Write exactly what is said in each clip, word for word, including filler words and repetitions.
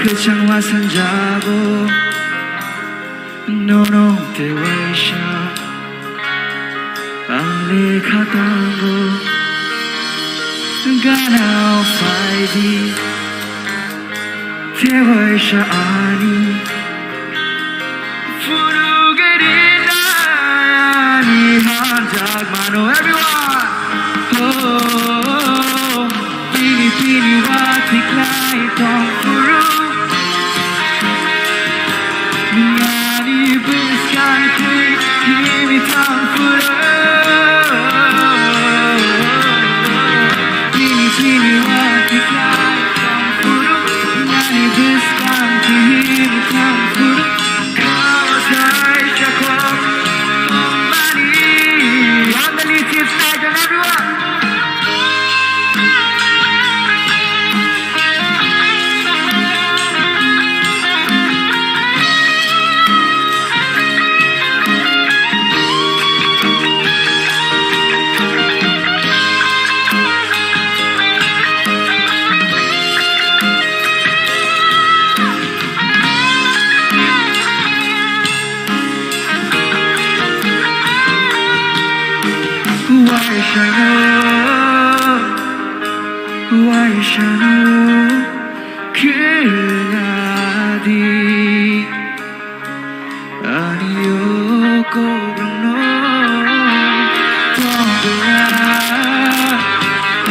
Kwchangma sanjago, nono tewaisa ang lekha tango. Gana phaidi, tewaisa ani phunugwrwinani hanjak mano. Everyone! Oh, pini pini wa tiklai tong phuru. Nani bwskang twi himwi tong phuru. Pini pini wa tiklai tong phuru. Nani bwskang twi himwi tong phuru. Kawasai chakok mani. On the list is tight and everyone. Waisano, waisano, khyadi, ani o kobrangno tongla.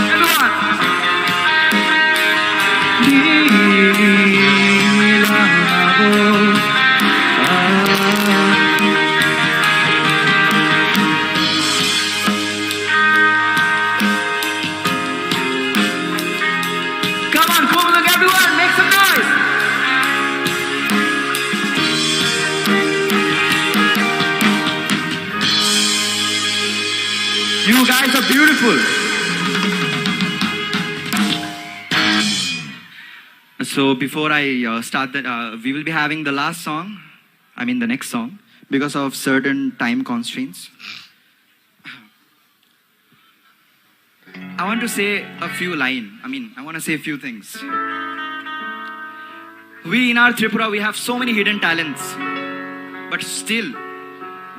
Everyone. Come on, Kumuluk, everyone, make some noise. You guys are beautiful. So before I uh, start that, uh, we will be having the last song, I mean the next song, because of certain time constraints. I want to say a few line. I mean, I want to say a few things. We in our Tripura, we have so many hidden talents, but still,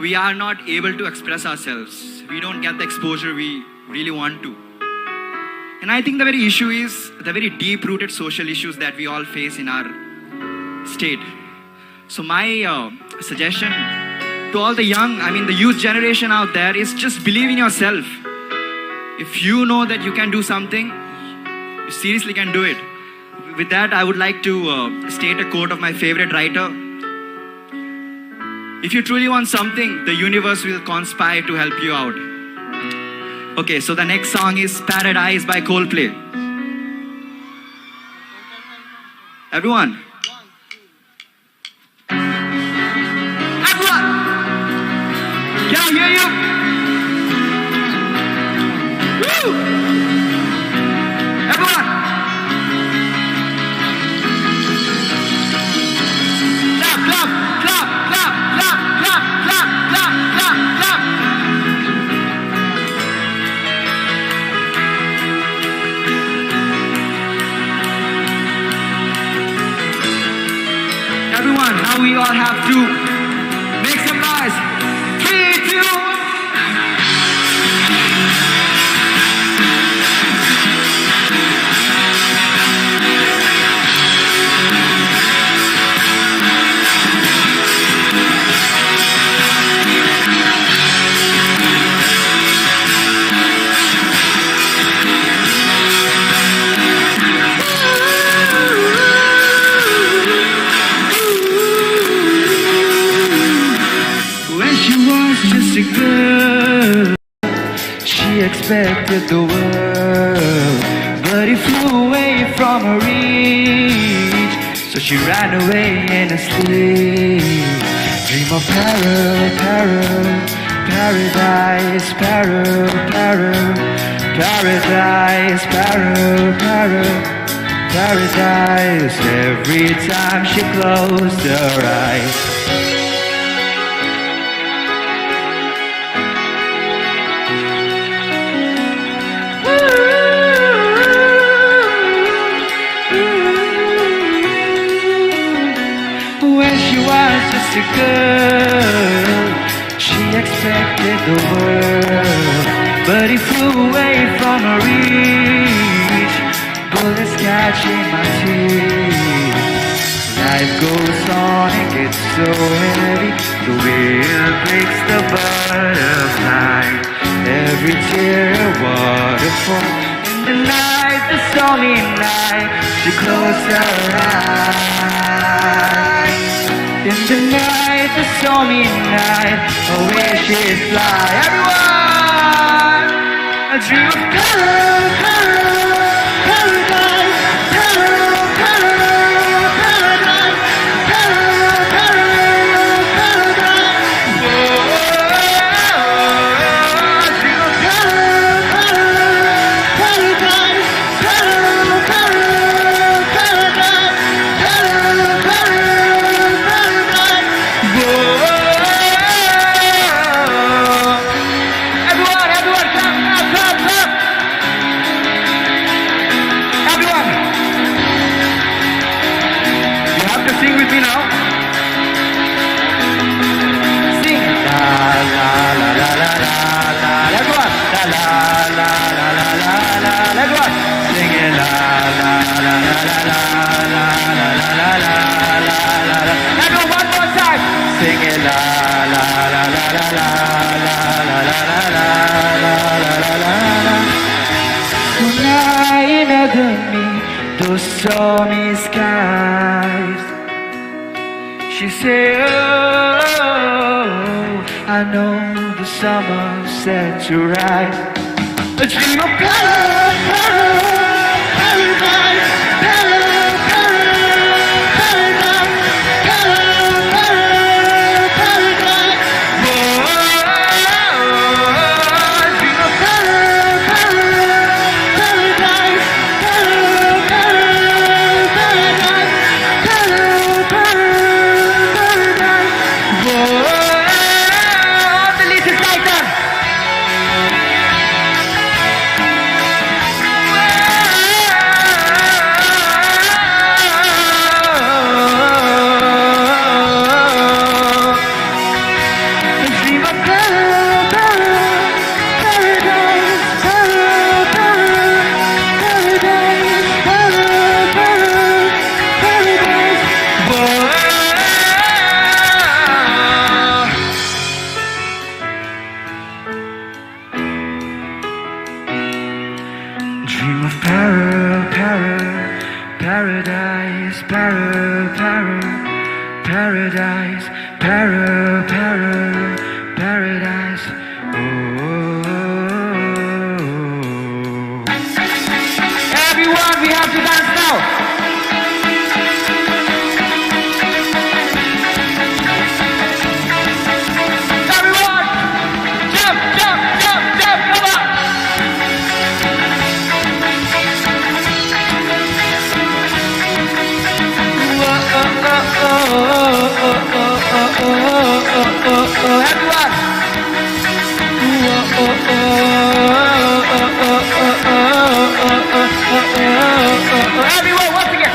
we are not able to express ourselves. We don't get the exposure we really want to. And I think the very issue is the very deep-rooted social issues that we all face in our state. So my uh, suggestion to all the young, I mean the youth generation out there, is just believe in yourself. If you know that you can do something, you seriously can do it. With that, I would like to uh, state a quote of my favorite writer. If you truly want something, the universe will conspire to help you out. Okay, so the next song is Paradise by Coldplay. Everyone. Everyone! Can I hear you? Woo! Everyone! Clap, clap, clap, clap. Everyone, now we all have to make some noise. Three, two. When she was just a girl, she expected the world, but it flew away from her reach. So she ran away in her sleep. Dream of Paro, Paro, paradise, Paro, Paro, paradise, Paro, Paro, paradise. Every time she closed her eyes. Girl, she expected the world, but he flew away from her reach. Bullets catching my teeth. Life goes on, it gets so heavy. The wheel breaks the butterfly. Every tear a waterfall. In the night, the stormy night, she closed her eyes. In the night, the stormy night, her wishes fly. Everyone, a dream of color, color, paradise, color, color, paradise. Everyone, everyone, clap, clap, clap, clap. Everyone, you have to sing with me now. Sing. La, la, la, la, la, la, la. Everyone. La, la, la, la, la, la, la. Everyone. Sing it. La, la, la, la, la, la, la. Everyone, one more time. Sing it. La, la, la, la, la, la. Tonight in heaven, those stormy skies. She said, "Oh, I know the summer set to rise." A dream of color, color, paradise, color, color, paradise, color, color, paradise. Whoa, a dream of color, color, paradise. Dream of para, para, paradise, para, para, paradise, para, para, paradise. Oh. Everyone, we have to dance now. Everyone, jump, jump, jump, jump, come on. Everyone. Everyone, once again.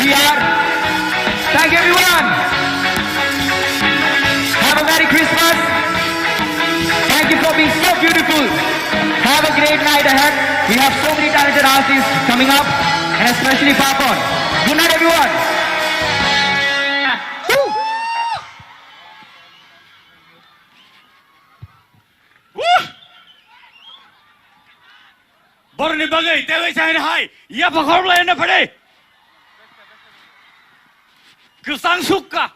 We are. Thank you, everyone. Have a Merry Christmas. Thank you for being so beautiful. Have a great night ahead. We have so many talented artists coming up, and especially Papon. Good night, everyone. Woo! Borni bagwi tewei sain hai, ya pakhor lai na phade. Kwsang sukka.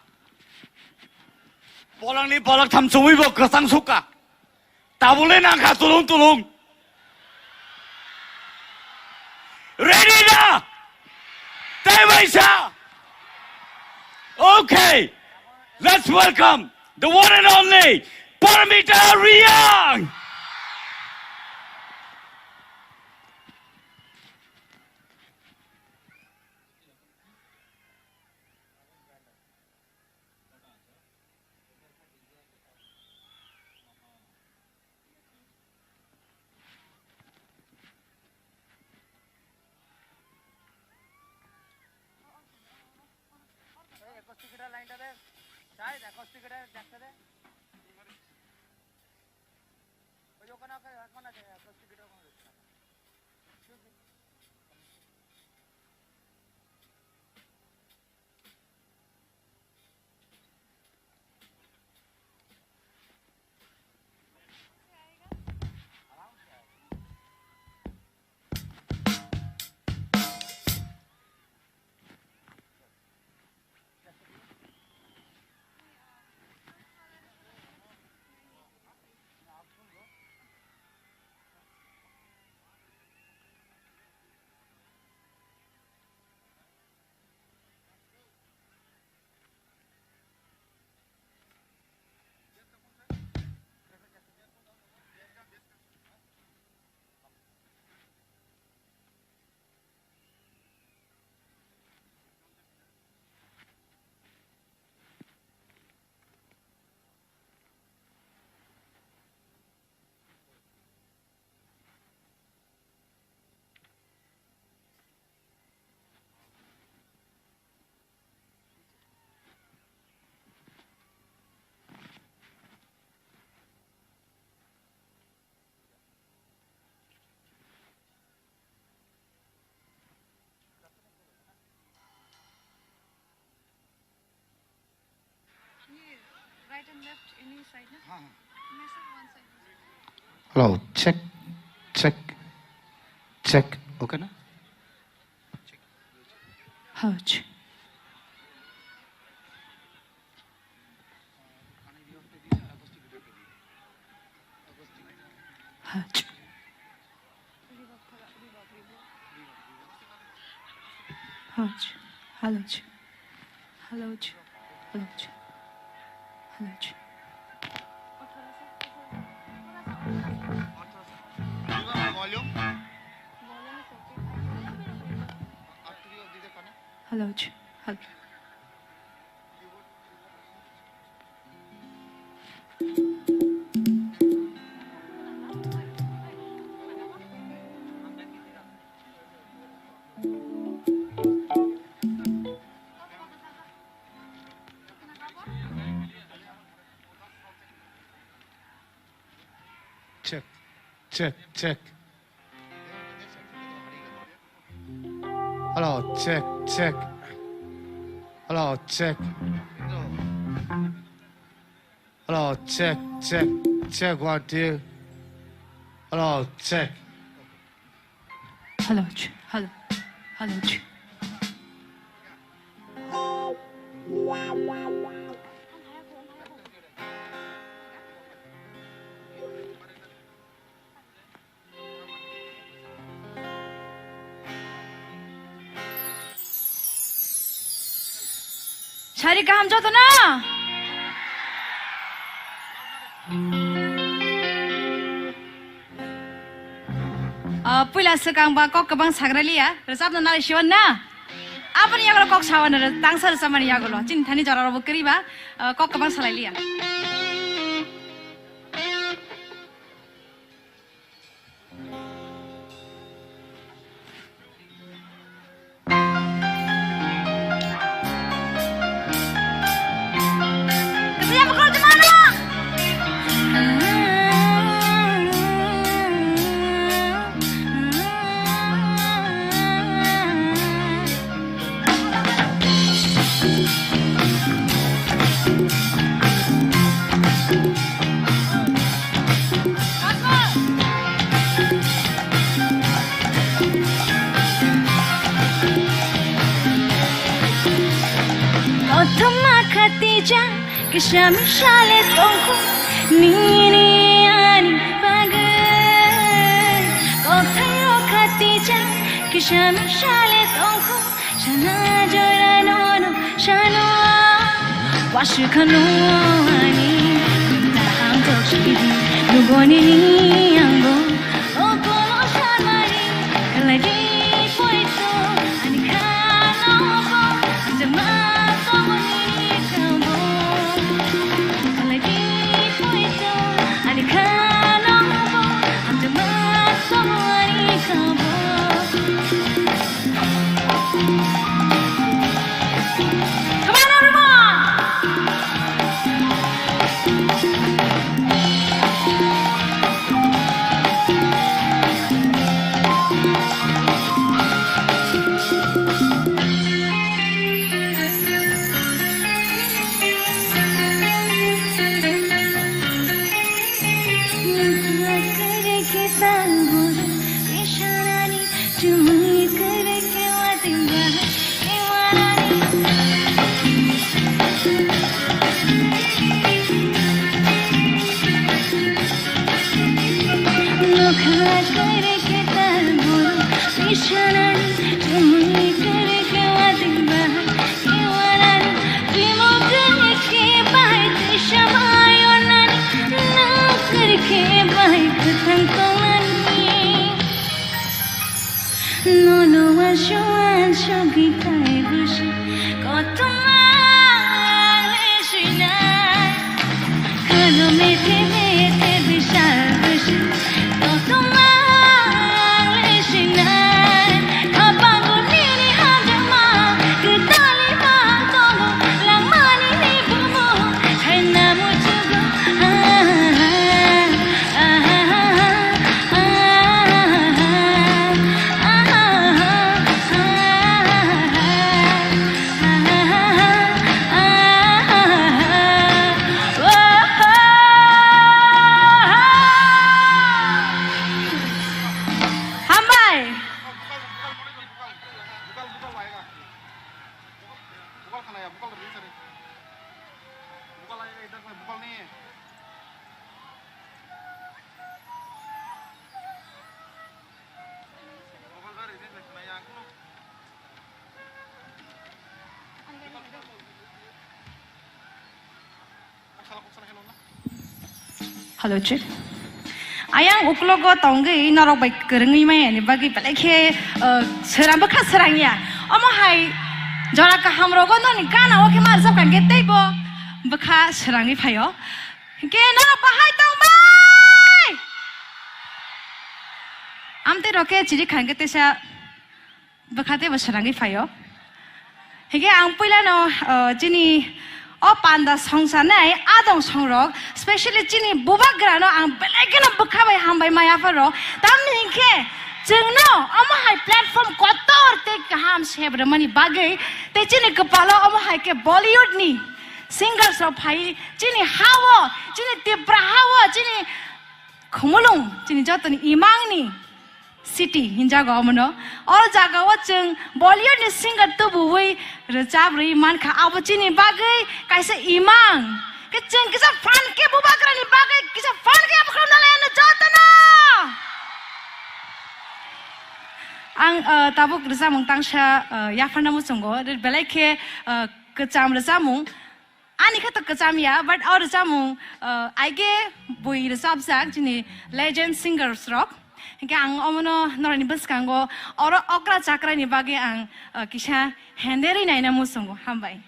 Bolongni bolong tham chumui bo kwchang sukha. Tabule nangkha tulung tulung. Ready da? Tei baisa? Okay. Let's welcome the one and only Paramita Reang. একুশ টিকিটের লাইনটা দে, সাইড একুশ টিকিটের দেখতে দে। ওই ওখানে, ওখানে, ওখানে আছে, একুশ টিকিটের ওখানে রয়েছে। Right and left, any side, na? Hello, check, check, check. Okay na? Hello, check. Hello, check. Hello, check. Hello, check. Hello, check. Hello, check. Hello, check. Hello, check. Hello. Check, check, check. Hello, check, check. Hello, check. Hello, check, check, check, one, two. Hello, check. Hello, ch-, hello, hello, ch-. Sari kaham joto no? Ah, puila swkang ba kok kwbang sagra liya, rwchapna nai siwan na. Aboni yagulo kok sawan rw-, tangsa rwchapmani yagulo. Chini thani jora robo kwrwi ba, ah, kok kwbang salai liya. Kothoma khatija, Kisa misale tongkho nini ani bagwi, kothai rok khatijak. Kisa misale tongkho sana jora nono sano. Waswkhano ani taham tok sidi, nuboni ni angbo. Come on, everyone! Nono wansuk wansuk gitai busi kothoma lesinai. Khano methe methe bisal busi kothoma lesinai. Khapango nini hajama kwtali ma tongo langmani ni bumo khaina muchugo. Ah, ah, ah, ah, ah, ah, ah, ah, ah. Hambai. Hello, check. Ayang uklogo tongwi norok bai kwrwngwi maya ni bagwi belai khe, uh, sera bwkha serang ya. Omo hai jora kaham rogo noni gana o khe ma rwchap kha hwnkhe tei bo bwkha serangwi phaio. Hwnkhe norok bahai tong bai? Amtwi rok khe chiri kha hwnkhe teisa bwkha tei bo serangwi phaio. Hwnkhe ang puilano, uh, chini o panda songsa nai adong songrok, specially chini bubagrano ang belai kheno bwkha bai hambai maya pharo. Tamni hwnkhe chwngno omo hai platform kotor tei kaham sep rwmani bagwi tei chini kwpalo omo hai khe Bollywood ni singers rok phai chini ha-o, chini Tipra ha-o, chini Khumulwng, chini jotoni imangni city hinjago omono. O jagao chwng Bollywood ni singer tubuwi rwchap rwi mankha, abo chini bagwi kaisa imang. Khe chwng kisa fan khe bubagrani bagwi kisa fan khe abo khwlwng nalai ano jotono. Ang, uh, tabuk rwchapmung tangsa, uh, yapharna muchungo, belai khe, uh, kwcham rwchapmung. Ani khe to kwcham ya, but o rwchapmung, uh, aige bui rwchapjak chini legend singers rok. Hwnkhe ang omono norokni bwskango oro okra chakrani bagwi ang, uh, kisa henderwi naina muchungo. Hambai.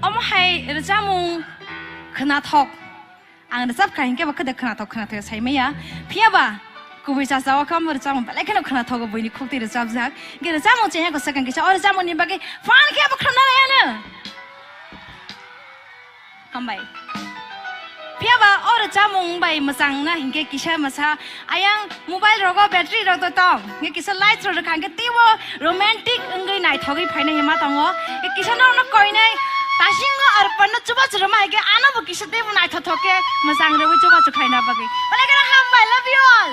Omo hai rwchapmung khwnathok. Ang rwchap kha hinkhe bo khede khwnathok khwnathok sai maya. Phiya ba Kubui chasao kha, omo rwchapmung belai kheno khwnaithogo, buini khuk twi rwchapjak. Hwnkhe rwchapmung chengya kwchakang kisa, o rwchapmungni bagwi phan khe abo khwnanai ano. Hambai. Phiyaba o rwchapmung bai mwchangna hinkhe kisa masa ayang mobile rogo battery rok to tong. Hinkhe kisa light rok rwkha hinkhe teibo romantic wngwi naithogwi phaina hima tongo. Hinkhe kisa norokno koinai tasingo arpanno chubachu rwma hinkhe anobo kisa teibo naithothokkhe mwchang rwgwi chubachu khaina bagwi. Belai kheno hambai, love you all.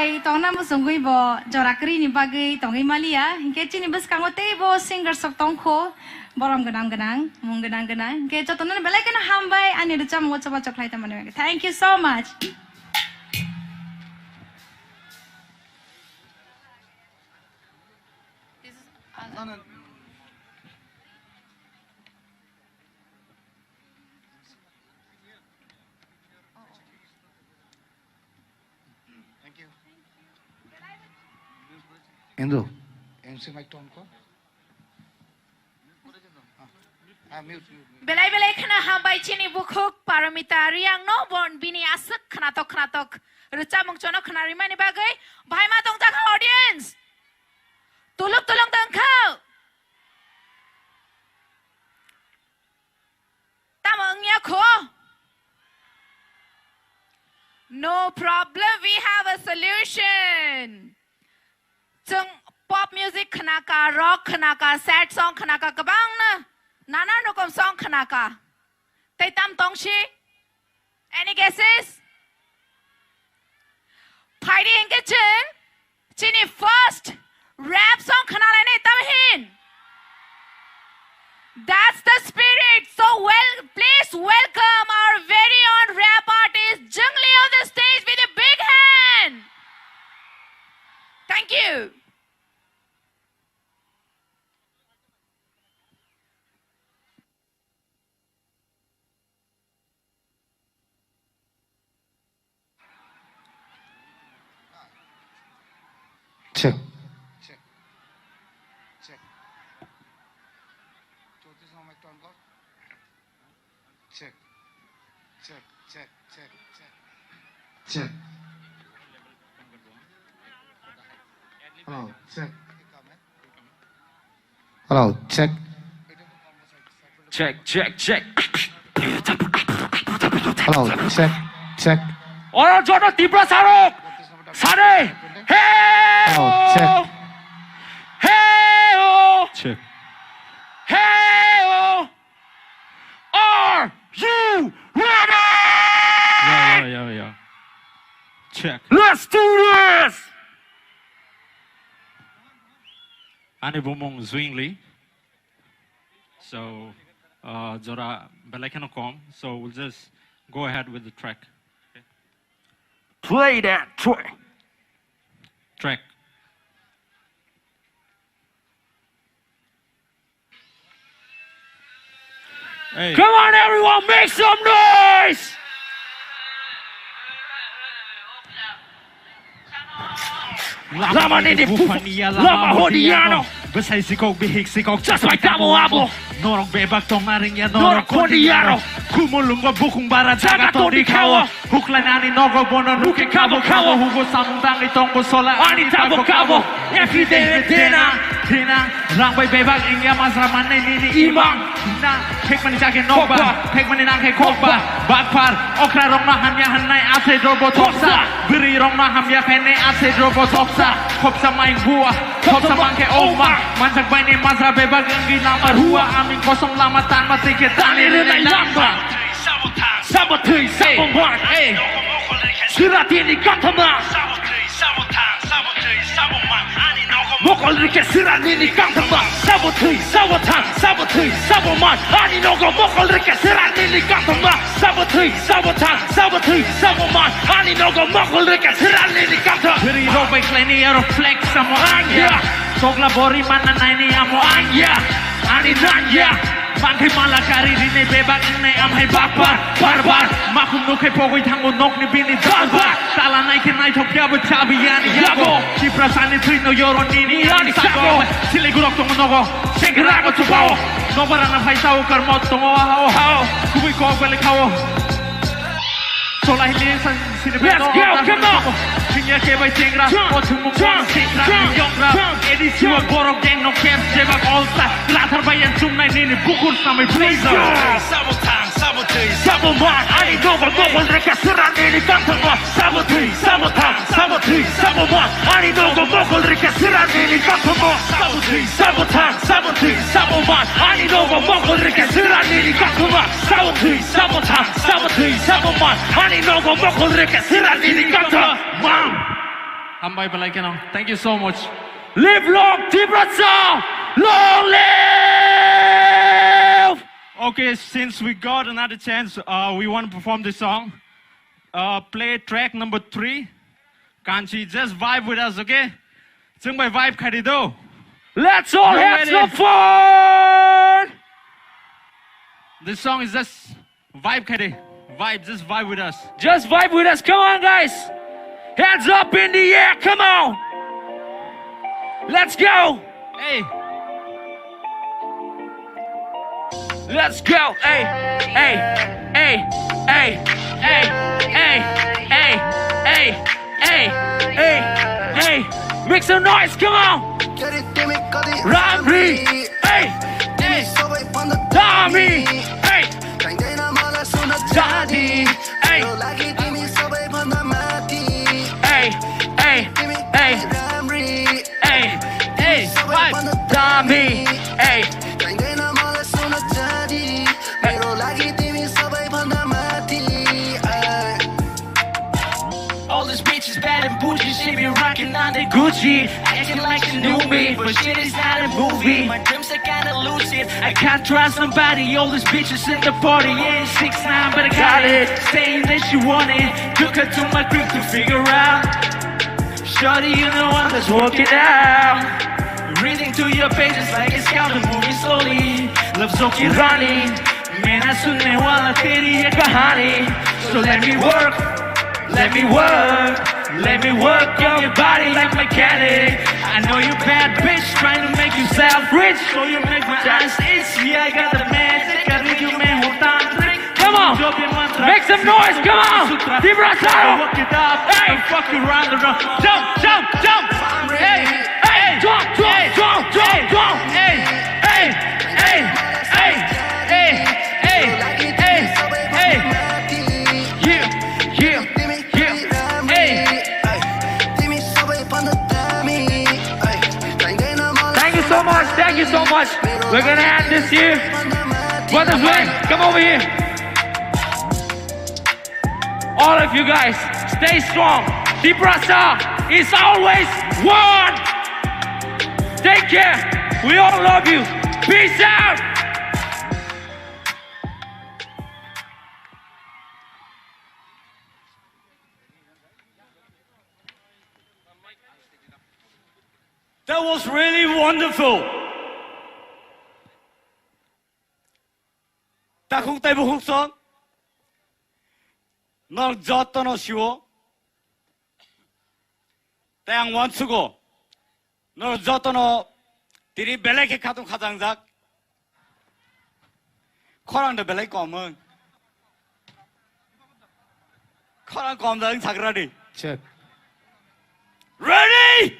Tongna muchungwi bo jora kwrwini bagwi tongwi maliya. Hinkhe chini bwskango teibo singers rok tongkho, borom gwnang gwnang, mung gwnang gwnang. Hinkhe jotono belai kheno hambai ani rwchapmung o choba chok khlai tongmani bagwi. Thank you so much. Thank you. Endu, M C mic on kor. Ah, ah, mute, mute, mute. Belai belai kheno hambai chini bukhuk Paramita Riang no bon bini aswk khnatok khnatok rwchapmung chono khna rimani bagwi. Bahai ma tongjakha audience? Tuluk tulung tongkha. Tamo wngya kho? No problem, we have a solution. Chwng pop music khnaka, rock khnaka, sad song khnaka, kwbangno nanan rokom song khnaka. Tei tam tongsi? Any guesses? Phaidi hinkhe chwng chini first rap song khnalainai, tamhin? That's the spirit. So well, please welcome our very own rap artist, Jungli, on the stage with a big hand. Thank you. Check. Check. Check. Check. Check. Check. Check. Check. Check. Hello. Check. Hello, check. Check, check, check. Hello, check, check. Oro jono Tiprasa rok. Sare. Hey. Hello, check. Hey. Check. Hey. Are you ready? Yeah, yeah, yeah, yeah. Check. Let's do this. Ani bumung Zwingli. So, uh, jora belai kheno kom. So we'll just go ahead with the track. Play that track. Track. Hey. Come on, everyone, make some noise! Lama nini buphang, lama hodiano. Bwsai sikok, bihik sikok, just like tamo abo. Norok bebak tongna ringya, norok kondiyano. Kumo lungo bukung bara jaga tongdi khao. Huklainani nogo bono nukhe kabo kabo. Hugo samung tangwi tongbo sola ani tabo kabo. Everyday dena dena rang bai bebak ingya masra manne nini imang. Na phekmani jage nokba, phekmani nangkhe kokba. Bakphar okra rokno hamya hannai asai drobo thoksa. Bwrwi rokno hamya khainai asai drobo thoksa. Khopsa mai bua, khopsa mangkhe oma. Manjak baini masra bebak ingwi lama rua. Aming kosong lama tanma tike tani rwnai lamba. Sabo thwi, sabo man, eh. Sira tini kangthama. Mokol rike sira nini kangthama. Sabo thwi, sabo thang, sabo thwi, sabo man. Ani nogo mokol rike sira nini kangthama. Sabo thwi, sabo thang, sabo thwi, sabo man. Ani nogo mokol rike sira nini kangthama. Bwrwi rok bai khlaini aro flex samo angya. Tokla bori manna naini amo angya. Ani nangya. Mangkhai mala kari rinai bebak wngnai amhai bakbar barbar. Makhum nukhai pogwi thango nokni bini dalbar. Tala naikhe naithok yabo chabi yani yabo. Tiprasani thwino yoro nini ani sago. Siligurok tongo nogo. Sengkrago chubao. Nobarana phai sao karmo tongo hao hao. Kubui kok bele khao. Solai le san. Let's go, come on. Singya ke bai chengra, o thumung jump, singra, jump, yongra. Jump. Edi siwa borok gang no caps, jeba all star. Lathar bai yang chumnai nini bukur samai blazer. Sabo thang, sabo thwi, sabo man, ani nogo mokol reka sira nini kangthama. Sabo thwi, sabo thang, sabo thwi, sabo man, ani nogo mokol reka sira nini kangthama. Sabo thwi, sabo thang, sabo thwi, sabo man, ani nogo mokol reka sira nini kangthama. Sabo thwi, sabo thang, sabo thwi, sabo man, ani nogo mokol reka sira nini kangthama. Mam. Hambai belai kheno. Thank you so much. Live long, Tiprasa! Long live! Okay, since we got another chance, uh, we want to perform this song. Uh, play track number three. Kanchi, just vibe with us, okay? Chwng bai vibe khai di do. Let's all have some fun! This song is just vibe khai di. Vibe, just vibe with us. Just vibe with us. Come on, guys. Hands up in the air. Come on. Let's go. Hey. Let's go. Hey, hey, hey, hey, hey, hey, hey, hey, hey, hey, hey. Make some noise. Come on. Ramri. Hey. Hey. Dami. Hey. Daddy. Hey. Hey. Hey. Hey. Hey. Hey. Dami. Hey. All these bitches bad and bougie, she be rocking on the Gucci, acting like she knew me, but shit is not a movie. My dreams are kinda lucid. I can't trust somebody. All these bitches in the party, yeah, six nine, but I got it. Saying that she want it, took her to my crib to figure out. Shorty, you know I'm just working out. Reading through your pages like a scout, moving slowly. Love so keep running. Main sunne wala teri ye kahani. So let me work, let me work, let me work on your body like mechanic. I know you bad bitch trying to make yourself rich, so you make my eyes itch. Yeah, I got the magic, I think you may hold on. Come on. Make some noise, come on. Tiprasa. Hey. Fuck you round the round. Jump, jump, jump. Hey, hey. Jump, jump, jump, jump, jump. Hey, hey, hey, hey, hey, hey, hey. Yeah, yeah, yeah. Hey. Thank you so much. Thank you so much. We're gonna end this here. Brothers, wait. Come over here. All of you guys, stay strong. Tiprasa is always one. Take care. We all love you. Peace out. That was really wonderful. Takhuk tei bukhuk song. Norok jotono siwo. Tei ang uansugo. Norok jotono tini belai khe khatung khajangjak. Khorang de belai kom wng. Khorang kom da wng sakradi. Check. Ready?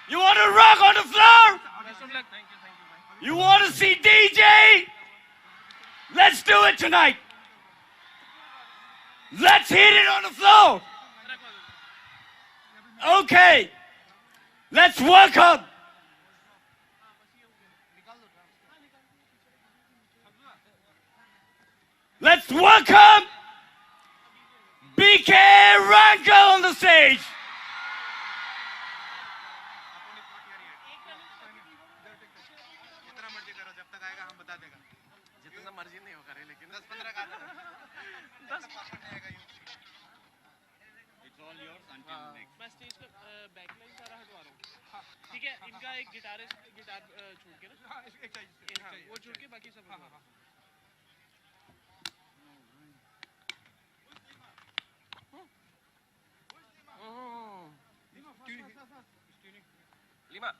You want to rock on the floor? You want to see D J? Let's do it tonight. Let's hit it on the floor. Okay. Let's welcome. Let's welcome B K Ranka on the stage. जितना मर्जी करो, जब तक आएगा हम बता देगा। जितना मर्जी नहीं होगा रे, लेकिन दस पन्द्रह का आता है। दस। It's all yours until next. मैं स्टेज का, अ, बैकलाइन सारा हटवा रहा हूँ। ठीक है, इनका एक गिटारिस्ट, गिटार, अ, छोड़ के ना। हाँ, एक, एक चाहिए, एक हाँ, चाहिए, वो एक छोड़ के चाहिए। बाकी सब हाँ, हटवा हाँ, रहा हूँ। Lima.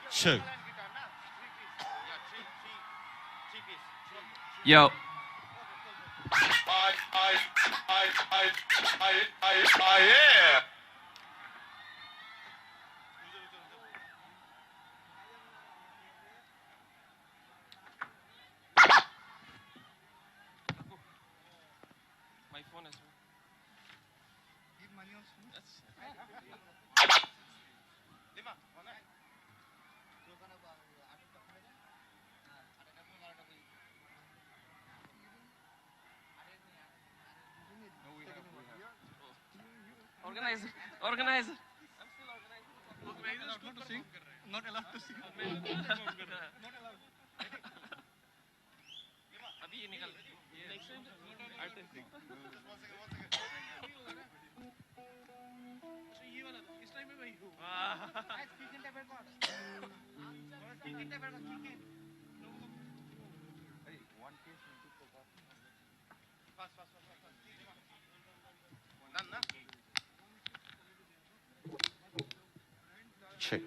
Two. Yo. My phone as well. Give money also. That's Organizer, organizer. I'm still organizer. Organizer not to sing, not allowed to sing. Not allowed. अभी ये निकल, ये artist। अच्छा, ये वाला था, इस time में भाई। वाह। Kick in, tap कर। Kick in, tap कर, kick in। Fast, fast, fast, fast, fast। Done ना? Check.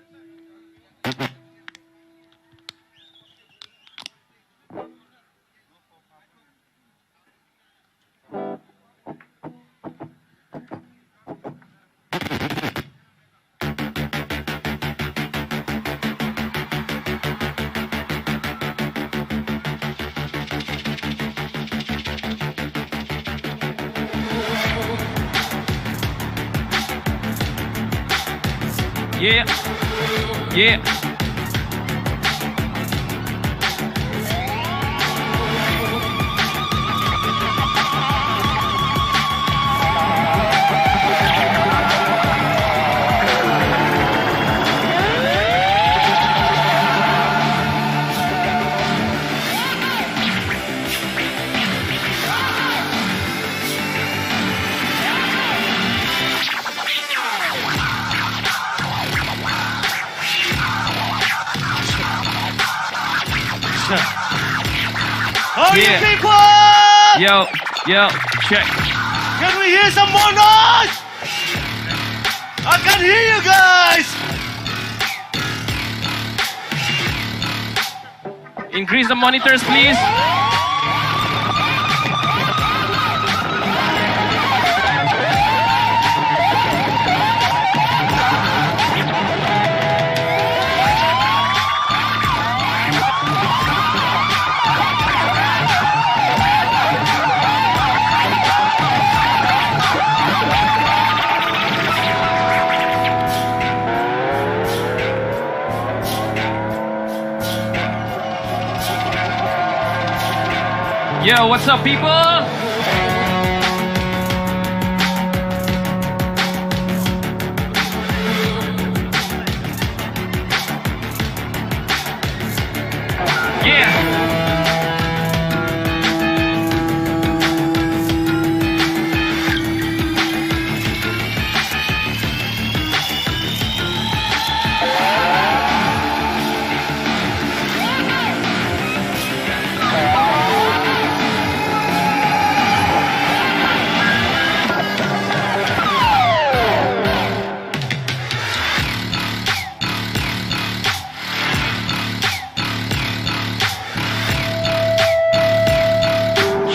Yeah. Yeah. How are you people? Yo, yo, check. Can we hear some more noise? I can't hear you guys. Increase the monitors, please. Yo, what's up, people? Yeah.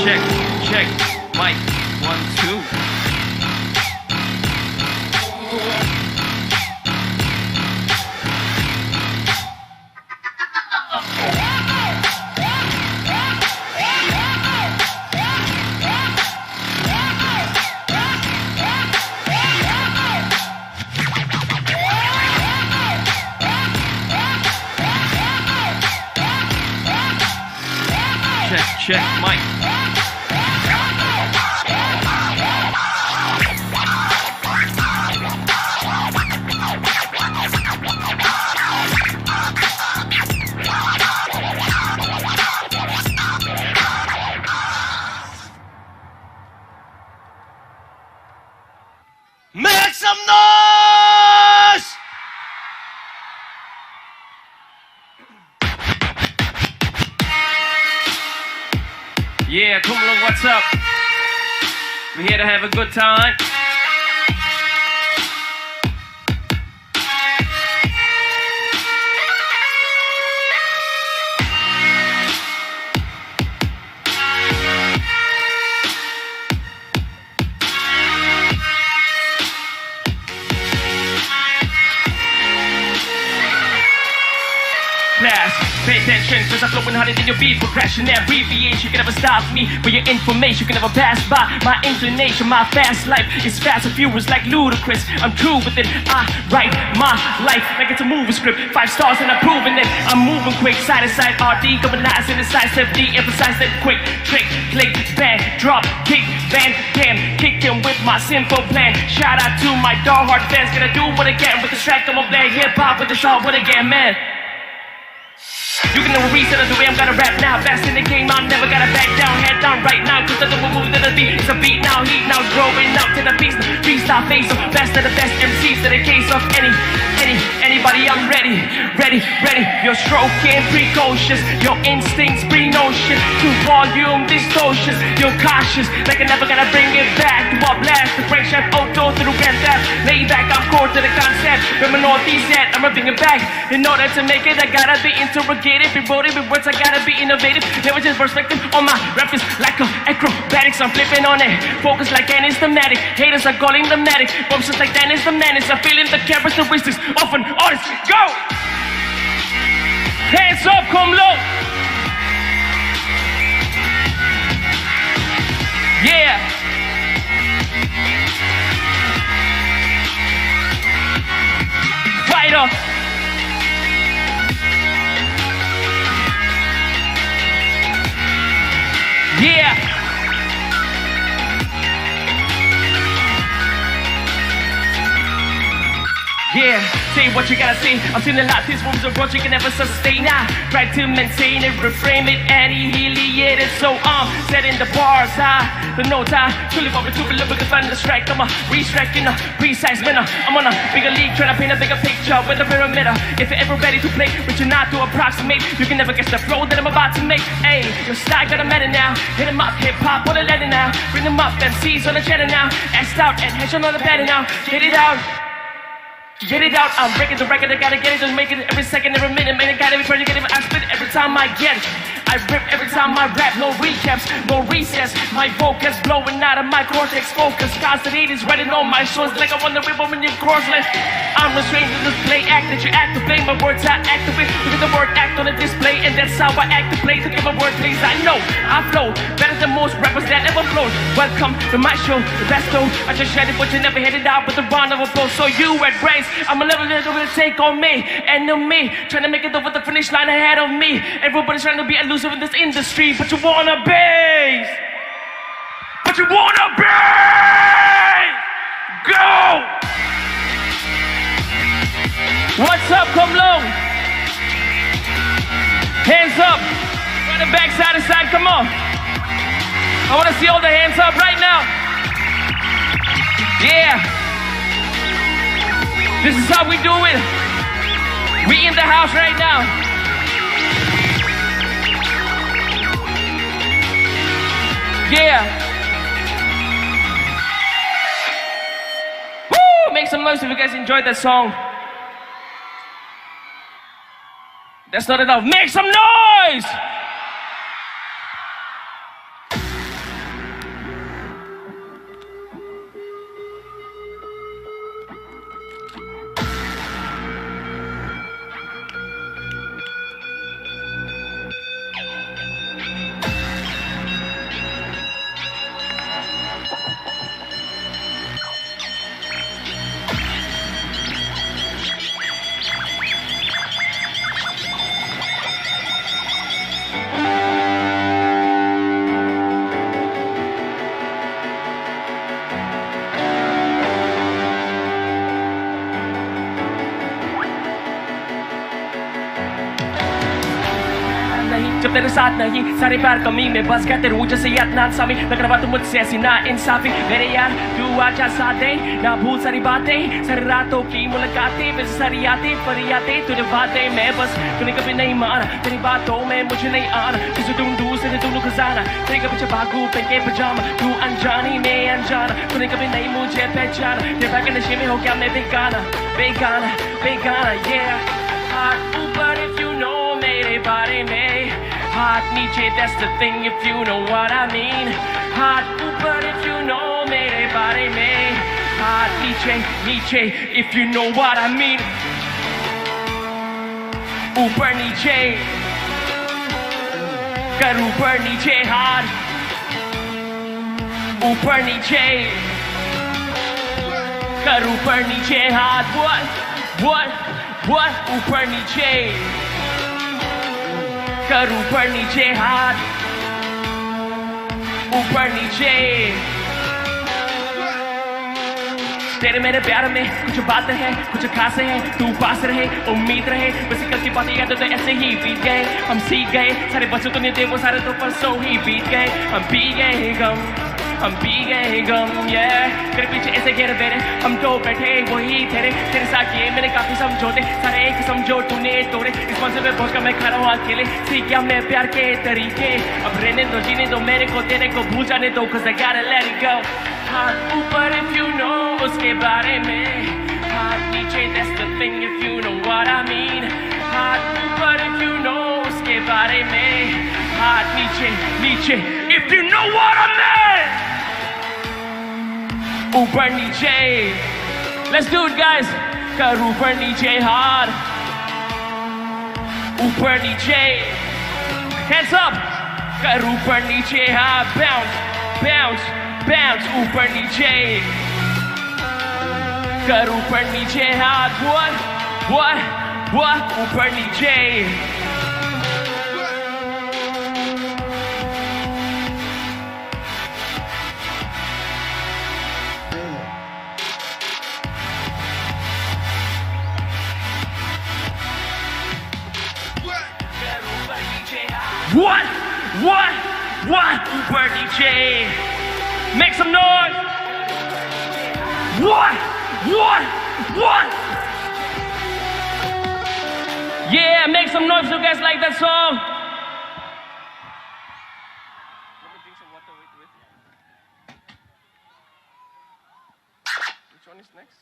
Check, check, mic, one, two. Check, check, mic. Some noise! Yeah, Khumlung, what's up? We here to have a good time. Class, pay attention, cause I'm flowing harder than your beat progression. Every V H, you can never stop me, but your information can never pass by. My inclination, my fast life is fast and furious like ludicrous. I'm true with it, I write my life like it's a movie script. Five stars and I'm proving it. I'm moving quick, side to side, R D, coming nice in the side, step D, emphasize that quick. Trick, click, bang, drop, kick, bang, bam. Kick him with my simple plan. Shout out to my diehard fans. Gonna do what I can with the track. I'm a black hip hop with the sound, what again, man. You can never reset the way I'm gonna rap now. Best in the game, I'm never gonna back down. Head down right now, cause the move to the beat. It's a beat now, heat now, growing up to the beast. Freestyle face, so best of the best M Cs to the case of any, any, anybody. I'm ready, ready, ready. Your stroke and precocious, your instincts prenocious. To volume distortions, you're cautious. Like I never gonna bring it back. To a blast, the friendship auto through grand theft. Lay back, I'm core to the concept. Remember, not these yet, I'm ripping it back. In order to make it, I gotta be interrogated, be rooted with words, I gotta be innovative. Never just perspective on my rap is like a acrobatics, I'm flipping on it. Focus like an instamatic. Haters are calling the medic. Bumps just like Dennis the Menace. I'm feeling the characteristics of an artist. Go! Hands up, come low. Yeah. Fight up. Yeah. Yeah, say what you gotta say. I've seen a lot, these moves are brought you can never sustain. I try to maintain it, reframe it, and humiliate it. So I'm setting the bars high, the notes high. Truly, what we do, we look at the thunder strike. I'm a restrike in a precise manner. I'm on a bigger league, trying to paint a bigger picture with a perimeter. If you're ever ready to play, but you're not to approximate, you can never guess the flow that I'm about to make. Hey, your style got a matter now. Hit 'em up, hip hop on the ladder now. Bring 'em up, M Cs on the channel now. Ass out and headshot on the batter now. Get it out. Get it out, I'm breaking the record, I gotta get it, just make it every second, every minute, man, I gotta be perfect, I spit every time I get it. I rip every time I rap, no recaps, no recess. My vocals blowing out of my cortex, focus, concentrated, is writing on my shoulders like I wanna rip open your cross. Like I'm restrained to display, act that you act to play. My words I activate, look at the word act on the display, and that's how I act to play. To give a word, please, I know I flow better than most rappers that ever flowed. Welcome to my show, the best show. I just shared it, but you never heard it out with the round of applause. So you at Brains, I'm a level that will take on me, enemy, trying to make it over the finish line ahead of me. Everybody's trying to be elusive in this industry, but you wanna be, but you wanna be. Go! What's up, Khumlung? Hands up. Front and back, side to side, come on. I wanna see all the hands up right now. Yeah. This is how we do it. We in the house right now. Yeah. Woo! Make some noise if you guys enjoyed that song. That's not enough. Make some noise! तेरे साथ नहीं, सारी बार कमी में बस गया, तेरे वजह से याद ना सामी, नखरा बात मुझसे ऐसी ना इंसाफी। मेरे यार, तू आजा साथ दे, ना भूल सारी बातें, सारी रातों की मुलाकातें, बस सारी यादें, पर यादें, तुझे वादे में बस, तूने कभी नहीं माना, तेरी बातों में मुझे नहीं आना, तुझे ढूंढूं, तुझे ढूंढूं खजाना, तेरे पीछे भागूं, पहन के पजामा, तू अनजानी में अनजाना, तूने कभी नहीं मुझे पहचाना, तेरे प्यार के नशे में हो क्या मैं बेगाना, बेगाना, बेगाना, yeah। हाथ ऊपर if you know मेरे बारे में, हाथ नीचे, that's the thing if you know what I mean। हाथ ऊपर if you know मेरे बारे में, हाथ नीचे, नीचे if you know what I mean। ऊपर नीचे, कर ऊपर नीचे हाथ, ऊपर नीचे, कर ऊपर नीचे हाथ। What? What? What? ऊपर नीचे, कर ऊपर नीचे हाथ, ऊपर नीचे। तेरे मेरे प्यार में कुछ बातें हैं, कुछ खास है, तू पास रहे, उम्मीद रहे। बस कल की बातें याद तो ऐसे ही बीत गए, हम सीख गए। सारे बच्चों को नहीं थे वो सारे तो परसों ही बीत गए। हम पी गए हैं गम, हम पी गए हैं गम, yeah। तेरे पीछे ऐसे घेरे बेरे, हम तो बैठे वही तेरे, तेरे साथ ये मैंने काफी समझौते, सारे एक समझो तूने तोड़े। इस मंजिल में पहुंच कर मैं खड़ा हूँ अकेले, सीख गया मैं प्यार के तरीके। अब रहने दो, जीने दो मेरे को, तेरे को भूल जाने दो, 'cause I gotta let it go। हाथ ऊपर if you know उसके बारे में, हाथ नीचे that's the thing if you know what I mean। हाथ ऊपर if you know उसके बारे में, हाथ नीचे, नीचे if you know what I mean। ऊपर नीचे, let's do it guys। कर ऊपर नीचे हाथ, ऊपर नीचे, hands up। कर ऊपर नीचे हाथ, bounce, bounce, bounce। ऊपर नीचे, कर ऊपर नीचे हाथ। What? What? What? ऊपर नीचे। What? What? What? ऊपर नीचे। Make some noise। What? What? What? Yeah, make some noise if you guys like that song। Let me drink some water, wait, wait. Which one is next?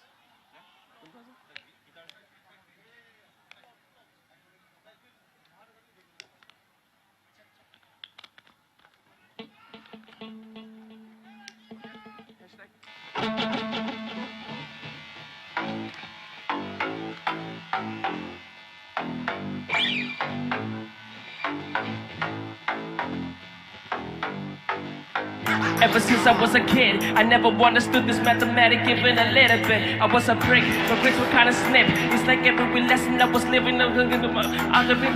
Ever since I was a kid, I never understood this mathematic even a little bit. I was a brick, my bricks were kinda snip. It's like every lesson I was living out in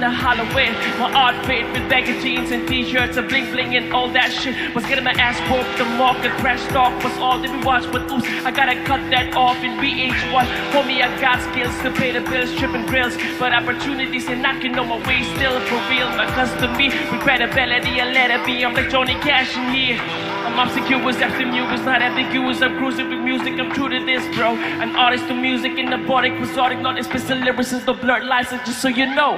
the hallway. My art fit with baggy jeans and t-shirts and bling bling and all that shit. Was getting my ass whooped, the mock and trash talk was all that we watched. But oops, I gotta cut that off in V H one. Homie, I got skills to pay the bills, tripping grills. But opportunities are knocking on my way still. For real, my custom me with credibility and let it be. I'm like Johnny Cash in here. I'm obsequious, after you, it's not ambiguous. I'm cruising with music, I'm true to this, bro. An artist to music in the body, exotic, not a special lyricist, the blurred lines, and just so you know.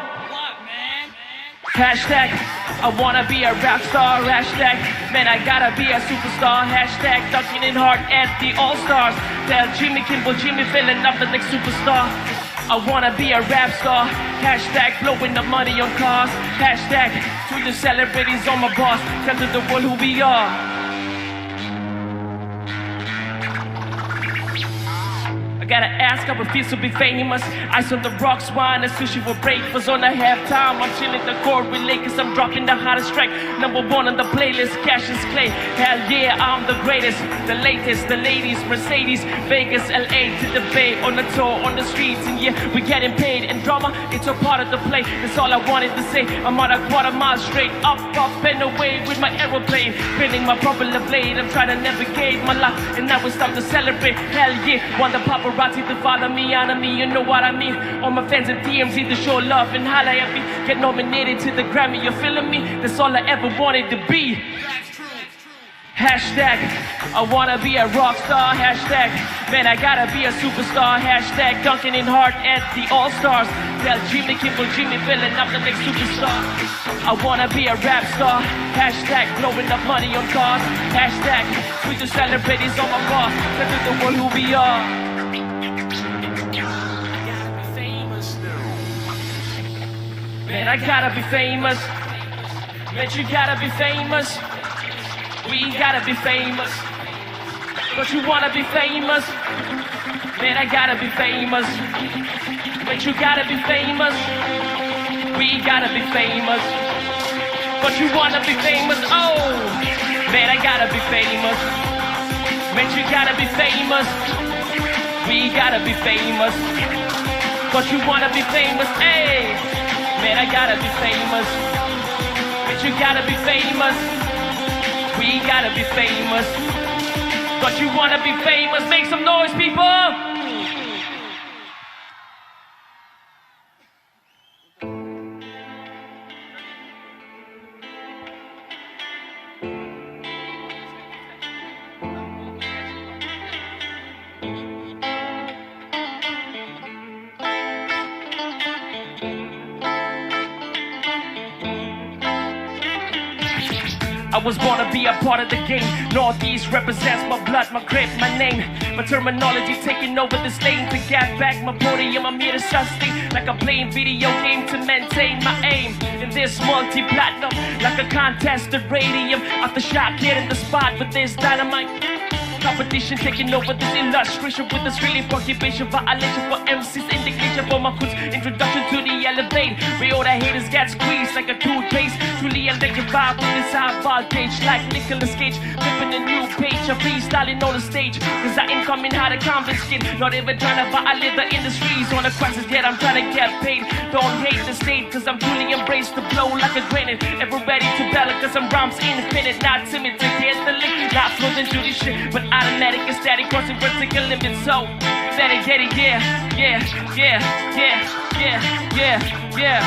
Hashtag, I wanna be a rap star. Hashtag, man, I gotta be a superstar. Hashtag, dunking it hard at the All Stars. Tell Jimmy Kimmel, Jimmy Fallon, I'm the next superstar. I wanna be a rap star. Hashtag, blowing the money on cars. Hashtag, to the celebrities on my boss. Tell to the world who we are. I gotta ask how it feels to be famous. Ice on the rocks, wine and sushi for breakfast. On a halftime, I'm chilling the court with Lakers. I'm dropping the hottest track, number one on the playlist. Cassius Clay, hell yeah, I'm the greatest. The latest, the ladies, Mercedes, Vegas, L A to the Bay, on the tour, on the streets, and yeah, we getting paid. And drama, it's a part of the play. That's all I wanted to say. I'm on a quarter mile straight up, up and away with my aeroplane, bending my propeller blade. I'm trying to navigate my life, and now it's time to celebrate. Hell yeah, want the paparazzi to follow me, honor me, you know what I mean. All my fans and D Ms need to show love and holla at me. Get nominated to the Grammy, you feeling me? That's all I ever wanted to be. Hashtag, I wanna be a rock star. Hashtag, man, I gotta be a superstar. Hashtag, dunking in hard at the All Stars. Tell Jimmy Kimmel, Jimmy, feeling I'm the next superstar. I wanna be a rap star. Hashtag, blowing up money on cars. Hashtag, we just celebrate, it's all my boss. Tell the world who we are. Man, I gotta be famous. Man, you gotta be famous. We gotta be famous. Don't you wanna be famous? Man, I gotta be famous. Man, you gotta be famous. We gotta be famous. Don't you wanna be famous? Oh, man, I gotta be famous. Man, you gotta be famous. We gotta be famous. Don't you wanna be famous? Hey, man, I gotta be famous. But you gotta be famous. We gotta be famous. Don't you wanna be famous? Make some noise, people! I was born to be a part of the game. Northeast represents my blood, my grip, my name. My terminology taking over this lane. To get back my podium, I'm here to sustain. Like I'm playing video game to maintain my aim. In this multi-platinum, like a contested radium. After shot, clearing the spot with this dynamite. Competition taking over this illustration with this really funky vision. Violation for M Cs, indignation for my crews. Introduction to the elevate. We all the haters get squeezed like a toothpaste. Truly electrified with this high voltage like Nicolas Cage. Flipping a new page, I'm freestyling on the stage. Cause I ain't coming hard to confiscate. Not even trying to violate the industries on the crisis, yet I'm trying to get paid. Don't hate the state, cause I'm truly embraced to blow like a grenade. Ever ready to battle, cause I'm rhymes infinite. Not timid to get the lick, not floating through this shit. But automatic and static, crossing vertical limits. So, better get it, yeah, yeah, yeah, yeah, yeah, yeah, yeah.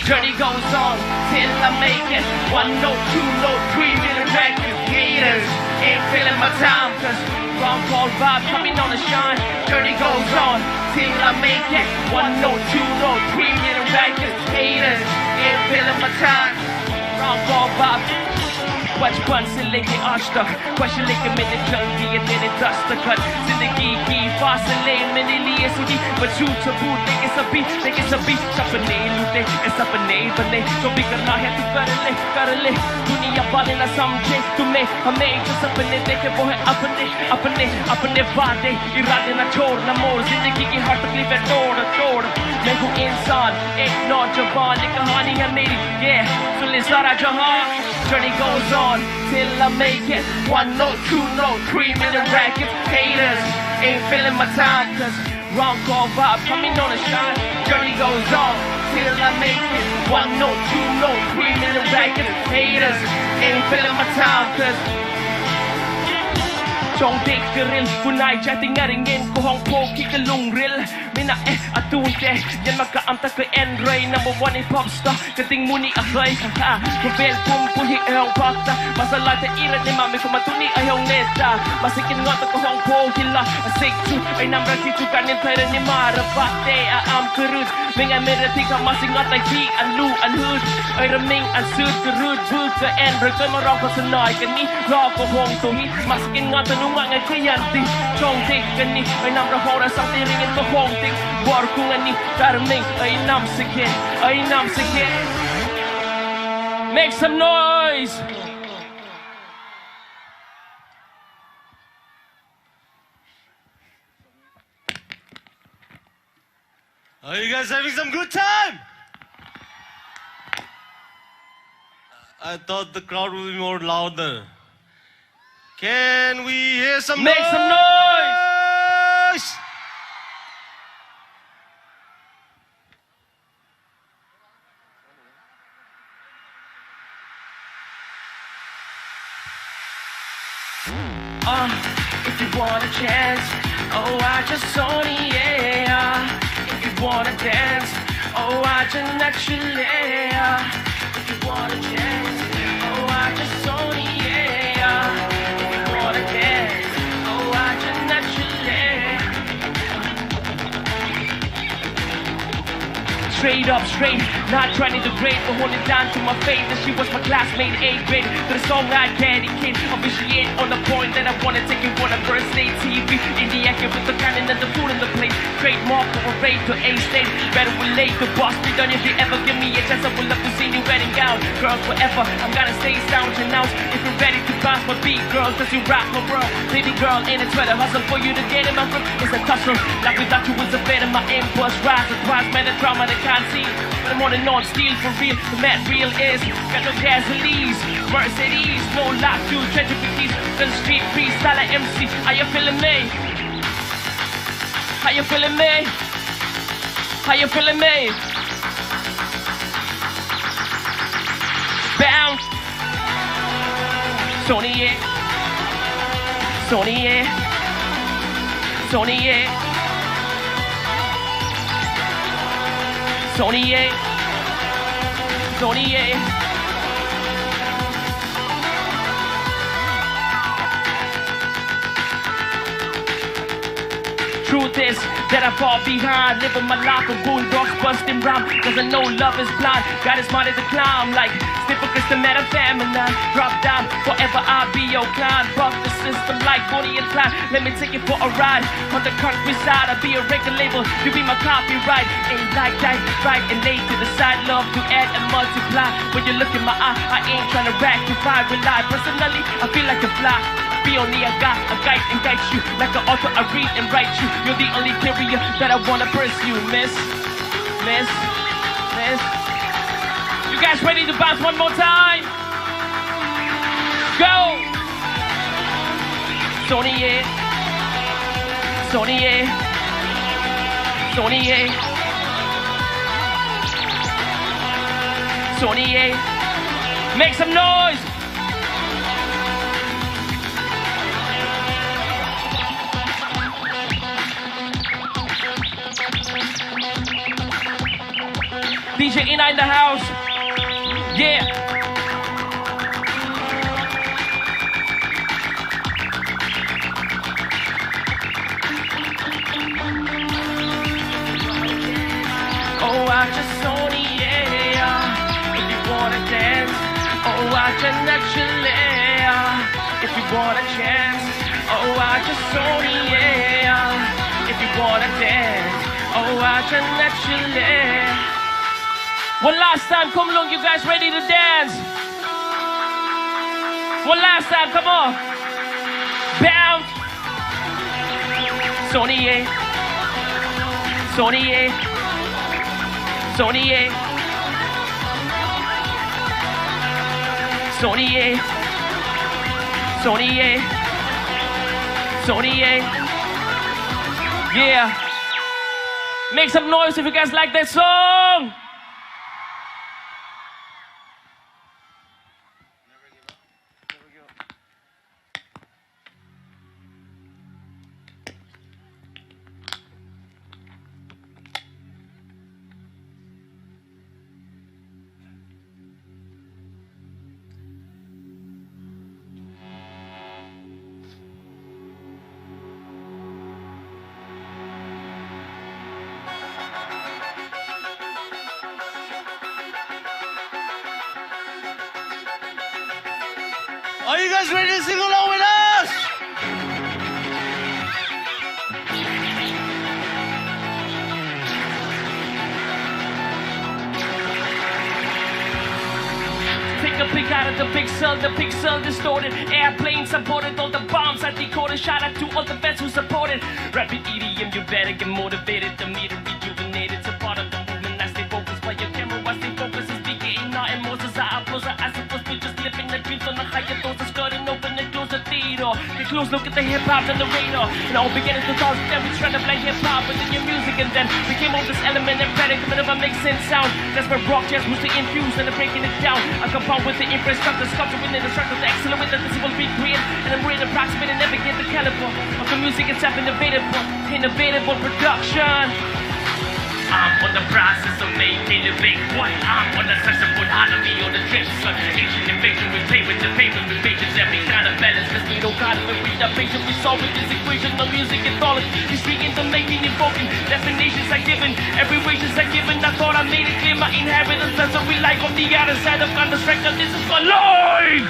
Journey goes on till I make it. One note, two note, three minute record. Haters ain't feeling my time, cause wrong call vibe coming on the shine. Journey goes on till I make it. One note, two note, three minute record. Haters ain't feeling my time. Wrong call vibe. बचपन से लेके आज तक पैसे लेके मैंने चल दिए तेरे दस्तखत। जिंदगी की फासले मैंने लिए सुनी, मैं झूठ सबूत लेके सभी, लेके सभी सपने लूटे, ये सपने बने। जो भी करना है तू कर ले, कर ले, दुनिया वाले ना समझे तुम्हें, हमें जो सपने देखे वो है अपने, अपने, अपने वादे, इरादे ना छोड़, ना मोड़। जिंदगी की हर तकलीफ है तोड़, तोड़। मैं हूँ इंसान, एक नौजवान, ये कहानी है मेरी, ये सुन ले सारा जहां। Journey goes on till I make it. One note, two note, three minute records. Haters ain't feeling my time, cause wrong call vibe coming on the shine. Journey goes on till I make it. One note, two note, three minute records. Haters ain't feeling my time, cause Chong dik keril, kunai jati ngaringin, kohong po ki kelung ril. Mina eh atun te, yan maka am ta ke en rei, number one hip hop star. Keting muni ahlai ha ha. Kubel pum pun hi eong pakta. Masala te ira ni mami kuma tuni ayong neta. Masikin ngot ko hong po hila. Asik tu ay namra ki tu kanin thaira ni mara bakte a am kerut. Ming ay mera tika masing ngot ay ki alu anhut. Ay raming ansut kerut bu ke en roi koi marong ko senai kani. Lo ko hong to hi. Masikin ngot anu ngai kaya di. Chong dik kani. Ay namra hora sa tiringin ko hong dik. Bor kung ani. Karming, ay nam sikin, ay nam sikin. Make some noise. Are you guys having some good time? I thought the crowd would be more louder. Can we hear some Make some noise? Uh, if you want a chance, oh, I just only, yeah. If you wanna dance, oh, I just naturally, yeah. If you wanna chance, oh, I just only, yeah. If you wanna dance, oh, I just naturally. Straight up, straight, not trying to degrade, but holding down to my faith that she was my classmate, eighth grade. To the song I dedicate, officiate on the point that I wanna take you on a first date. T V in the act with the cannon and the food in the plate. Trademark for a raid to a state. Better relate to boss, be done if you ever give me a chance. I would love to see you wedding gown. Girl, forever, I'm gonna stay sound and out. If you're ready to bounce my beat, girl, cause you rock my world. Baby girl, in a sweater, hustle for you to get in my room. It's a tussle, like without you was a bed in my impulse. Rise and twice, man, the drama, the can't see. But I'm on and on, still for real. The mad real is, got no gasolines, Mercedes, no life to change it with keys. The street freestyle like M C, are you feeling me? How you feeling me? How you feeling me? Bounce. Sony, yeah. Sony, yeah. Sony, yeah. Sony, yeah. Sony, yeah. Truth is that I fall behind, living my life of boondocks, busting rhyme, cause I know love is blind. God is mine as a clown, like Steve Aoki, the man of feminine. Drop down, forever I'll be your clown. Buck the system like Bonnie and Clyde. Let me take you for a ride on the countryside. I'll be a record label, you be my copyright. Ain't like that, right and late to the side. Love to add and multiply. When you look in my eye, I ain't tryna rectify, rely. Personally, I feel like a fly. Be only a guy, I guide and guide you. Like an author, I read and write you. You're the only carrier that I wanna pursue. Miss, miss, miss. You guys ready to bounce one more time? Go! Sony, yeah. Sony, yeah. Sony, yeah. Sony, yeah. Make some noise! D J Ina in the house. Yeah. Oh, I just only, yeah. If you wanna dance, oh, I just naturally, yeah. If you wanna chance, oh, I just only, yeah. If you wanna dance, oh, I just naturally. One last time, come along, you guys ready to dance? One last time, come on. Bounce. Sony, yeah. Sony, yeah. Sony, yeah. Sony, yeah. Sony, yeah. Sony, yeah. Yeah. Make some noise if you guys like that song. Are you guys ready to sing along with us? Take a peek out of the pixel, the pixel distorted. Airplane supported, all the bombs I decoded. Shout out to all the fans who supported. Rapid E D M, you better get motivated. The meter rejuvenated. It's a part of the movement. I stay focused while your camera, I stay focused. It's beginning now. And Moses, I applause. I suppose we just living the dreams on the higher thoughts. It's cutting open the doors of theater. Look at the hip hop and the radar. And all began in two thousand ten, we tried to play hip hop with the new music, and then we came up with this element and panic, the middle of a mix and sound. That's where rock jazz was to infuse and breaking it down. I compound with the infrastructure, sculpture within the structure, the excellent with the visible beat, create and I'm ready to approximate and navigate the caliber of the music itself, innovative, innovative production. I'm on the process of making it big. What? I'm on the search of what how to be on the trip. So, ancient invasion, we play with the paper, we pages, every kind of balance. Cause we don't gotta be with the patient, we solve with this equation. The music is all, history in the making, invoking. Definitions are given, every wish is a given. I thought I made it clear, my inheritance doesn't rely on the other side of counter-strike. This is my life.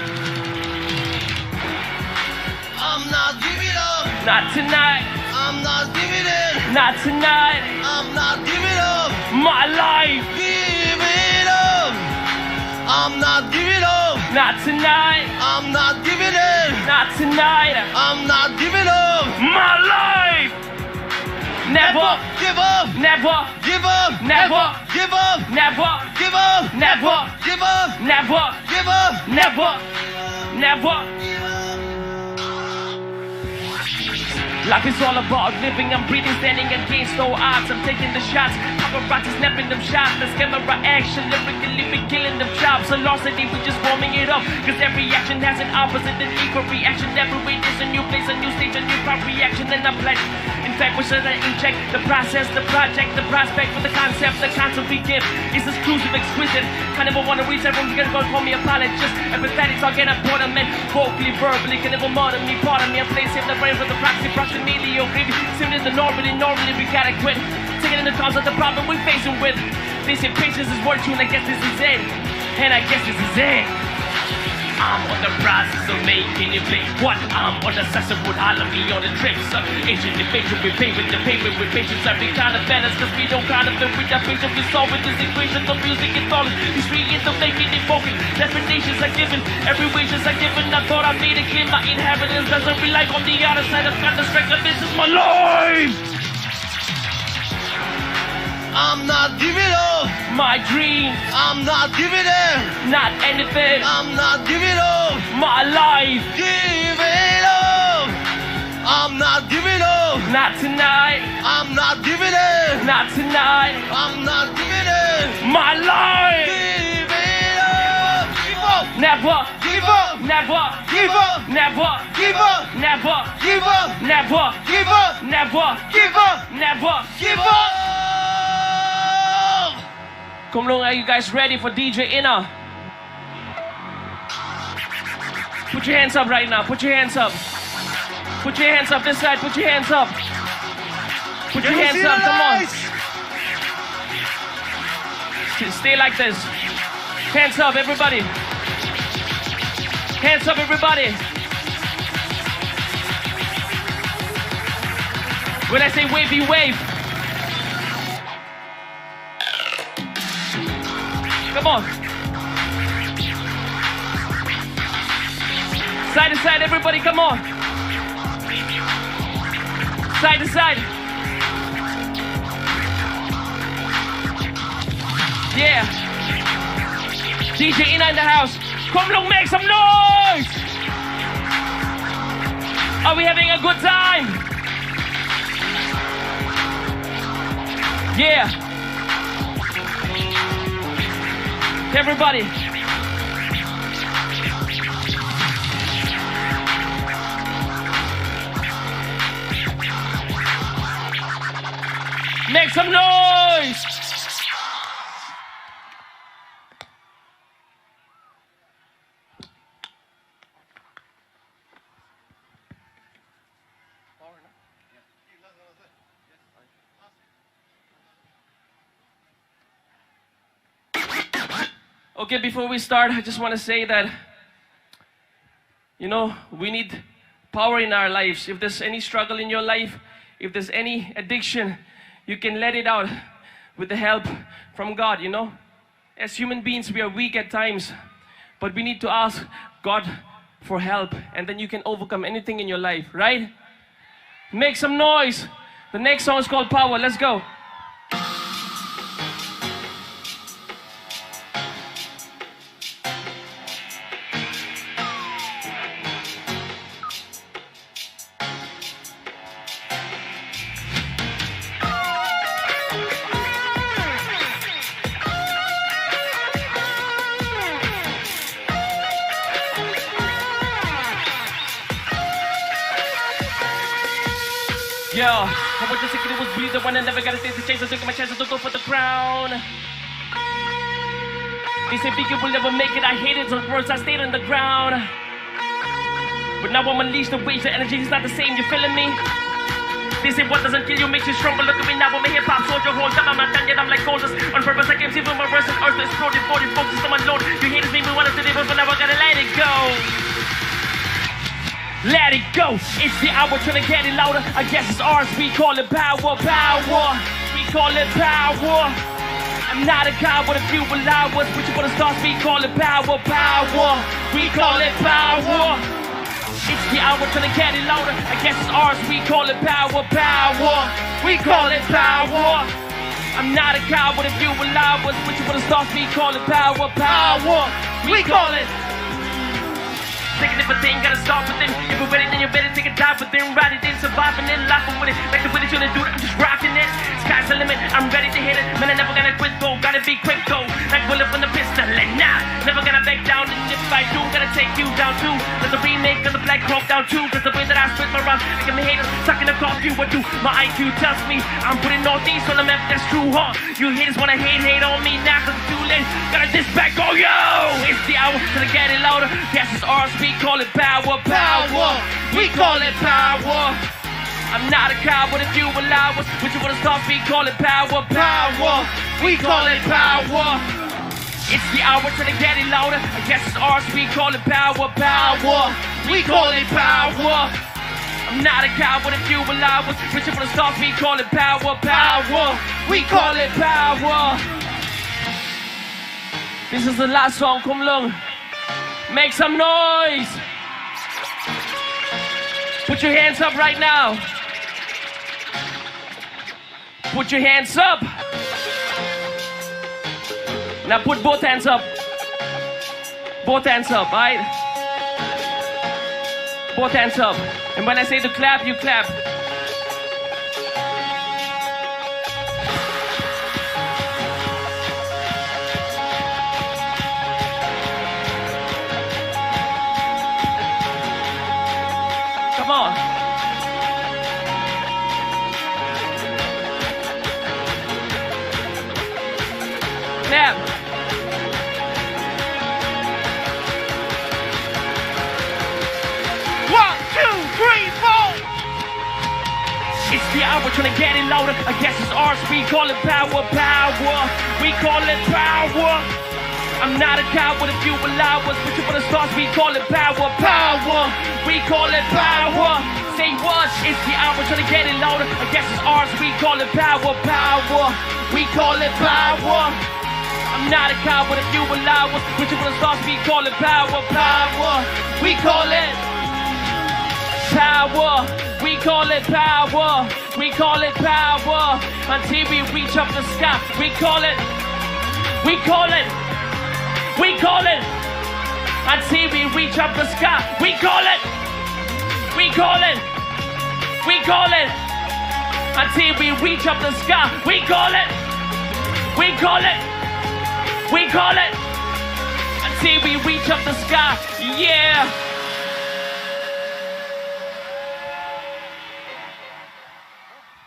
I'm not giving up. Not tonight. I'm not giving in. Not tonight. I'm not giving up. My life. Giving up. I'm not giving up. Not tonight. I'm not giving in. Not tonight. I'm not giving up. My life. Never. Give up. Never. Give up. Never. Give up. Never. Give up. Never. Give up. Never. Give up. Never. Never. Life is all about living, I'm breathing, standing against all odds. I'm taking the shots, paparazzi snapping them shots. Let's camera action, lyrically we killing them chops. Velocity, we just warming it up. Cause every action has an opposite, the need for reaction. Every way there's a new place, a new stage, a new pop reaction, and I'm blessed. In fact, we should inject the process, the project, the prospect for the concept, the concept we give is exclusive, exquisite. I never wanna reach everyone, you gotta go call me a pilot. Just empathetic, talking up ornament. Vocally, verbally, can never murder me, part of me. I play save the brain with the proxy, proximity, or gravy. Similar to normally, normally we gotta quit. Taking in the cause of the problem we facing with. They say patience is virtue, and I guess this is it. And I guess this is it. I'm on the process of making it big. What? I'm on the search of what I love me on the trip. So, ancient invasion, we pay with the paper, with patience, every kind of balance, cause we don't kind of fit with that picture, we solve with this equation, the music is all, history in the making, evoking, definitions are given, every wish is a given, I thought I made it clear, my inheritance doesn't rely on the other side of counter-strike, this is my life! I'm not giving up. My dreams. I'm not giving up. Not anything. I'm not giving up. My life. Giving up. I'm not giving up. Not tonight. I'm not giving up. Not tonight. I'm not giving up. My life. Giving up. Give up. Never. Give up. Never. Give up. Never. Give up. Never. Give up. Never. Give up. Never. Give up. Never. Give up! Kumlung, are you guys ready for D J Ina? Put your hands up right now. Put your hands up. Put your hands up this side. Put your hands up. Put your hands up. Come on. Stay like this. Hands up, everybody. Hands up, everybody. When I say wavy, wave. Come on. Side to side, everybody, come on. Side to side. Yeah. D J Ina in the house. Kumlung, make some noise! Are we having a good time? Yeah. Everybody. Make some noise! Okay, before we start, I just want to say that, you know, we need power in our lives. If there's any struggle in your life, if there's any addiction, you can let it out with the help from God, you know. As human beings, we are weak at times, but we need to ask God for help, and then you can overcome anything in your life, right? Make some noise. The next song is called Power. Let's go. Yo, I was just thinking it was me, the one that never got a taste of chase. I took my chance to go for the crown. They say big will never make it. I hate it, so first I stayed on the ground. But now I'm unleashed, the waves, the energy is not the same, you feeling me? They say what doesn't kill you makes you stronger. Look at me now, I'm a hip hop soldier. Hold up, I'm not done yet, I'm like Goldust. On purpose, I came see my verse and earth exploded. Forty focus on my load. You haters made me wanna do it, but now I gotta let it go. Let it go. It's the hour, tryna get it louder. I guess it's ours. We call it power, power. We call it power. I'm not a god, but if you allow us, put you on the stars. We call it power, power. We call it power. It's the hour, tryna get it louder. I guess it's ours. We call it power, power. We call it power. I'm not a god, but if you allow us, put you on the stars. We call it power, power. We call it. Taking it for thing, gotta stop with them. If you're ready, then you better take a dive with them. Ride it in, surviving in, laughing with it. Like the way that you do it, I'm just rocking it. Sky's the limit, I'm ready to hit it. Man, I never gonna quit though, gotta be quick though. Like bullet from the pistol, and nah, never gonna back down. And if I do, gotta take you down too. That's a remake of the Black Hawk Down too. That's the way that I spit my rhymes. Like I'm a hater, sucking the cough, you would do. My I Q tells me I'm putting all these on the map, that's true, huh? You haters wanna hate, hate on me now, cause it's too late. Gotta diss back, oh yo! It's the hour, gonna get it louder. Yes, it's ours, we call it power, power. We call it power. I'm not a coward if you allow us. But you wanna stop, we call it power, power. We call it power. It's the hour, tryna get it louder. Yes, it's ours, we call it power, power. We call it power. I'm not a coward if you allow us. Reaching for the stars, we call it power, power. We call it power. This is the last song, Khumlung. Make some noise. Put your hands up right now. Put your hands up. Now put both hands up. Both hands up, right? Both hands up. And when I say to clap, you clap. Come on. Clap. One, two, three, four. It's the hour, tryna get it louder. I guess it's ours. We call it power, power. We call it power. I'm not a coward if you allow us. Put you on the stars. We call it power, power. We call it power. Say what? It's the hour, tryna get it louder. I guess it's ours. We call it power, power. We call it power. I'm not a coward if you allow us. Put you on the stars. We call it power, power. We call it power. We call it power. We call it power. Until we reach up the sky. We call it. We call it. We call it. Until we reach up the sky. We call it. We call it. We call it. Until we reach up the sky. We call it. We call it. We call it. Until we reach up the sky. Yeah.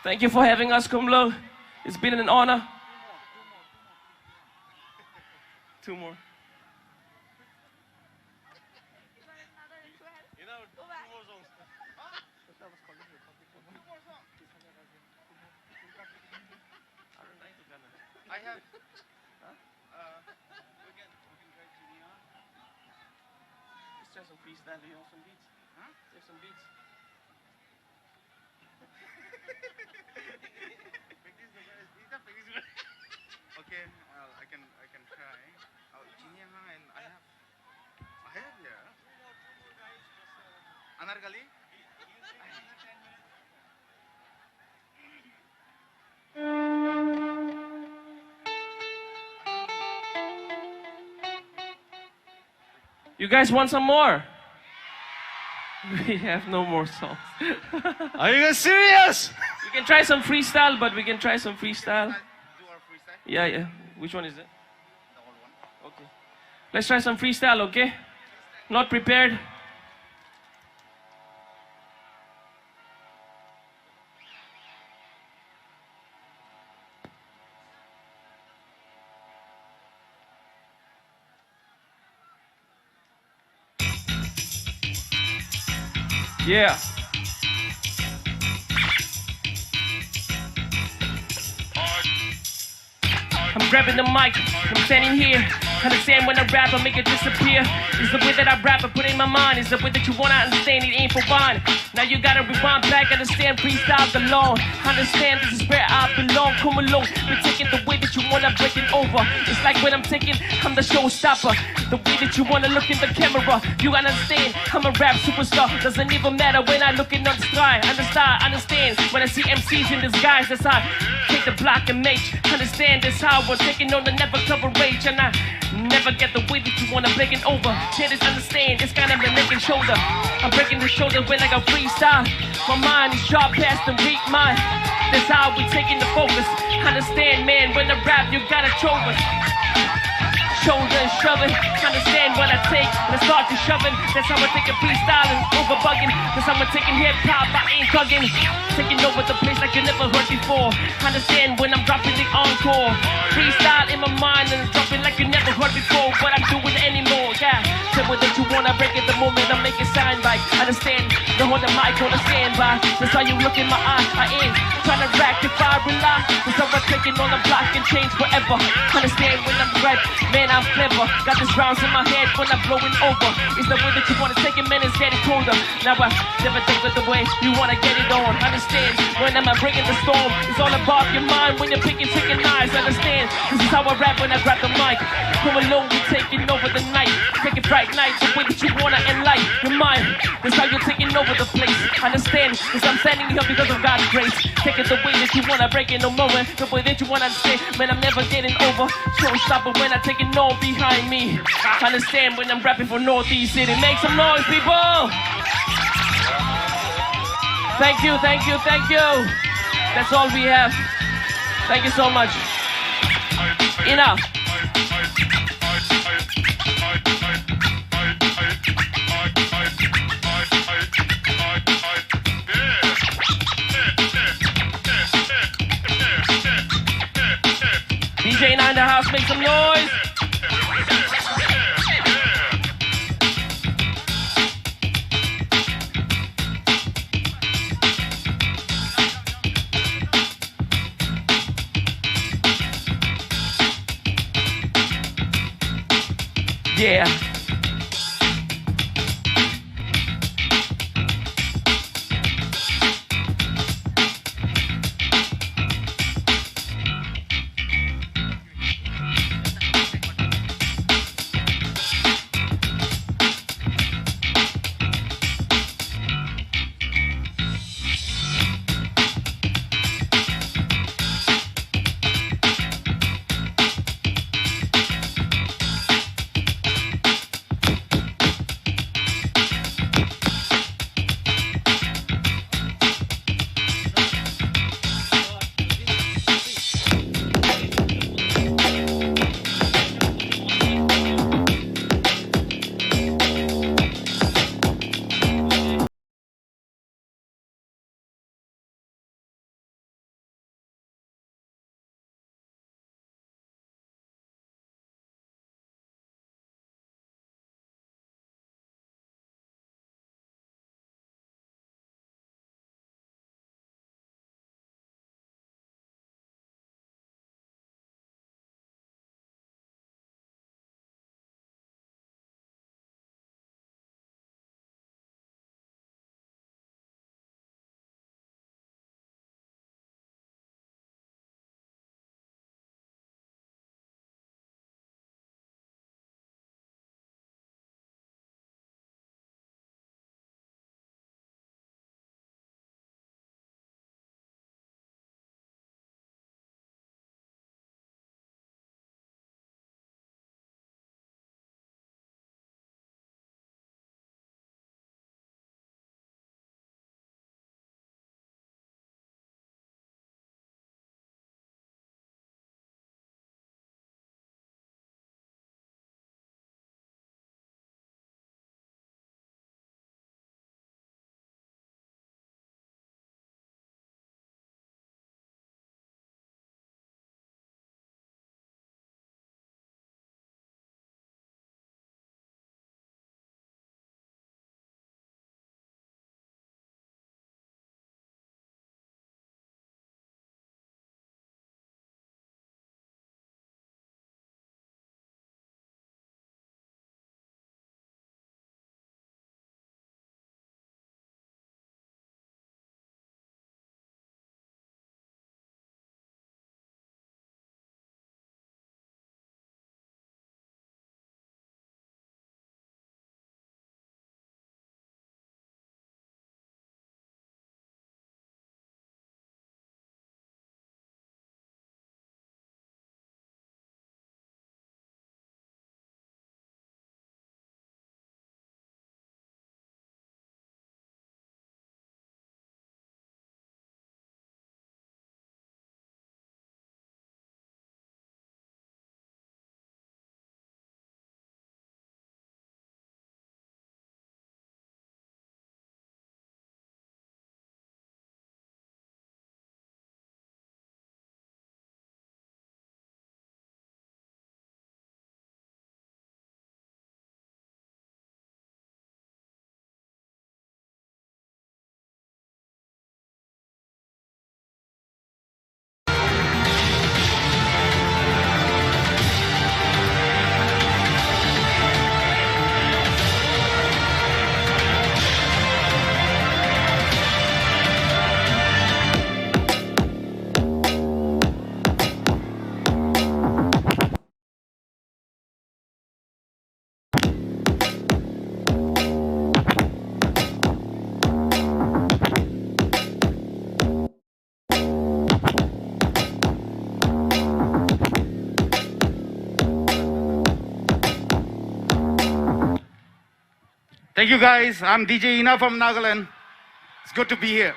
Thank you for having us, Khumlung. It's been an honor. Two more. You know, two more songs. I have. Huh? Uh, we can, we can try to, you know. Let's try some freestyle, you know, some beats. Huh? There's some beats. Practice ko, guys. Ita practice ko. Okay, uh, I can, I can try. Oh, Jinye Hang and I have, I have, yeah. Anarkali? You guys want some more? We have no more songs. Are you guys serious? We can try some freestyle, but we can try some freestyle. Do our freestyle? Yeah, yeah. Which one is it? The old one. Okay. Let's try some freestyle, okay? Not prepared. Yeah. I'm grabbing the mic, I'm standing here. Understand when I rap, I make it disappear. It's the way that I rap, I put it in my mind. It's the way that you wanna understand, it ain't for wine. Now you gotta rewind back, understand, freestyle alone. Understand, this is where I belong. Come along, we're taking the way that you wanna break it over. It's like when I'm taking, I'm the showstopper. The way that you wanna look in the camera, you understand, I'm a rap superstar. Doesn't even matter when I look in the sky. Understand, understand, when I see M Cs in disguise, that's how I take the block and make. Understand, that's how we're taking on the never cover rage. And I never get the way that you wanna break it over. Shit is understand, it's kinda been making shoulder. I'm breaking the shoulder when I go freestyle. My mind is sharp past the weak mind. That's how we taking the focus. Understand, man, when I rap, you gotta show us. Shoulder shoving, understand what I take. Let's start to shoving. That's how I take a freestyle and over bugging. That's how I'm taking hip hop, I ain't thugging. Taking over the place like you never heard before. Understand when I'm dropping the encore. Freestyle in my mind and dropping like you never heard before. What I'm doing anymore, yeah. Tell me that you wanna break it the moment I make it sound right. Understand, the hold the mic on the standby. That's how you look in my eye. I ain't tryna rack if I rely. Cause I'm taking on the block and change forever. Understand when I'm right, man, I'm clever. Got these rounds in my head when I'm blowing over. It's the way that you wanna take it, man, it's getting colder. Now I never think of the way you wanna get it on. Understand when I'm bringing the storm. It's all about your mind when you're picking chicken eyes. Understand this is how I rap when I grab the mic. Come along, we taking over the night. Take it right night, the way that you wanna enlighten your mind. That's how you're taking over the place. Understand, cause I'm standing here because of God's grace. Take it the way that you wanna break it, no moment. The way that you wanna understand, man, I'm never getting over. Showstopper when I take it all behind me. Understand when I'm rapping for Northeast City. Make some noise, people! Thank you, thank you, thank you. That's all we have. Thank you so much. Enough. D J Nine in the house, make some noise. Yeah. Thank you, guys. I'm D J Ina from Nagaland. It's good to be here.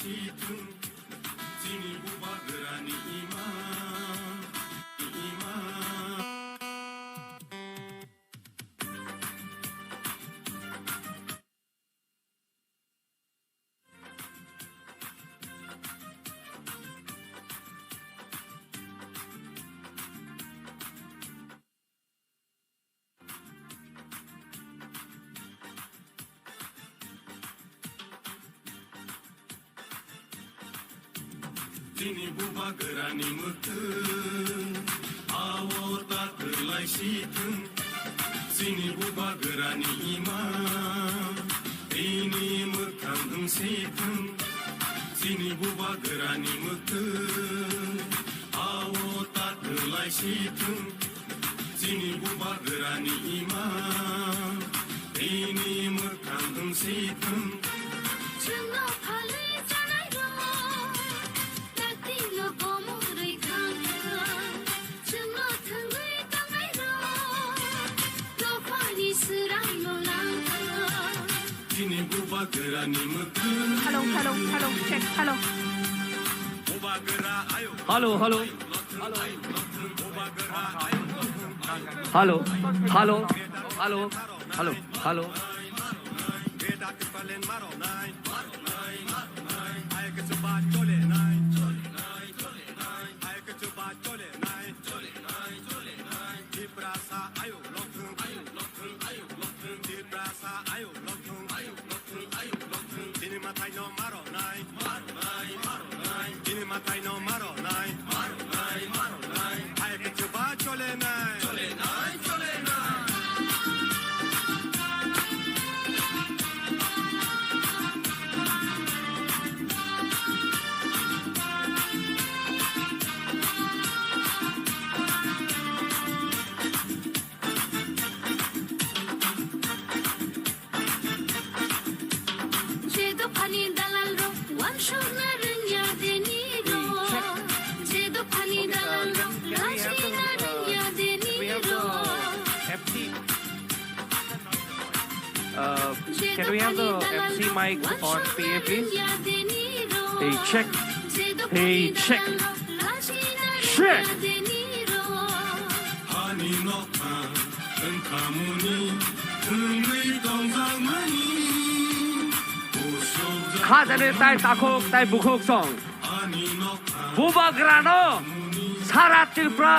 Chini bubagrani ima, ima. Chini bubagrani mwktwng, awo ta kwlai si thwng. Chini bubagrani ima, bini mwkhang wng si thwng. Chini bubagrani mwktwng, awo ta kwlai si thwng. Chini bubagrani ima, bini mwkhang wng si thwng. Chwngno phalwi chanairok, dakti no komorwi thang thang. Chwngno thwngwi tongnairok, dophani swrangno lang thang. Hello, hello, hello, check, hello. Hello, hello. Hello, hello, hello, hello, hello. Tiprasa ayuk lokthung, ayuk lokthung, ayuk lokthung. Tiprasa ayuk lokthung, ayuk lokthung, ayuk lokthung. Chini mathai no maro nai, maro nai, maro nai. Chini mathai no maro nai, maro nai, maro nai. Hai ke chuba chole nai, chole nai, chole nai. Je dophani dalalrok uansukna rwngya deni rok. Je dophani dalalrok lachina rwngya deni rok. Uh, can we have the M C mic on P A, please? Hey, check. Hey, check. Check. Khajani tai takhuk tai bukhuk song. Bubagrano sara Tripura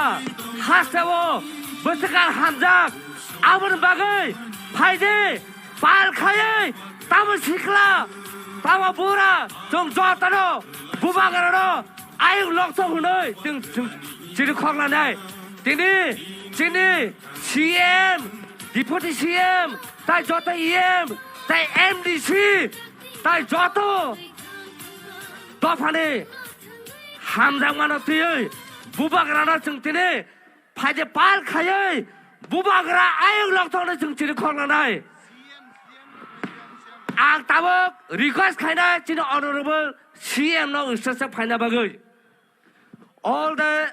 hasteo bwswkang hamjak. Aboni bagwi phaidi pal khaiwi tamo sikla, tamo bura, chwng jotono Bubagrano ayuk lokthok hwnwi chwng, chwng chini khoklanai. Tini chini C M, Deputy C M, tai joto E M, tai M D C, tai joto dophani hamjakmano twiwi Bubagrano chwng tini phaidi pal khaiwi Bubagra ayuk lokthokno chwng chini khoklanai. Ang tabuk request khainai chini honorable C M no stage o phaina bagwi. All the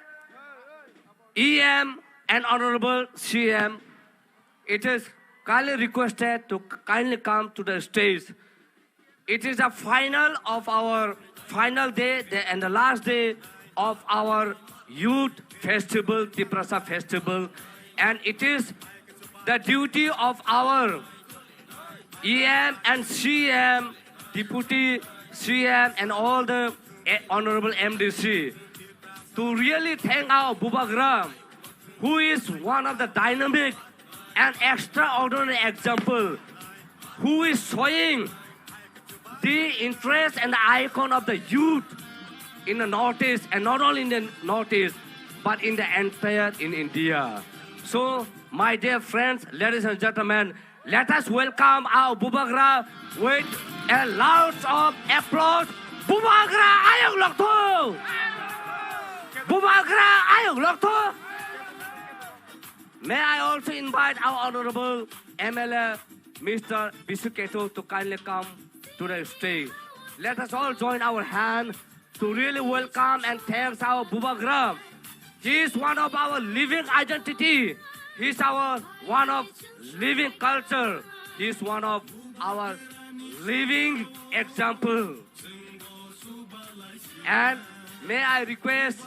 E M and honorable C M, it is kindly requested to kindly come to the stage. It is the final of our final day, the, and the last day of our youth festival, Tiprasa festival, and it is the duty of our E M and C M, Deputy C M, and all the, eh, honorable M D C to really thank our Bubagra, who is one of the dynamic and extraordinary example, who is showing the interest and the icon of the youth in the Northeast, and not only in the Northeast, but in the entire in India. So, my dear friends, ladies and gentlemen, let us welcome our Bubagra with a loud of applause. Bubagra ayuk lokthok! Bubagra ayuk lokthok! May I also invite our honorable M L A, Mister Bisu Keto, to kindly come to the stage. Let us all join our hand to really welcome and thanks our Bubagra. He is one of our living identity. He is our one of living culture. He is one of our living example. And may I request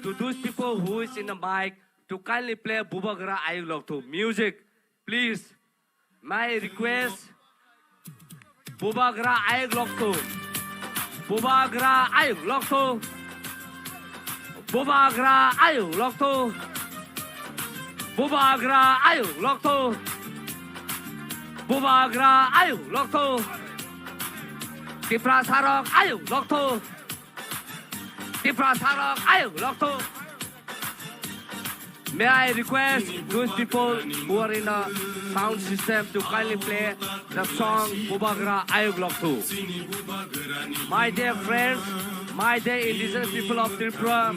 to those people who is in the mic to kindly play Bubagra Ayuk Lokthung music, please. My request, Bubagra Ayuk Lokthung. Bubagra Ayuk Lokthung. Bubagra Ayuk Lokthung. Bubagra Ayuk Lokthung. Bubagra Ayuk Lokthung. Tiprasarok Ayuk Lokthung. Tiprasarok Ayuk Lokthung. May I request those people who are in the sound system to kindly play the song Bubagra Ayuk Lokthung. My dear friends, my dear indigenous people of Tripura,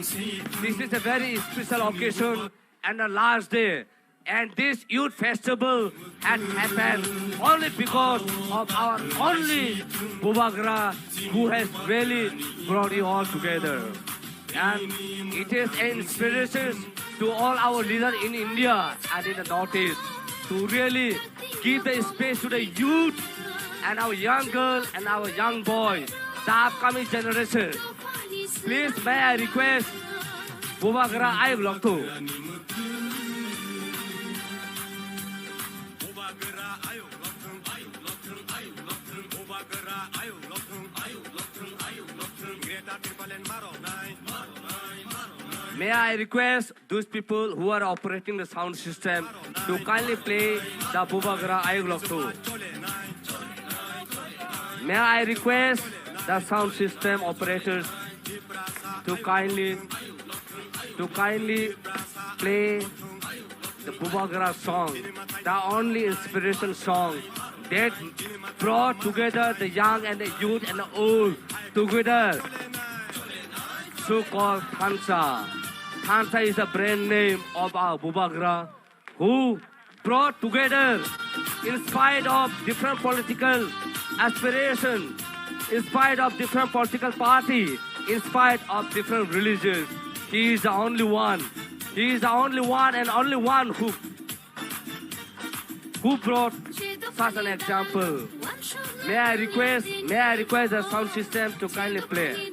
this is a very special occasion and the last day. And this youth festival has happened only because of our only Bubagra, who has really brought you all together. And it is an inspiration to all our leaders in India and in the Northeast to really give the space to the youth and our young girl and our young boy, the upcoming generation. Please, may I request Bubagra Ayuk Lokthung. May I request those people who are operating the sound system to kindly play the Bubagra Ayuk Lokthung. May I request the sound system operators to kindly, to kindly play the Bubagra song, the only inspiration song that brought together the young and the youth and the old together, so-called Thansa. Thansa is the brand name of our Bubagra, who brought together in spite of different political aspiration, in spite of different political party, in spite of different religions. He is the only one. He is the only one and only one who, who brought such an example. May I request, may I request the sound system to kindly play.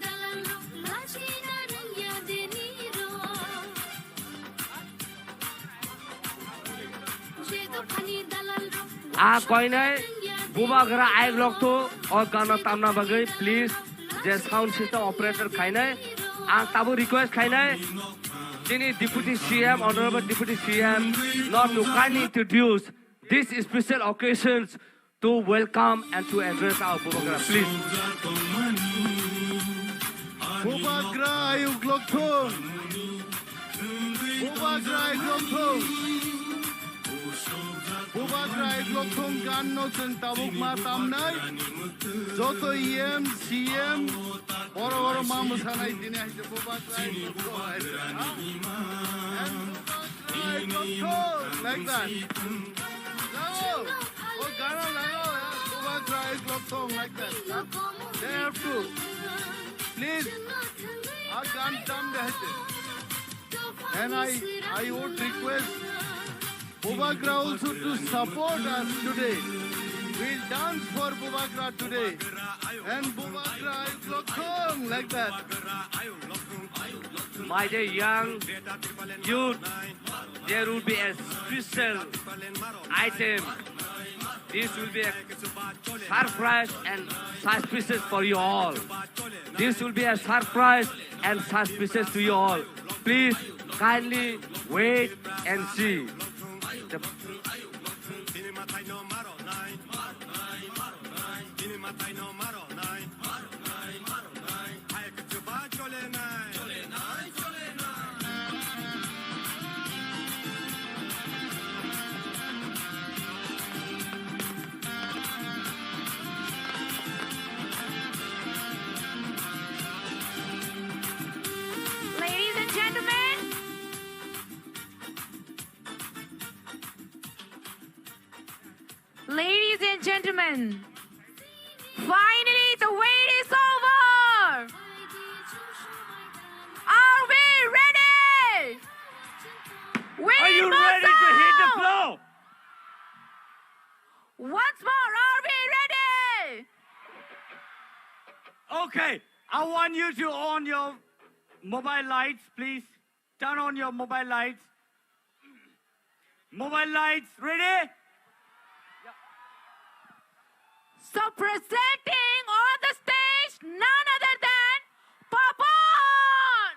A koinai Bubagra Ayuk Lokthung o gana tamna bagwi please je sound system operator khainai. Ang tabuk request khainai chini Deputy C M, Honorable Deputy C M, not to kindly introduce these special occasions to welcome and to address our Bubagra, please. Bubagra Ayuk Lokthung. Bubagra Ayuk Lokthung. Bubagra Ayuk Lokthung gan no chwng tabuk ma tamnai. Joto E M, C M, boro boro ma mwsanai tini hai se Bubagra Ayuk Lokthung hai se, ha? And Bubagra Ayuk Lokthung, like that. Lagao. Oh, gana lagao, yeah. Bubagra Ayuk Lokthung, like that, ha? They have to. Please. Ah, gan tam de hai se. And I, I would request Bubagra also to support us today. We'll dance for Bubagra today. And Bubagra Ayuk Lokthung, like that. My dear young youth, there will be a special item. This will be a surprise and suspicious for you all. This will be a surprise and suspicious to you all. Please kindly wait and see. The Ladies and gentlemen, ladies and gentlemen, finally the wait is over. Are we ready? We Are you ready to hit the floor? Once more, are we ready? Okay, I want you to on your mobile lights, please. Turn on your mobile lights. Mobile lights, ready? So presenting on the stage, none other than Papon!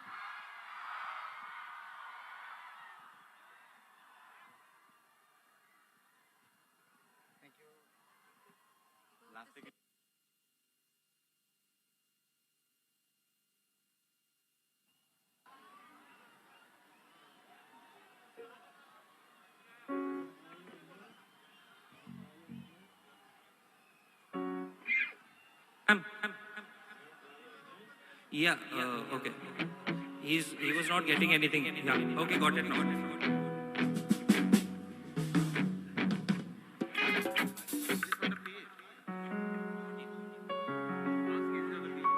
Thank you. Last Um, um, um. Yeah, uh, okay. He's, he was not getting anything. Yeah, okay, got it now.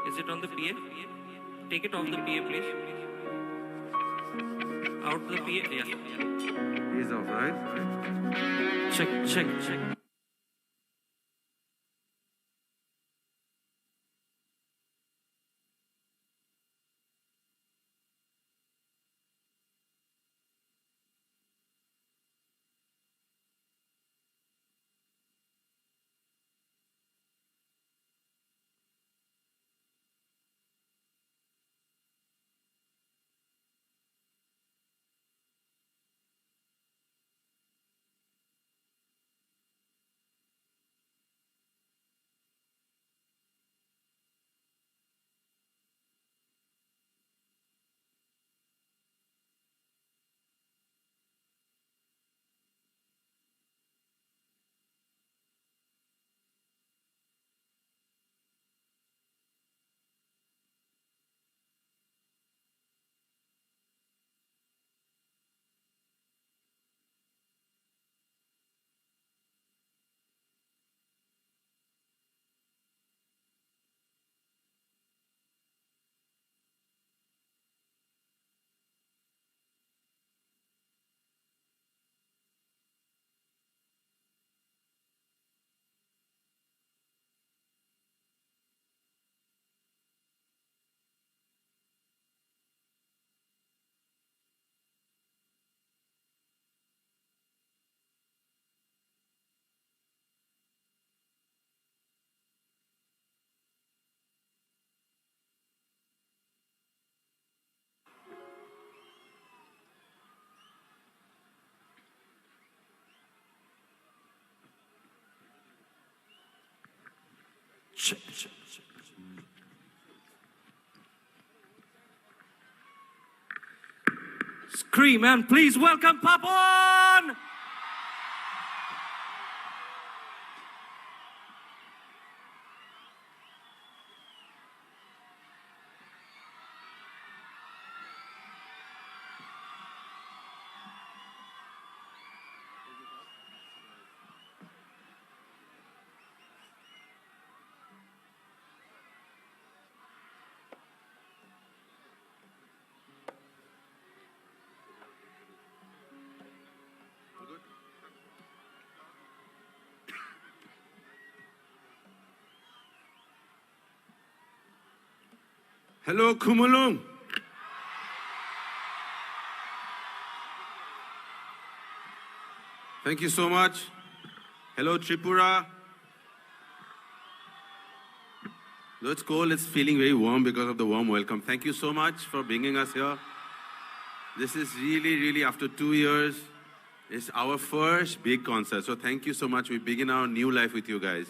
Is it on the P A? Take it off the P A, please. Out the P A, yeah. He's off, right? Check, check, check. Scream and please welcome Papon! Hello, Khumulwng. Thank you so much. Hello, Tripura. Though it's cold, it's feeling very warm because of the warm welcome. Thank you so much for bringing us here. This is really, really, after two years, it's our first big concert. So thank you so much. We begin our new life with you guys.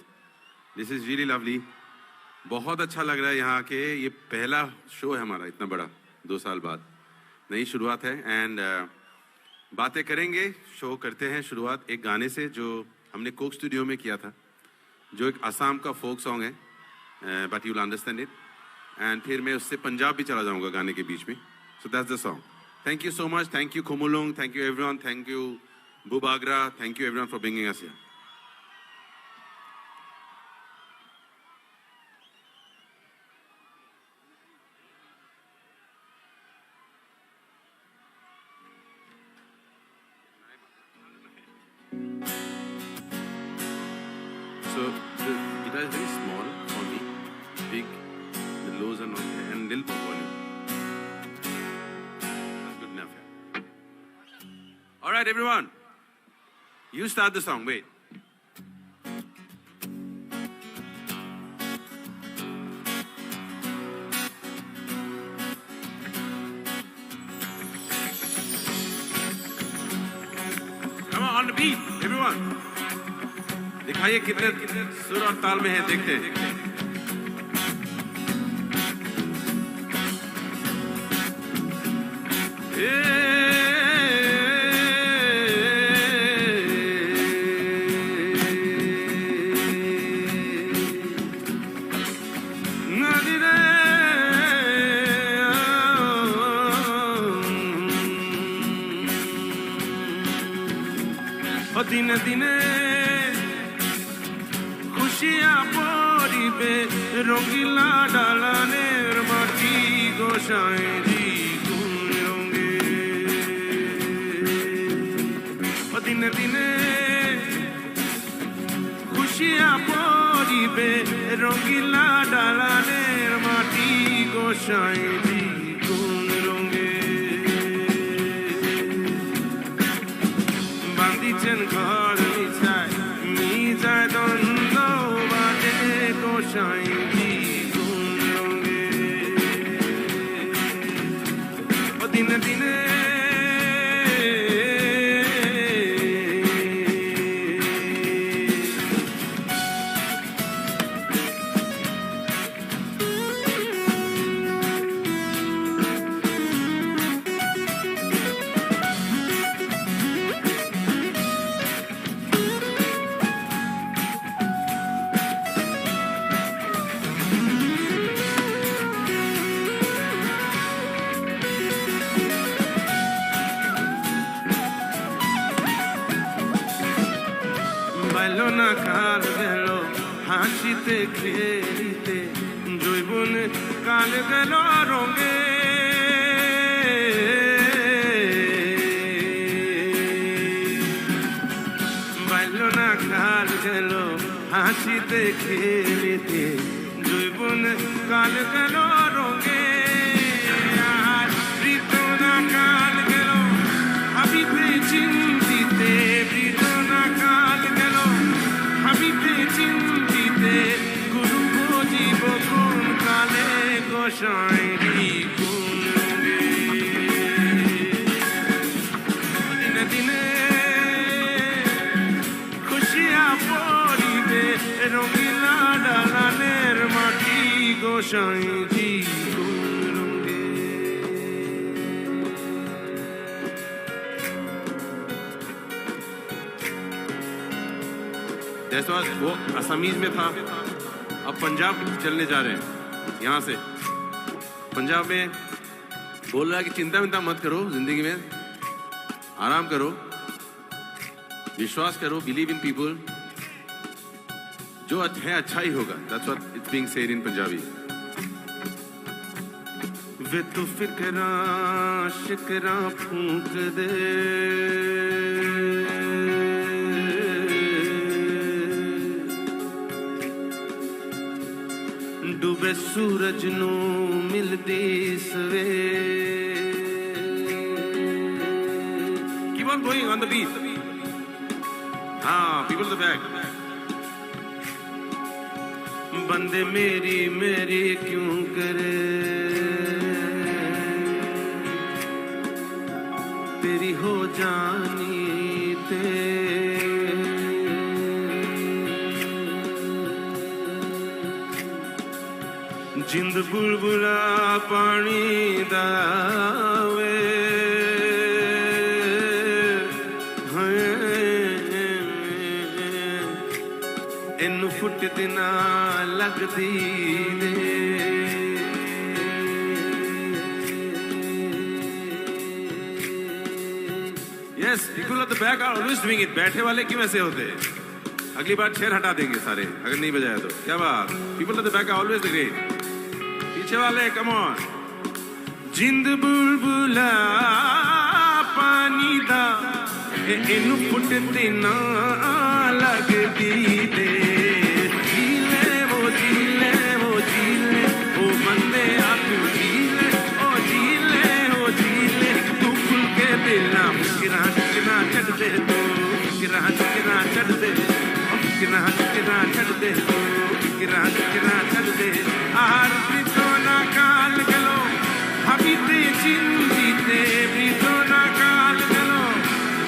This is really lovely. बहुत अच्छा लग रहा है यहाँ आके। ये पहला शो है हमारा इतना बड़ा, दो साल बाद। नई शुरुआत है। And बातें करेंगे, शो करते हैं शुरुआत एक गाने से जो हमने कोक स्टूडियो में किया था, जो एक असम का फोक सॉन्ग है, but you'll understand it. And फिर मैं उससे पंजाब भी चला जाऊंगा गाने के बीच में. So that's the song. Thank you so much. Thank you, Khumulwng. Thank you, everyone. Thank you, Bubagra. Thank you, everyone, for bringing us here. So the guitar is very small for me. Big, the lows are not Little more volume. That's good enough, yeah. All right, everyone. You start the song. Wait. Come on, on the beat, everyone. दिखाइए कितने सुर और ताल में है, देखते हैं। O dine dine খুশিয়া পরিবে রঙিলা দালানের মাটি গোসাইরি কোন রঙে। ও দিনে দিনে খুশিয়া পরিবে রঙিলা দালানের মাটি গোসাইরি কোন রঙে। বান্দিছেন ঘর মিছায়, মিছায় দ্বন্দ্ব বাজে গোসাই জীবন রঙে। ও দিনে দিনে Bailo na kal gelo hashite khelite, joibone kal gelo ronge. Bailo na kal gelo hashite khelite, joibone kal gelo ronge. Ar britona kal gelo habite chintite, britona kal gelo habite chintite, guru bojibo kon kale gosairi kon ronge. Dine dine খুশিয়া পরিবে রঙিলা দালানের মাটি গোসাই জীবন রঙে। That was वो असमीज में था। अब पंजाब चलने जा रहे हैं यहाँ से। पंजाब में बोल रहा है कि चिंता विंता मत करो जिंदगी में, आराम करो, विश्वास करो, believe in people। जो अच्छा है, अच्छा ही होगा। That's what it's being said in Punjabi। वे तू फिकरां शिकरां फूंक दे, डूबे सूरज नू मिलदी सवेर। Keep on going on the beat। हाँ, people at the back। बंदे मेरी मेरी क्यों करे, तेरी हो जानी ते। जिंद बुलबुला पानी दावे। हैं। ਇਹਨੂੰ ਫੁੱਟ ਤੇ ਨਾ ਲੱਗਦੀ ਨੇ। Yes, people at the back are always doing it। बैठे वाले क्यों ऐसे होते हैं? अगली बार चेयर हटा देंगे सारे, अगर नहीं बजाया तो। क्या बात? People at the back are always great। पीछे वाले, come on। ਜਿੰਦ ਬੁਲਬੁਲਾ ਪਾਣੀ ਦਾ, ਇਹ ਇਹਨੂੰ ਫੁੱਟ ਤੇ ਨਾ ਲੱਗਦੀ ਦੇ। ਜੀ ਲੈ ਵੋ, ਜੀ ਲੈ ਵੋ, ਜੀ ਲੈ ਵੋ, ਬੰਦੇ ਆ ਤੂੰ। फिक्रा फिक्रा चल दे, फिक्रा फिक्रा चल दे, फिक्रा फिक्रा चल दे। आर भी तो ना काल गलो, हबीते चिंतिते, भी तो ना काल गलो,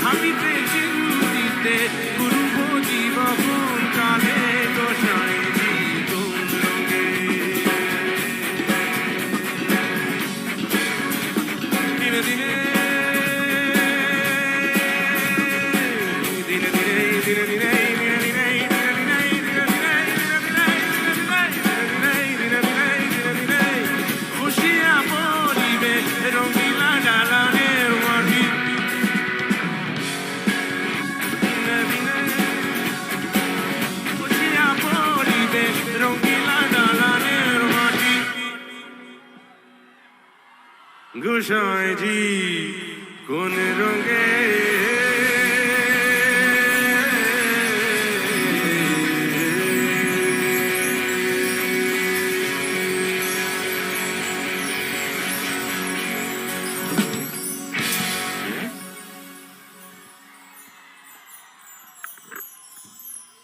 हबीते चिंतिते, गुरु बोधी बाबू काले गोसाई जी तुम लोगे। গোসাইজি কোন রঙে।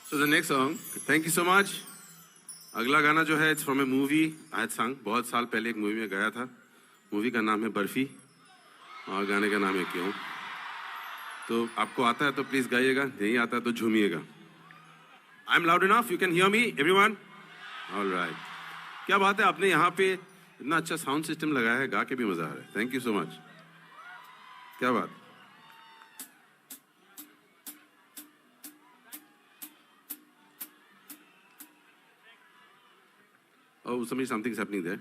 So the next song, thank you so much. अगला गाना जो है, it's from a movie I had sung। बहुत साल पहले एक मूवी में गाया था। मूवी का नाम है बर्फी और गाने का नाम है क्यों। तो आपको आता है तो प्लीज गाइएगा, नहीं आता है तो झूमिएगा। I am loud enough, you can hear me, everyone? All right। क्या बात है, आपने यहाँ पे इतना अच्छा साउंड सिस्टम लगाया है, गा के भी मजा आ रहा है। Thank you so much। क्या बात। Oh, something, something is happening there।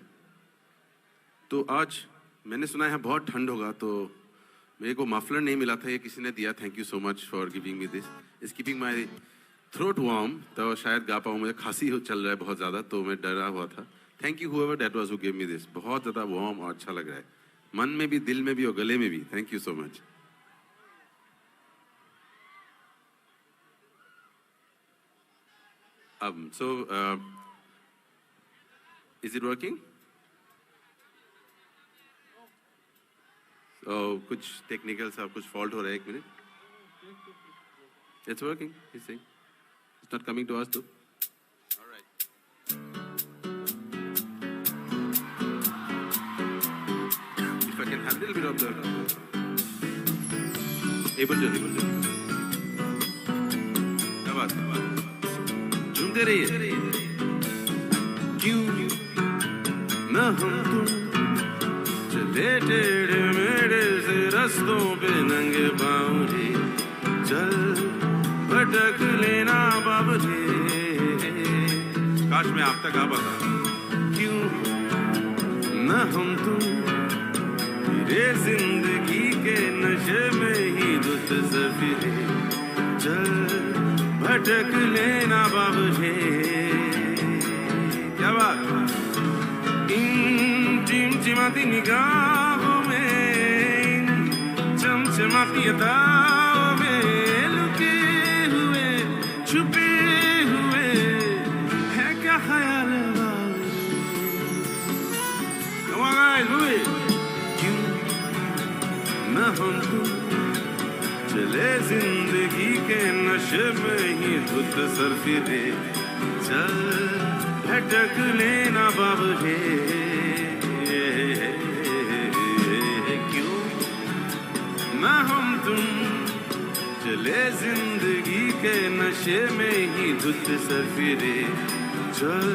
तो आज मैंने सुना है बहुत ठंड होगा, तो मेरे को मफलर नहीं मिला था, ये किसी ने दिया। Thank you so much for giving me this। It's keeping my throat warm। तो शायद गा पाऊँ, मुझे खांसी हो, चल रहा है बहुत ज़्यादा, तो मैं डरा हुआ था। Thank you whoever that was who gave me this। बहुत ज़्यादा वार्म और अच्छा लग रहा है, मन में भी, दिल में भी और गले में भी। Thank you so much। Um, so, uh, is it working? Oh, कुछ टेक्निकल सा कुछ फॉल्ट हो रहा है, एक minute. It's working, he's saying। It's not coming to us though। All right। If I can have little bit of the able to, able to। क्या बात, क्या बात। झूमते रहिए। क्यों ना हम तुम चले टेढ़े मेढ़े से रस्तों पे नंगे पाँव रे। चल भटक लेना बाबरे। काश मैं आप तक आ पाता। क्यों ना हम तुम फिरे जिंदगी के नशे में ही धुत सफिरे। चल भटक लेना बाबरे। क्या बात। इन टिमटिमाती निगाहों में, इन चमचमाती अदाओं में लुके हुए, छुपे हुए हैं क्या ख्याल बाबरे। Come on, guys, move it। क्यों ना हम तुम चले जिंदगी के नशे में ही धुत सर फिरे। चल भटक लेना बाबरे। क्यों ना हम तुम चले जिंदगी के नशे में ही धुत सर फिरे। चल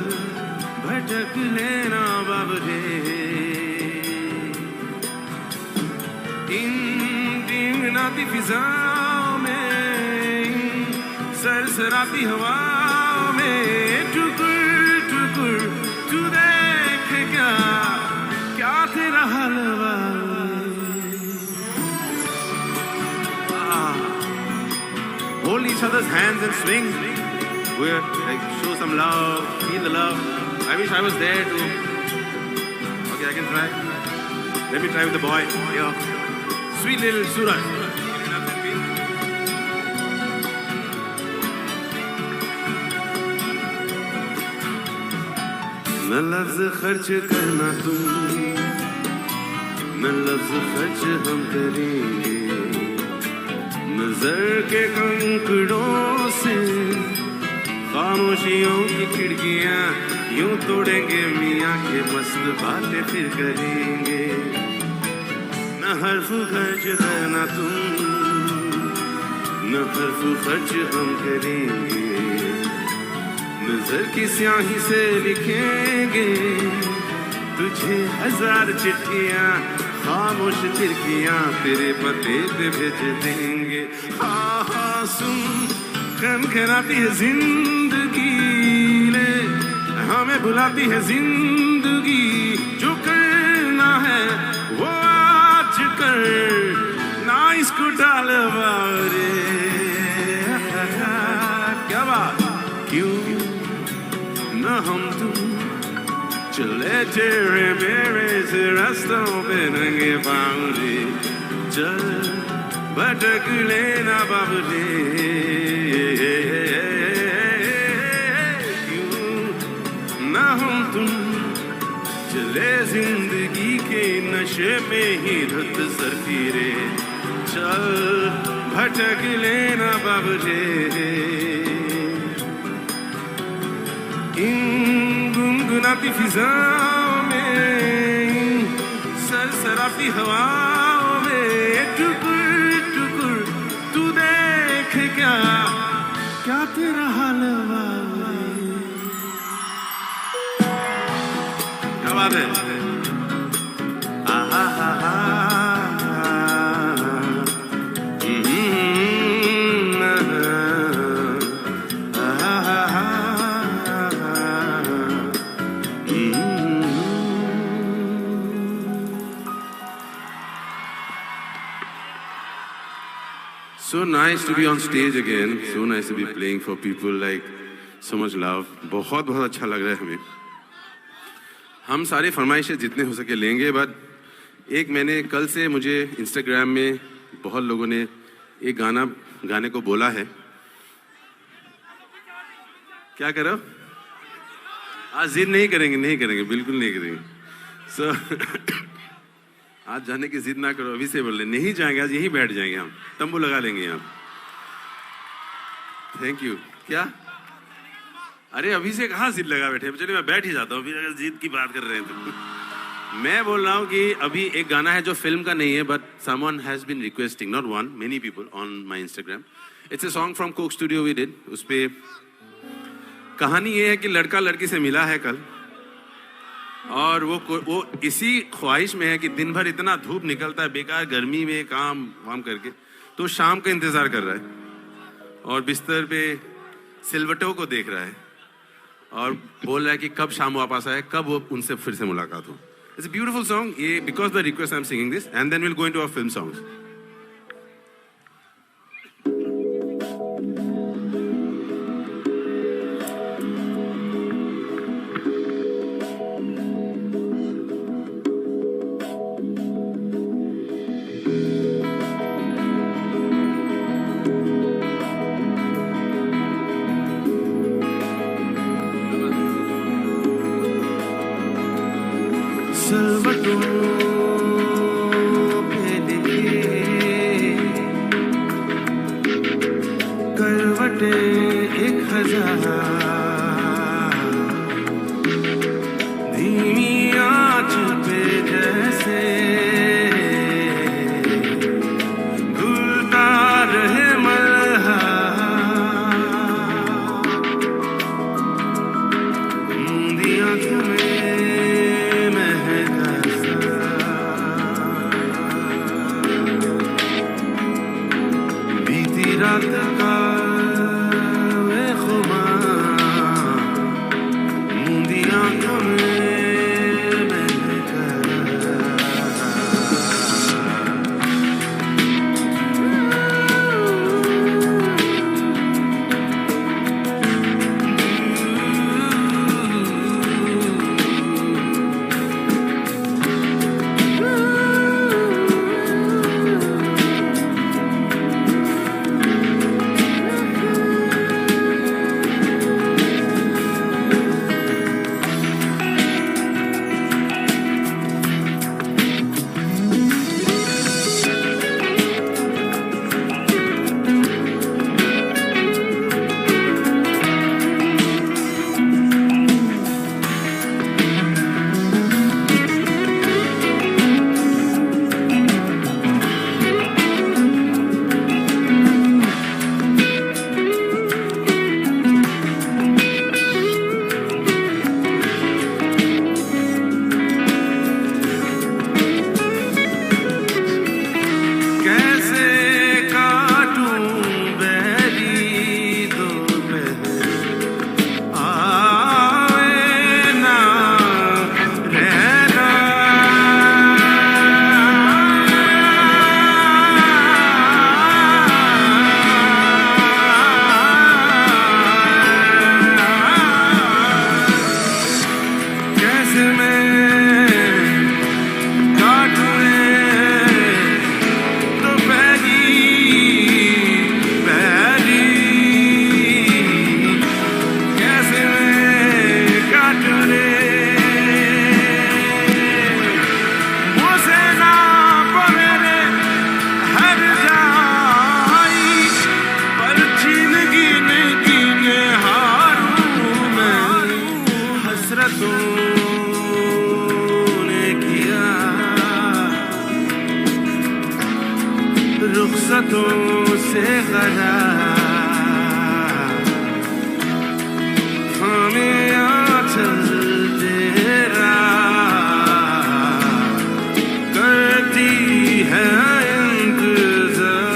भटक लेना बाबरे। इन टिनटिनाती फिजाओं में, इन सरसराती हवाओं में टुकुर टुकुर तू देखे क्या, क्या तेरा हाल बाबरे। Ah, hold each other's hands and swing. We're like, show some love, feel the love. I wish I was there too. Okay, I can try. Let me try with the boy. Yeah. Sweet little Suraj. न लफ्ज खर्च करना तुम, न लफ्ज खर्च हम करेंगे, न नजर के कंकड़ों से खामोशियों की खिड़कियां यूं तोड़ेंगे मियाँ के मस्त बातें फिर करेंगे। न हर्फ खर्च करना तुम, न हर्फ खर्च हम करेंगे। नजर की स्याही से लिखेंगे तुझे हजार चिट्ठियां, खामोश खिड़कियां तेरे पते पे भेज देंगे। हाँ, हाँ, सुन, खनखनाती है जिंदगी, ले, हमें बुलाती है जिंदगी। जो करना है, वो आज कर, ना इसको टाल बाबरे। क्या बात? क्यों ना हम तुम चले तेरे मेरे से रास्तों पे नंगे पाँव रे। चल, भटक लेना बाबरे। क्यों ना हम तुम चले जिंदगी के नशे में ही धुत सर फिरे। चल, भटक लेना बाबरे। इन गुनगुनाती फिजाओं में, इन सरसराती हवाओं में टुकुर टुकुर तू देखे क्या, क्या तेरा हाल हुआ? क्या बात है? आहा हा हा। So nice to be on stage again. So nice to be playing for people, like, so much love. बहुत बहुत अच्छा लग रहा है हमें। हम सारी फरमाइशें जितने हो सके लेंगे, but एक, मैंने कल से, मुझे Instagram में बहुत लोगों ने एक गाना गाने को बोला है। क्या करो? आज जिद नहीं करेंगे, नहीं करेंगे, बिल्कुल नहीं करेंगे। So आज जाने की जिद ना करो, अभी से बोल रहे, नहीं जाएंगे, आज यहीं बैठ जाएंगे हम, तंबू लगा लेंगे यहाँ। Thank you. क्या? अरे, अभी से कहाँ जिद लगा बैठे? चलिए, मैं बैठ ही जाता हूँ, अभी अगर जिद की बात कर रहे हैं तो। मैं बोल रहा हूँ कि अभी एक गाना है जो फिल्म का नहीं है, but someone has been requesting, not one, many people on my Instagram. It's a song from Coke Studio we did. उस पे कहानी ये है कि लड़का लड़की से मिला है कल, और वो को-, वो इसी ख्वाहिश में है कि दिन भर इतना धूप निकलता है, बेकार गर्मी में काम वाम करके, तो शाम का इंतजार कर रहा है और बिस्तर पे सिलवटों को देख रहा है और बोल रहा है कि कब शाम वापस आए, कब वो उनसे फिर से मुलाकात हो। It's a beautiful song. ये because the request, I'm singing this, and then we'll go into our film songs. सिलवटों पे लिखे करवटें एक हजार, धीमी आंच पे जैसे घुलता रहे मलहा। मूंदी आंख में महका सा बीती रात का वे खुमार, मूंदी आंख में महका। हमें आंचल तेरा करती है इंतजार।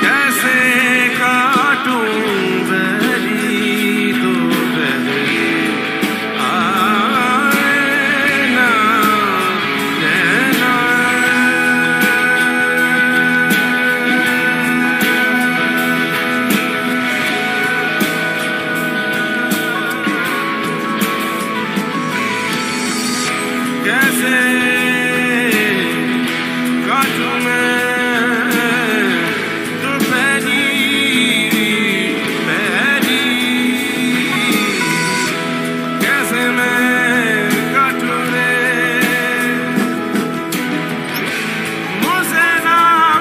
कैसे काटूं वैरी दोपहरी आए ना रहना। कैसे काटूं मैं दोपहरी, पहरी, कैसे मैं काटूं रे? मुझे ना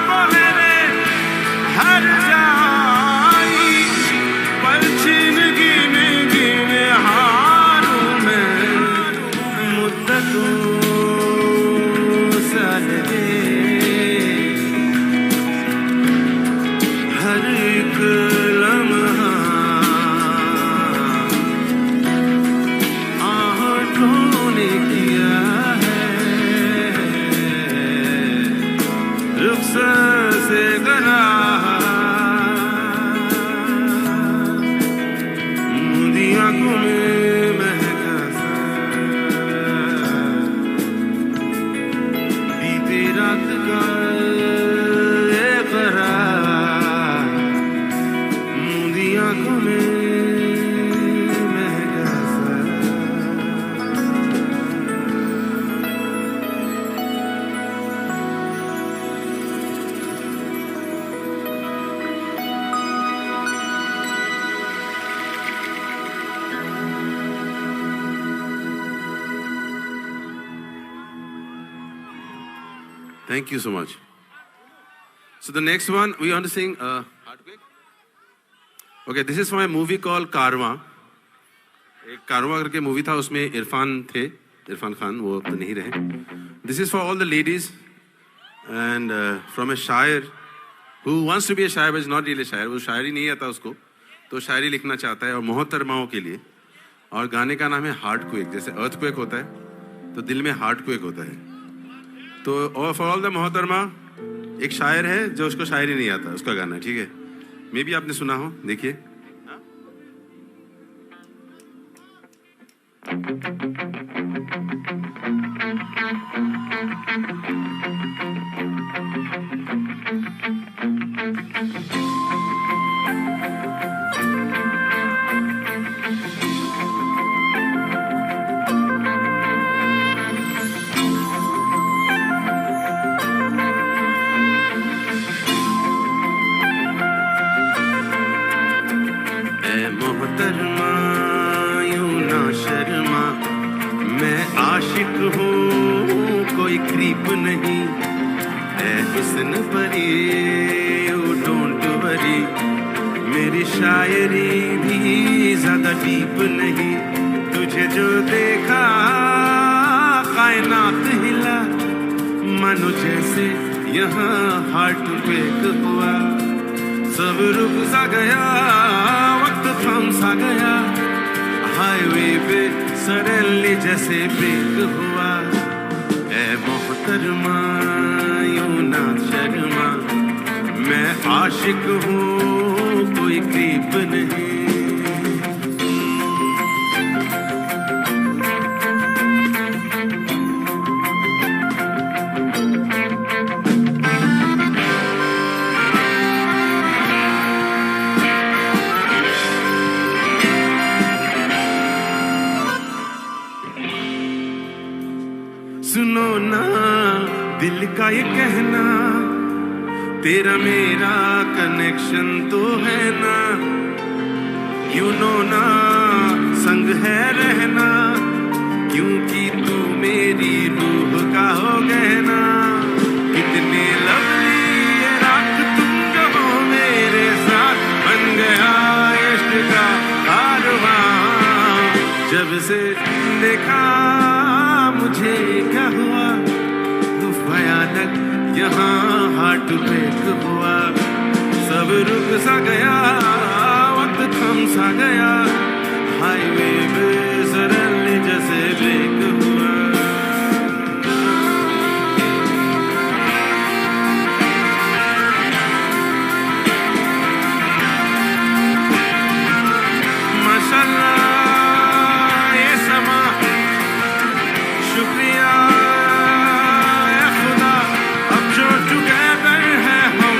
बोले रे हर जाई, पर छीन गिन गिन हारूं मैं। मुद्दतों साल है हर एक लम्हा आंखों ने किया है रुखसत से गुनाह। मुंदी आंखों में महका सा बीती रात का ये करार। मुंदी आंखों में महका सा। Thank you so much. So the next one, we want to sing, uh, Heartquake. Okay, this is from a movie called Karvaan. एक कारवां करके मूवी था, उसमें इरफान थे, इरफान खान, वो अब तो नहीं रहे। This is for all the ladies and, uh, from a शायर who wants to be a शायर but is not really a शायर, वो शायरी नहीं आता उसको, तो शायरी लिखना चाहता है, और मोहतरमाओं के लिए। और गाने का नाम है हार्ट क्वेक। जैसे अर्थक्वेक होता है, तो दिल में हार्ट क्वेक होता है। तो और for all the मोहतरमा, एक शायर है जो उसको शायरी नहीं आता, उसका गाना है, ठीक है? मे बी आपने सुना हो, देखिए। ए मोहतरमा, यूं ना शर्मा, मैं आशिक हूँ, कोई क्रीप नहीं। ए हुस्न परी, you don't worry, मेरी शायरी भी ज्यादा डीप नहीं। तुझे जो देखा, कायनात हिला, मानो जैसे यहाँ हार्ट ब्रेक हुआ। सब रुक सा गया, वक्त थम सा गया। हाईवे पे सडनली जैसे ब्रेक हुआ। ए मोहतरमा, यूं ना शर्मा, मैं आशिक हूँ, कोई क्रीप नहीं। सुनो ना दिल का ये कहना, तेरा मेरा कनेक्शन तो है ना, यू नो ना, संग है रहना, क्योंकि तू मेरी रूह का हो गहना। कितने लवली ये रात तुम जो हो मेरे साथ, बन गया इश्क का कारवां। जब से देखा मुझे क्या हुआ, उफ भयानक यहाँ हार्ट ब्रेक हुआ। सब रुक सा गया, वक्त थम सा गया, हाईवे पे सडनली जैसे ब्रेक हुआ। माशाल्लाह, ये समा, शुक्रिया, या खुदा, अब जो टुगेदर है हम,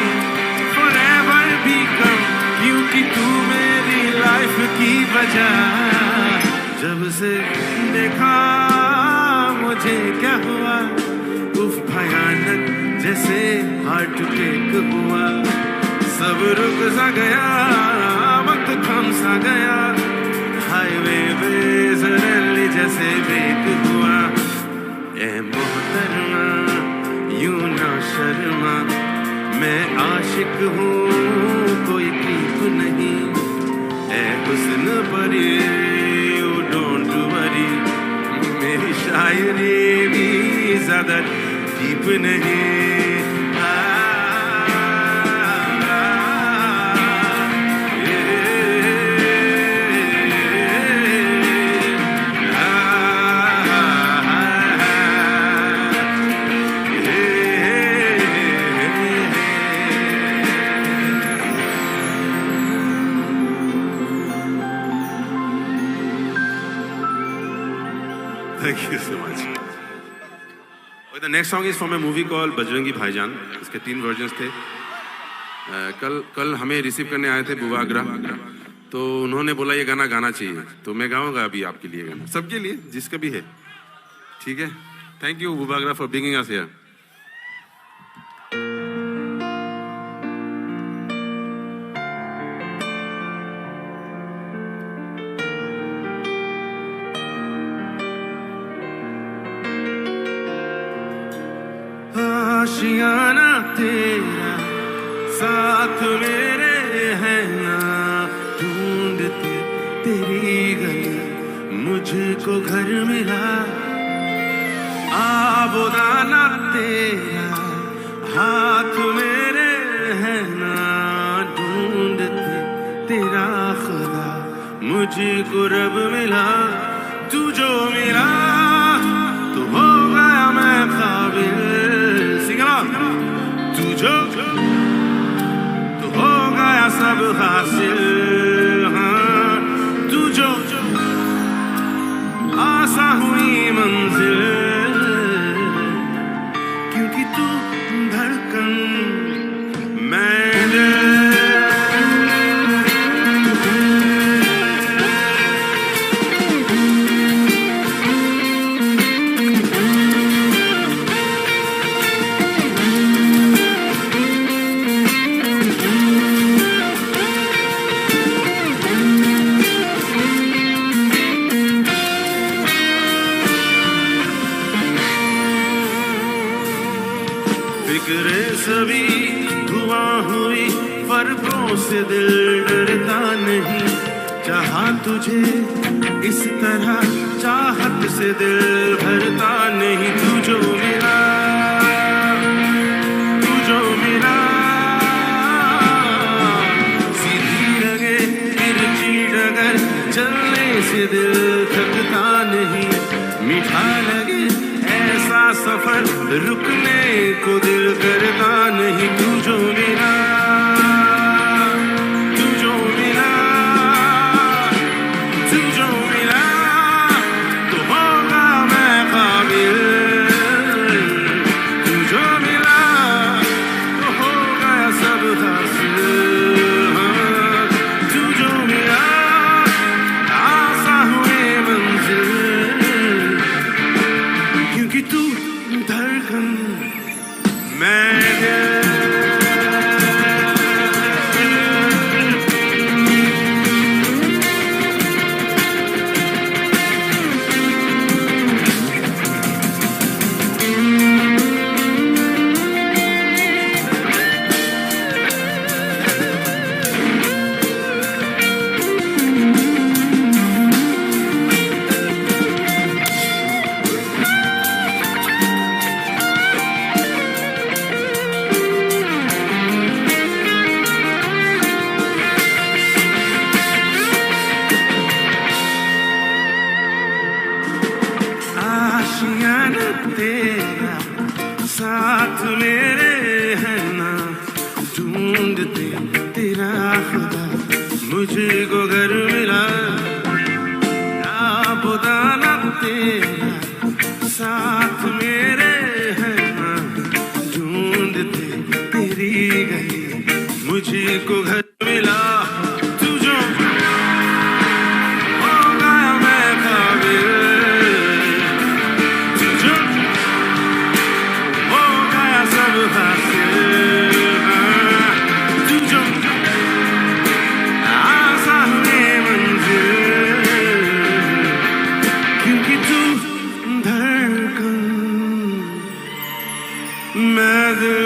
फॉरएवर भी कम, क्योंकि तू मेरी लाइफ की वजह। जब से देखा मुझे क्या हुआ, उफ भयानक जैसे हार्ट ब्रेक हुआ। सब रुक सा गया, वक्त थम सा गया, हाईवे पे सडनली जैसे ब्रेक हुआ। ए मोहतरमा, यूं ना शर्मा, मैं आशिक हूँ, कोई क्रीप नहीं। ए हुस्न परी, यू डोंट वरी, मेरी शायरी भी ज्यादा डीप नहीं। आ, आ, आ, ए, आ, आ, आ, ए, Thank you so much. Okay, the next song is from a movie called Bajrangi भाईजान। इसके तीन वर्जन्स थे। अ, कल कल हमें रिसीव करने आए थे बुवागरा, तो उन्होंने बोला ये गाना गाना चाहिए, तो मैं गाऊंगा अभी आपके लिए गाना, सबके लिए, जिसका भी है। ठीक है, thank you Bubagra for bringing us here. आशियाना तेरा साथ मेरे है ना, ढूंढते तेरी गली मुझको घर मिला। आबोदाना तेरा हाथ मेरे है ना, ढूंढते तेरा खुदा मुझको रब मिला। तू जो मिला तो हो गया मैं काबिल। Sing along. तू जो तो हो गया सब हासिल। हाँ, तू जो आसा हुई मंजिल, क्योंकि तू धड़कन मैं दिल। फिक्रें सभी धुआं हुई, फर्कों से दिल डरता नहीं। चाहा तुझे इस तरह, चाहत से दिल भरता नहीं। तू जो मिला, तू जो मिला, सीधी लगे तिरछी डगर, चलने से दिल थकता नहीं। मीठा लगे ऐसा सफर, रुकने को दिल करता नहीं। तू जो मिला, तू जो मिला, तू जो मिला, तो होगा मैं काबिल। तू जो मिला, तो हो गया सब हासिल। हाँ, तू जो मिला, आसा हुए मंजिल, क्योंकि तू धड़कन मैं दिल। तेरा साथ मेरे है ना, ढूंढते तेरा खुदा मुझको घर मिला। ना बुदाना तेरा साथ मेरे है ना, ढूंढते तेरी गली मुझको घर मिला। तू जो हो गया मैं काबिल, तू जो हो गया सब हासिल। हाँ, तू जो आसान है मंजिल, क्योंकि तू धड़कन मैं दिल।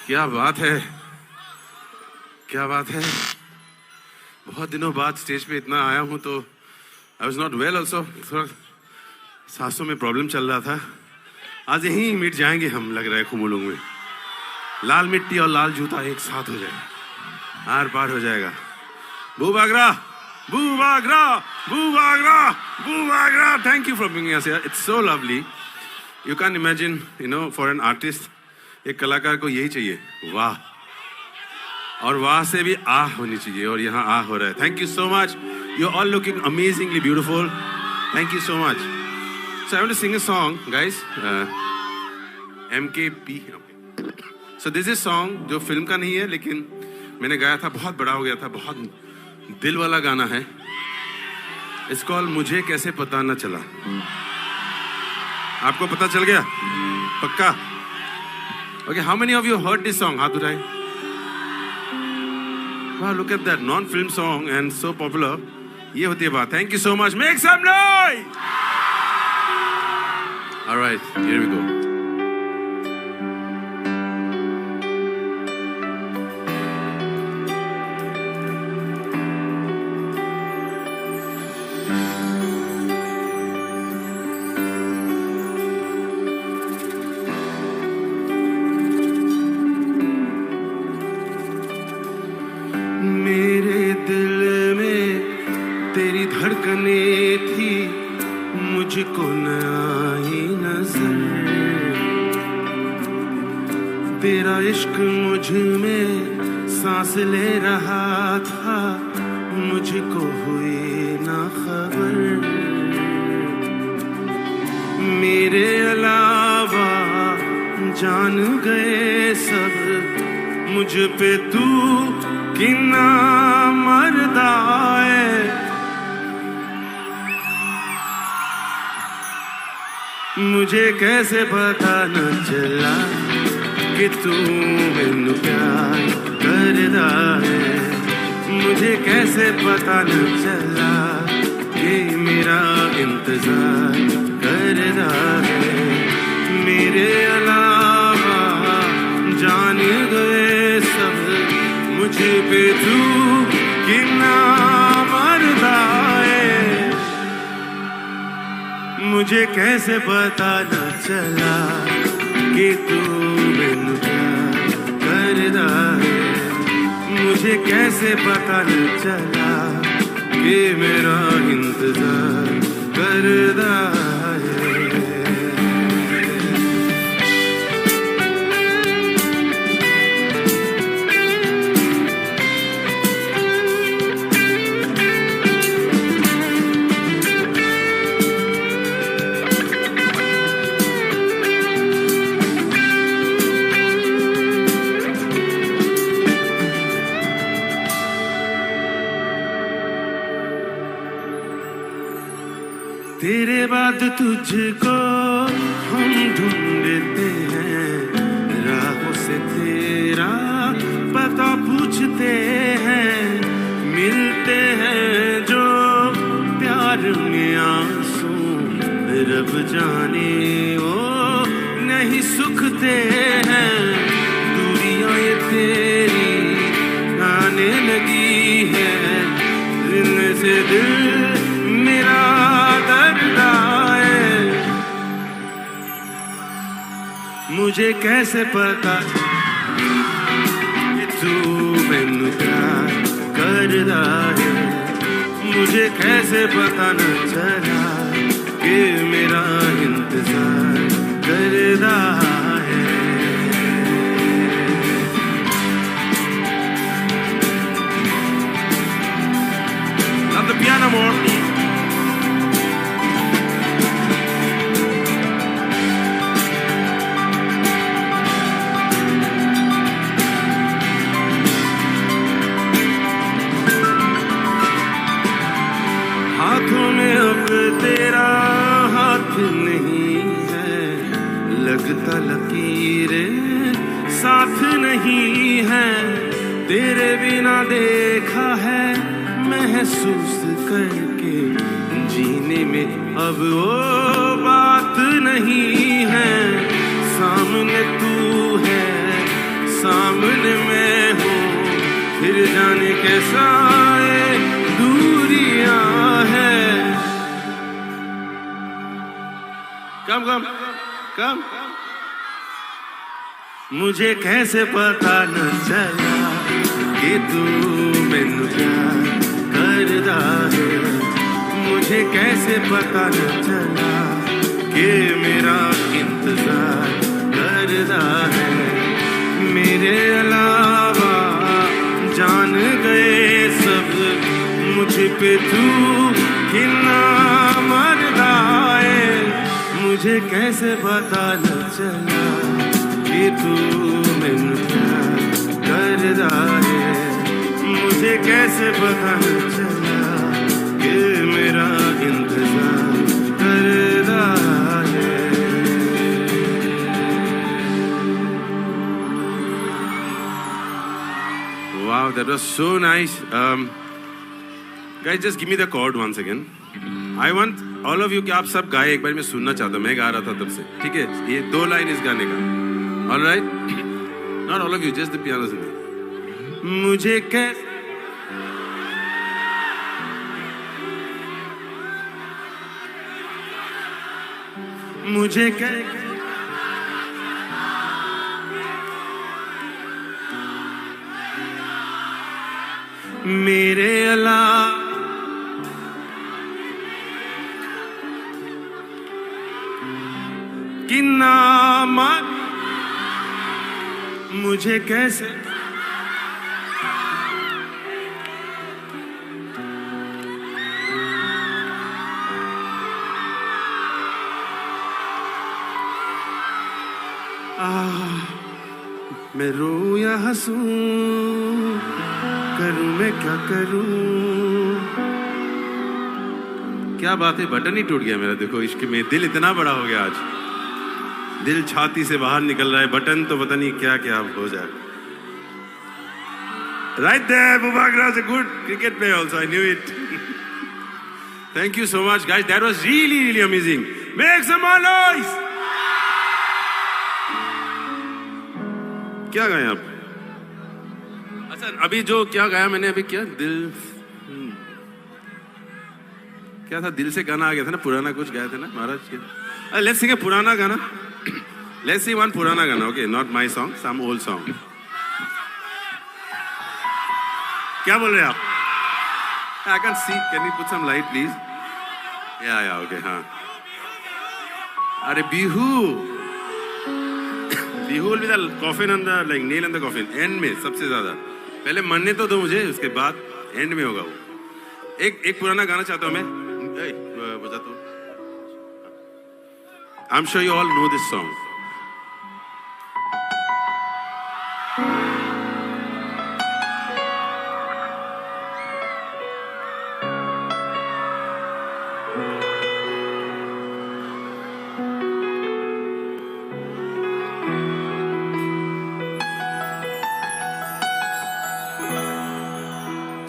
क्या बात है, क्या बात है। बहुत दिनों बाद स्टेज पे इतना आया हूँ तो I was not well also, थोड़ा सांसों में प्रॉब्लम चल रहा था। आज यहीं मिट जाएंगे हम, लग रहा है खुमुलुंग में। लाल मिट्टी और लाल जूता एक साथ हो जाए, आर पार हो जाएगा। Bubagra, Bubagra, Bubagra, Bubagra. Thank you for bringing us here. It's so lovely. You can't imagine, you know, for an artist, एक कलाकार को यही चाहिए। वाह। और वाह से भी आह होनी चाहिए, और यहाँ आह हो रहा है। Thank you so much. You're all looking amazingly beautiful. Thank you so much. So I want to sing a song, guys. Uh, M K P. Okay. So this is song जो फिल्म का नहीं है, लेकिन मैंने गाया था, बहुत बड़ा हो गया था, बहुत दिल वाला गाना है। It's called मुझे कैसे पता न चला। आपको पता चल गया? पक्का? Okay, how many of you heard this song? हाथ उठाएं। Wow, look at that, non film song and so popular. ये होती है बात। Thank you so much. Make some noise. All right, here we go. मेरे दिल में तेरी धड़कने थी, मुझको न आई नजर। तेरा इश्क मुझ में सांस ले रहा था, मुझको हुई ना खबर। मेरे अलावा जान गए सब, मुझ पे तू किन्ना मरदा है। मुझे कैसे पता न चला कि तू मैनू प्यार करदा है। मुझे कैसे पता न चला कि मेरा इंतजार करदा है। मेरे अलावा जान गए सब, मुझ पे तू किन्ना मरदा है। मुझे कैसे पता न चला कि तू मैनू प्यार करदा है। मुझे कैसे पता न चला कि मेरा इंतजार करदा है। तेरे बाद तुझको हम ढूंढते हैं, राहों से तेरा पता पूछते हैं, मिलते हैं जो प्यार में आंसू, रब जाने वो नहीं सुखते हैं। दूरियां ये तेरी आने लगी है, दिल से दिल मेरा मुझे कैसे पता कि तू मैनू प्यार करदा है। मुझे कैसे पता न चला कि मेरा इंतजार करदा है। Love the piano more. हाथों में अब तेरा हाथ नहीं है, लगता लकीरें साथ नहीं है। तेरे बिना देखा है महसूस करके, जीने में अब वो बात नहीं है। सामने तू है, सामने मैं हूँ, फिर जाने कैसा ये दूरियां है। Come, come, come. मुझे कैसे पता न चला कि तू मैनू प्यार करदा है। मुझे कैसे पता न चला कि मेरा इंतजार करदा है। मेरे अलावा जान गए सब मुझ पे तू कितना मरदा है। मुझे कैसे पता न चला कि तू मैनू प्यार करदा है। मुझे कैसे पता न चला कि मेरा इंतजार करदा है। Wow, that was so nice. Um, guys, just give me the chord once again. I want all of you कि आप सब गाए, एक बार मैं सुनना चाहता हूँ, मैं गा रहा था तब से, ठीक है? ये दो लाइन इस गाने का, all right? Not all of you, just the piano singer. मुझे कै मुझे कै मेरे अलावा कितना मर मुझे कैसे आह, मैं रोऊं या हंसूं, करूं मैं क्या करूं? क्या बात है, बटन ही टूट गया मेरा। देखो, इश्क में दिल इतना बड़ा हो गया आज, दिल छाती से बाहर निकल रहा है, बटन तो पता नहीं क्या क्या हो जाए। Right there, Bubagra is a good cricket player also, I knew it. Thank you so much, guys. That was really, really amazing. Make some more noise. क्या गाया आप? अच्छा, अभी जो क्या गाया मैंने अभी, क्या दिल, हम्म। क्या था, दिल से गाना आ गया था ना, पुराना कुछ गाया था ना महाराज के। Let's sing a पुराना गाना. Let's sing one पुराना गाना, okay, not my song, some old song. क्या बोल रहे हैं आप? I can't see. Can you put some light, please? Yeah, yeah, okay, हाँ. अरे बिहू, Bihu will be the coffin and the, like, nail in the coffin. End में सबसे ज्यादा. पहले मरने तो दो मुझे, उसके बाद end में होगा वो. एक एक पुराना गाना चाहता हूँ मैं. ए, बजा तो. I'm sure you all know this song.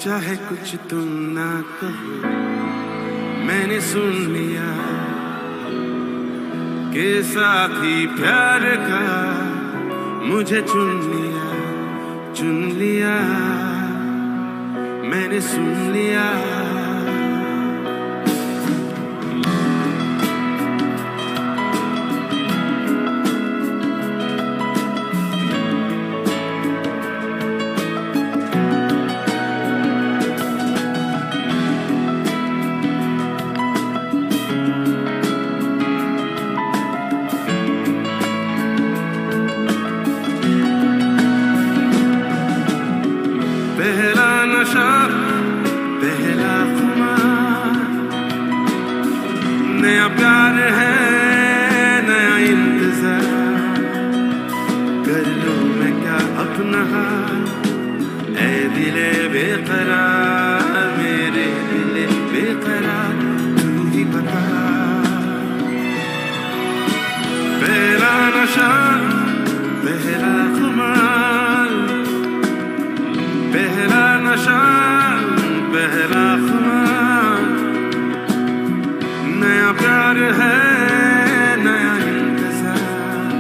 चाहे कुछ तुम ना कहो, मैंने सुन लिया कि साथी प्यार का मुझे चुन लिया, चुन लिया, मैंने सुन लिया. पहला नशा, पहला खुमार, नया प्यार है, नया इंतजार, कर लूं मैं क्या अपना हाल, ऐ दिले बेकरार, मेरे दिले बेकरार, तू ही बता। पहला नशा, पहला खुमार, पहला नशा, पहला खुमार, नया प्यार है, नया इंतजार,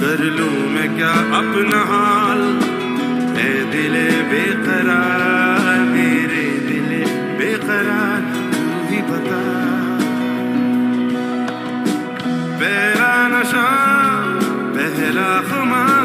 कर लूं मैं क्या अपना हाल, ऐ दिले बेकरार, मेरे दिले बेकरार, तू ही बता। पहला नशा, पहला खुमार।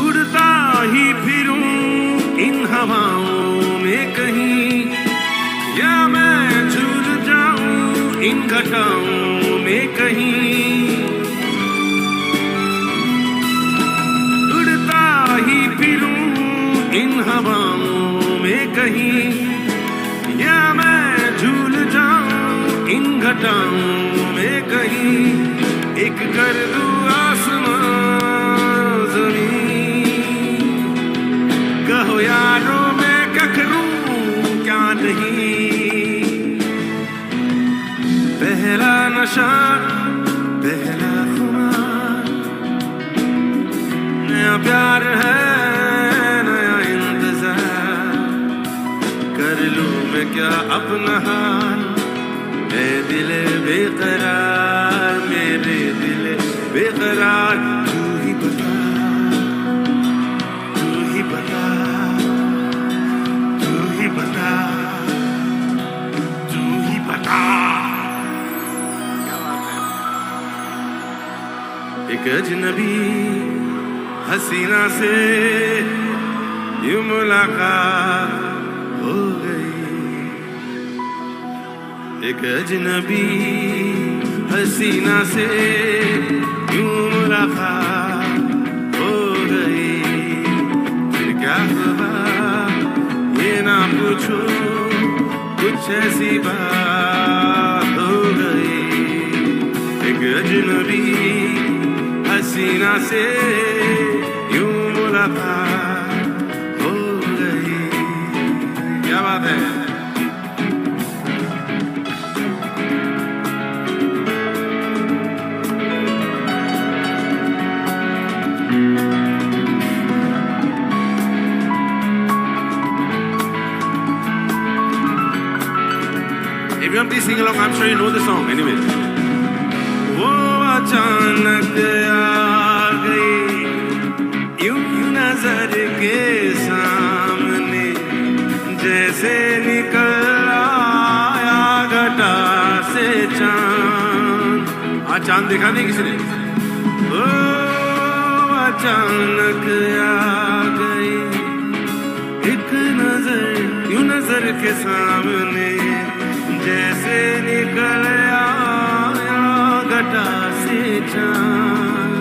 उड़ता ही फिरूं इन हवाओं में कहीं, या मैं झूल जाऊं इन घटाओं में कहीं। उड़ता ही फिरूं इन हवाओं में कहीं, या मैं झूल जाऊं इन घटाओं में कहीं, एक कर दूं आसमां जमीन। कहो यारो, मैं क्या करूं क्या नहीं। पहला नशा, पहला खुमार, नया प्यार है, नया इंतजार, कर लूं मैं क्या अपना हाल, ऐ दिले बेकरार, मेरे दिले बेकरार, तू ही बता, तू ही बता, तू ही बता, तू ही बता। क्या बात है। एक अजनबी हसीना से यूं मुलाकात हो गई। एक अजनबी हसीना से यूं मुलाकात हो गई। फिर क्या हुआ, ये ना पूछो, कुछ ऐसी बात हो गई। एक अजनबी हसीना से यूं मुलाकात हो गई। क्या बात है। If you want, please sing along. I'm sure you know the song. Anyway. वो अचानक आ गई यूं नजर के सामने, जैसे निकल आया घटा से चांद। आज चांद देखा नहीं किसी ने? ओ अचानक आ गई एक नजर, यूं नजर के सामने, जैसे निकल आया घटा से चांद।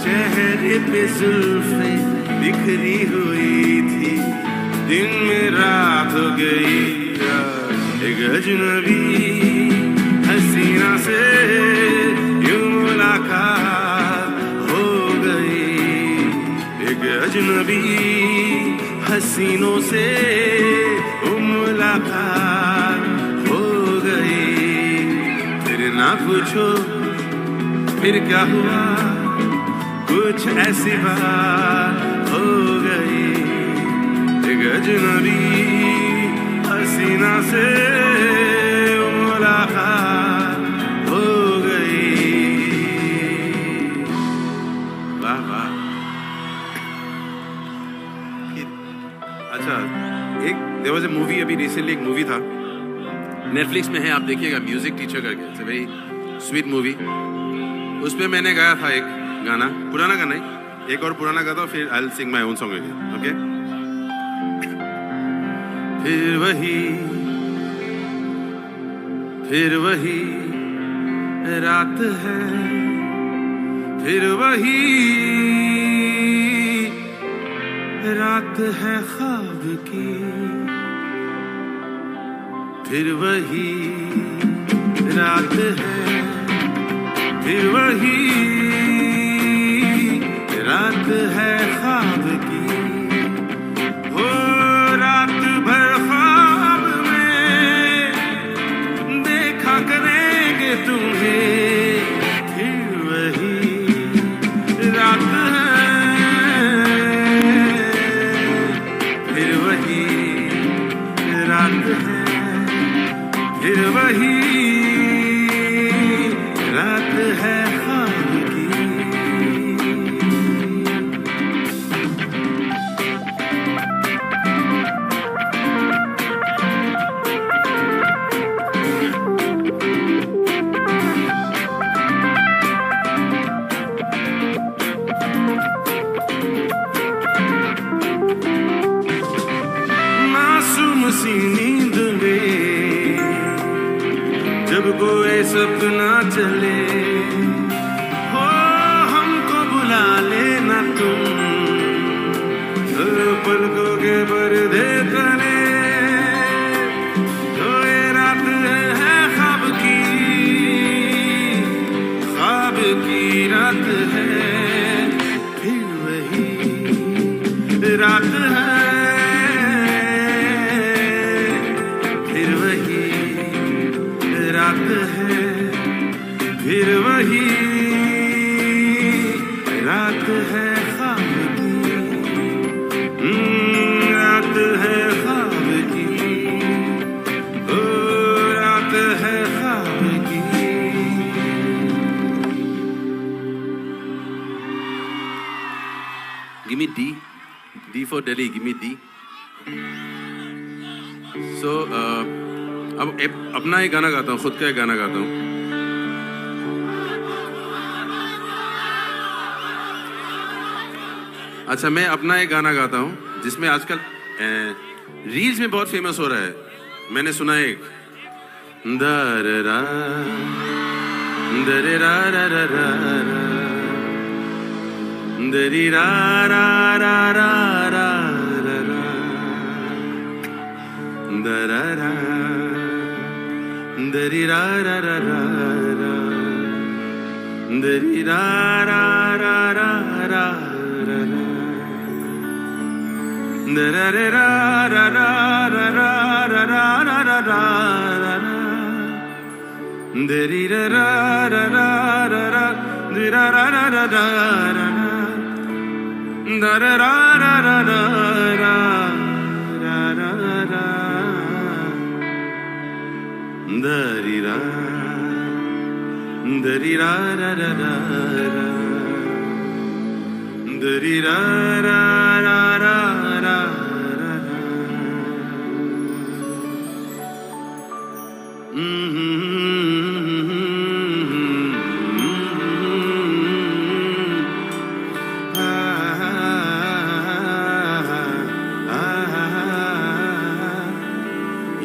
चेहरे पे जुल्फे बिखरी हुई थी, दिन में रात हो गई। एक अजनबी हसीना से यूं मुलाकात हो गई। एक अजनबी हसीनों से मुलाकात हो गई। फिर ना पूछो फिर क्या हुआ, कुछ ऐसी बात हो गई। एक अजनबी हसीना से मुलाकात हो गई। वाह, वाह। अच्छा, एक, there was a movie, अभी recently एक movie था, Netflix में है, आप देखिएगा, Music Teacher करके। It's a very sweet movie, उस पे मैंने गाया था एक गाना, पुराना गाना है, एक और पुराना गाता हूँ, फिर I will sing my own song again, okay? फिर वही, फिर वही रात है, फिर वही रात है ख्वाब की, फिर वही रात है, फिर वही रात है ख्वाब की। हो रात भर ख्वाब में देखा करेंगे तुम्हें, फिर वही रात है, फिर वही रात है, फिर वही रात है ख्वाब की। मासूम सी नींद में जब कोई सपना चले, हो हमको बुला लेना तुम, पलकों के पर्दे तले। तो ये रात है ख्वाब की, ख्वाब की रात है, फिर वही रात है, फिर वही रात है, फिर वही रात है ख्वाब की, हम्म, रात है ख्वाब की, ओ, रात है ख्वाब की। Give me D, D for Delhi, give me D. So, uh, अब एप-, अपना ही गाना गाता हूँ, खुद का ही गाना गाता हूँ। अच्छा, मैं अपना एक गाना गाता हूँ, जिसमें आजकल, ए, रील्स में बहुत फेमस हो रहा है। मैंने सुना है एक। दररा, दररा, दररा, दररा, दररा। दररा, दररा, दररा, दररा, दररा। Darira, darira, darira, darira, darira.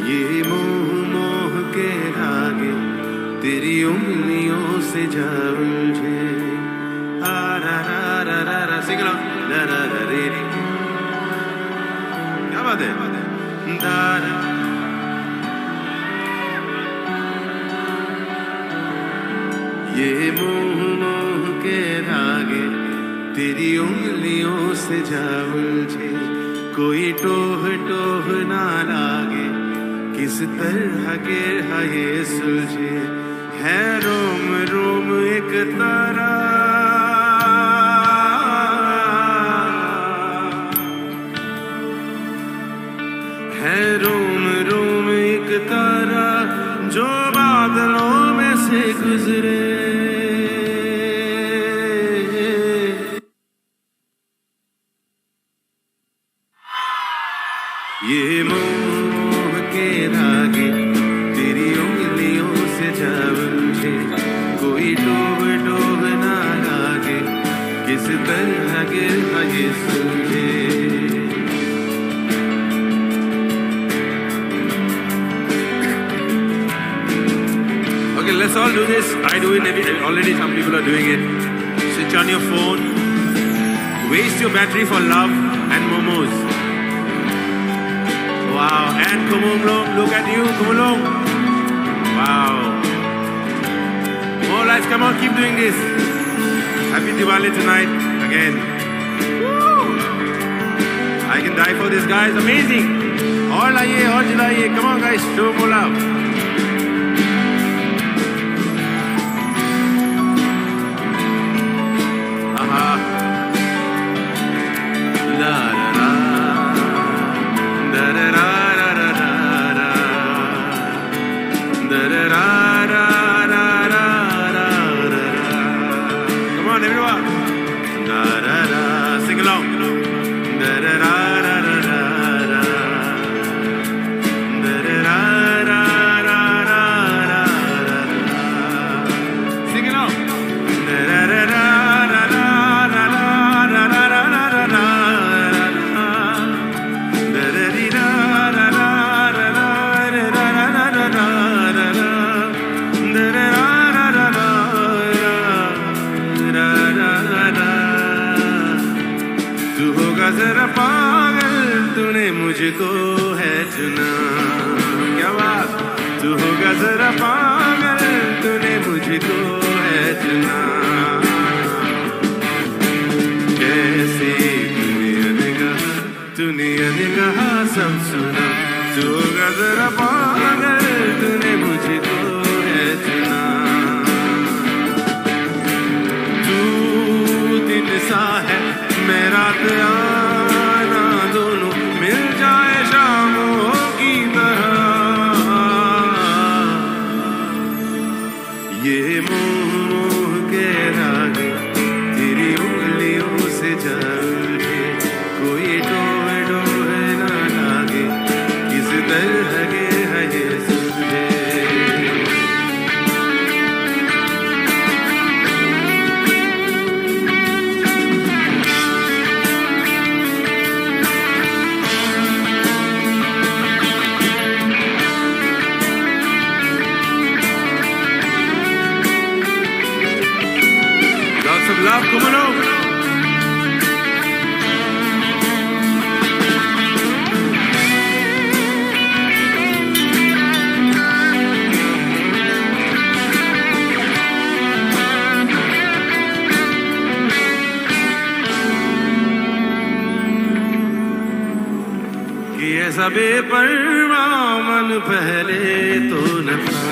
ये मोह मोह के धागे तेरी उंगलियों से जा उलझे। आ रा रा रा रा रा, sing along। रा रा रा रे रे। क्या बात है? दा रा। ये मोह मोह के धागे तेरी उंगलियों से जा उलझे, कोई टोह टोह ना लागे, किस तरह के है ये सुलझे, है रोम रोम एक तारा। है रोम रोम एक तारा जो बादलों में से गुजरे। ये मोह के धागे तेरी उंगलियों से जा उलझे। इस तरह के आगे सूझे। Okay, let's all do this. I do it every, already. Some people are doing it. Switch on your phone. Waste your battery for love and momos. Wow. And Khumulwng, look at you, Khumulwng. Wow. More lights, come on, keep doing this. Happy Diwali tonight again. Woo! I can die for this, guys. Amazing. और लाइए, और जलाइए. Come on, guys, show more love. Aha. Da, da, da. Da, da, da, da, da, da, da. Da, da, da, da, da, da, da, da, da. Come on, everyone. Da, da, da. Sing along. Da, da, da, da, da, da, da. Da, da, da, da, da, da, da, da, da. Sing along. Da, da, da, da, da, da, da, da, da, da, da, da, da. तू होगा जरा पागल, तूने मुझको है चुना। क्या बात। तू होगा जरा पागल, तूने मुझको है चुना। कैसी दुनिया ने कहा, दुनिया ने कहा सब सुना। तू होगा जरा पागल, तूने मुझको है चुना। तू दिन सा है, मैं रात आना, दोनों मिल जाए शामों की तरह। ये मोह मोह के राग तेरी उंगलियों से जा उलझे, कोई डोह डोह ना लागे, किस तरह के है ये सुलझे। Lots of love, Khumulwng. कि ऐसा बेपरवाह मन पहले तो न था,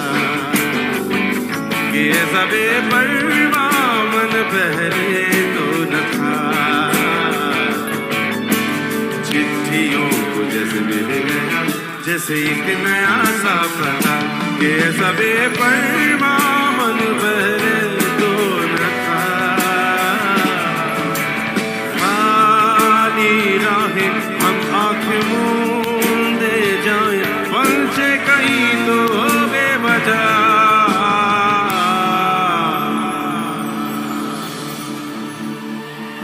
कि ऐसा बेपरवाह मन पहले तो न था। चिट्ठियों को जैसे मिल गया, जैसे एक नया सा पता, कि ऐसा बेपरवाह मन पहले तो न था। खाली राहें हम आँख मूंदे जाएं, पलछें कई तो हो बेवजह।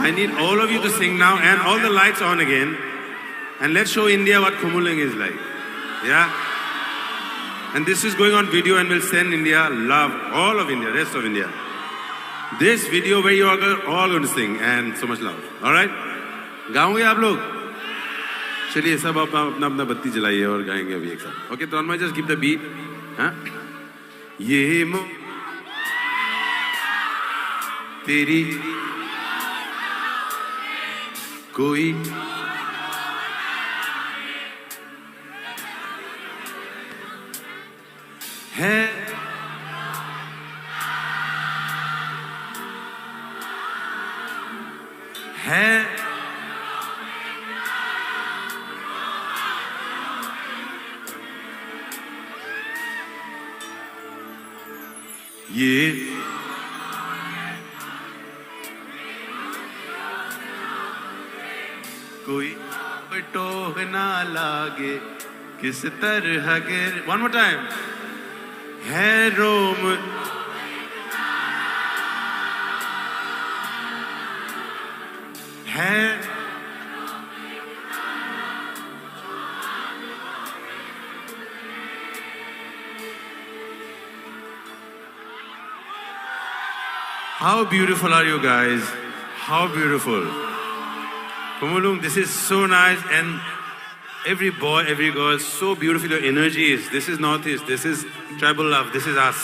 I need all of you to sing now and all the lights on again. And let's show India what Khumulwng is like. Yeah? And this is going on video and will send India love, all of India, rest of India. This video where you are all going to sing and so much love. All right? गाओगे आप लोग? चलिए, सब अपना अपना अपना बत्ती जलाइए और गाएंगे अभी एक साथ। Okay, तो Tanmoy, just give the beat. हाँ? ये मो तेरी कोई है, है। ये कोई टोह ना लागे, किस तरह के, one more time, है रोम। Hey. How beautiful are you guys? How beautiful. Khumulwng, this is so nice, and every boy, every girl, so beautiful your energy is. This is Northeast, this is tribal love, this is us.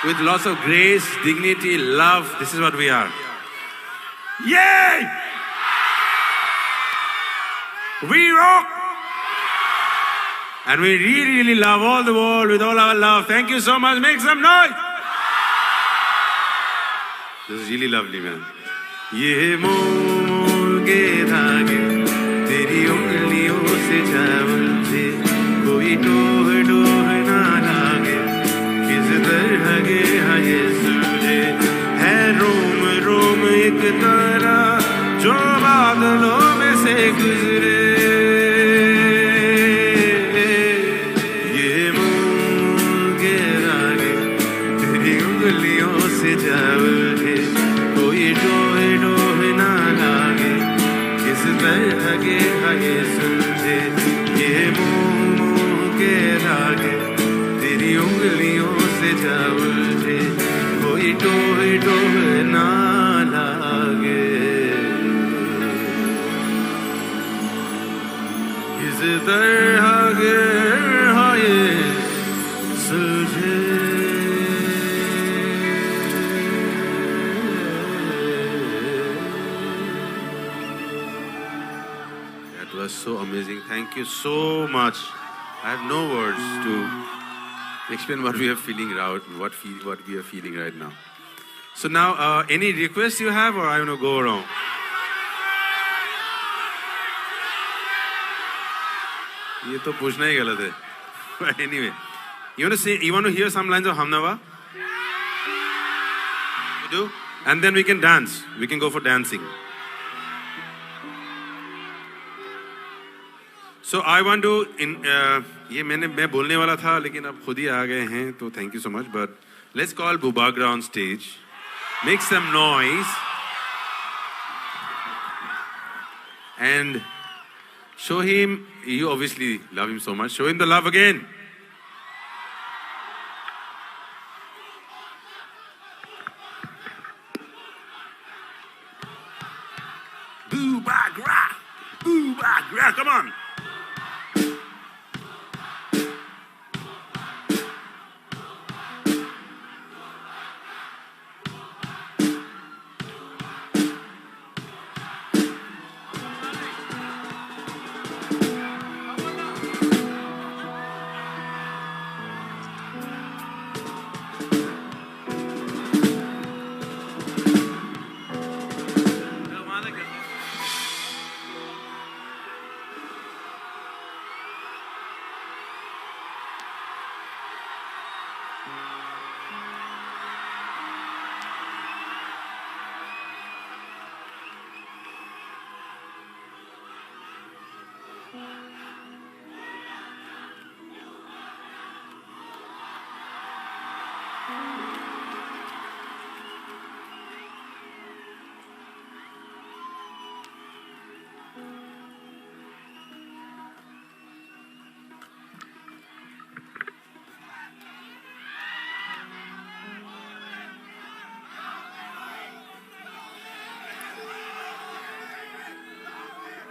With lots of grace, dignity, love, this is what we are. Yay! We rock! And we really, really love all the world with all our love. Thank you so much. Make some noise. This is really lovely, man. ये मोड़ मोड़ के धागे तेरी उंगलियों से जा उलझे, कोई डोह डोह ना लागे, किस तरह के है ये सुलझे, है रोम रोम एक तारा जो बादलों में से गुजरे। ये मोड़ के धागे तेरी उंगलियों से जा उलझे, कोई डोह डोह ना लागे, किस तरह के है ये सुलझे, ये मोड़ मोड़ के धागे तेरी उंगलियों से जा उलझे, कोई डोह डोह ना लागे। इस तरह के है ये सुलझे। That was so amazing. Thank you so much. I have no words to explain what we are feeling right, what feel, what we are feeling right now. So now, uh, any request you have, or I want to go around? ये तो पूछना ही गलत है. Anyway, you want to say, you want to hear some lines of Hamnawa? You do? And then we can dance. We can go for dancing. So I want to in, uh, ये मैंने मैं बोलने वाला था, लेकिन अब खुद ही आ गए हैं, तो thank you so much. But let's call Bubagra on stage. Make some noise and show him. You obviously love him so much. Show him the love again. Bubagra! Bubagra! Come on!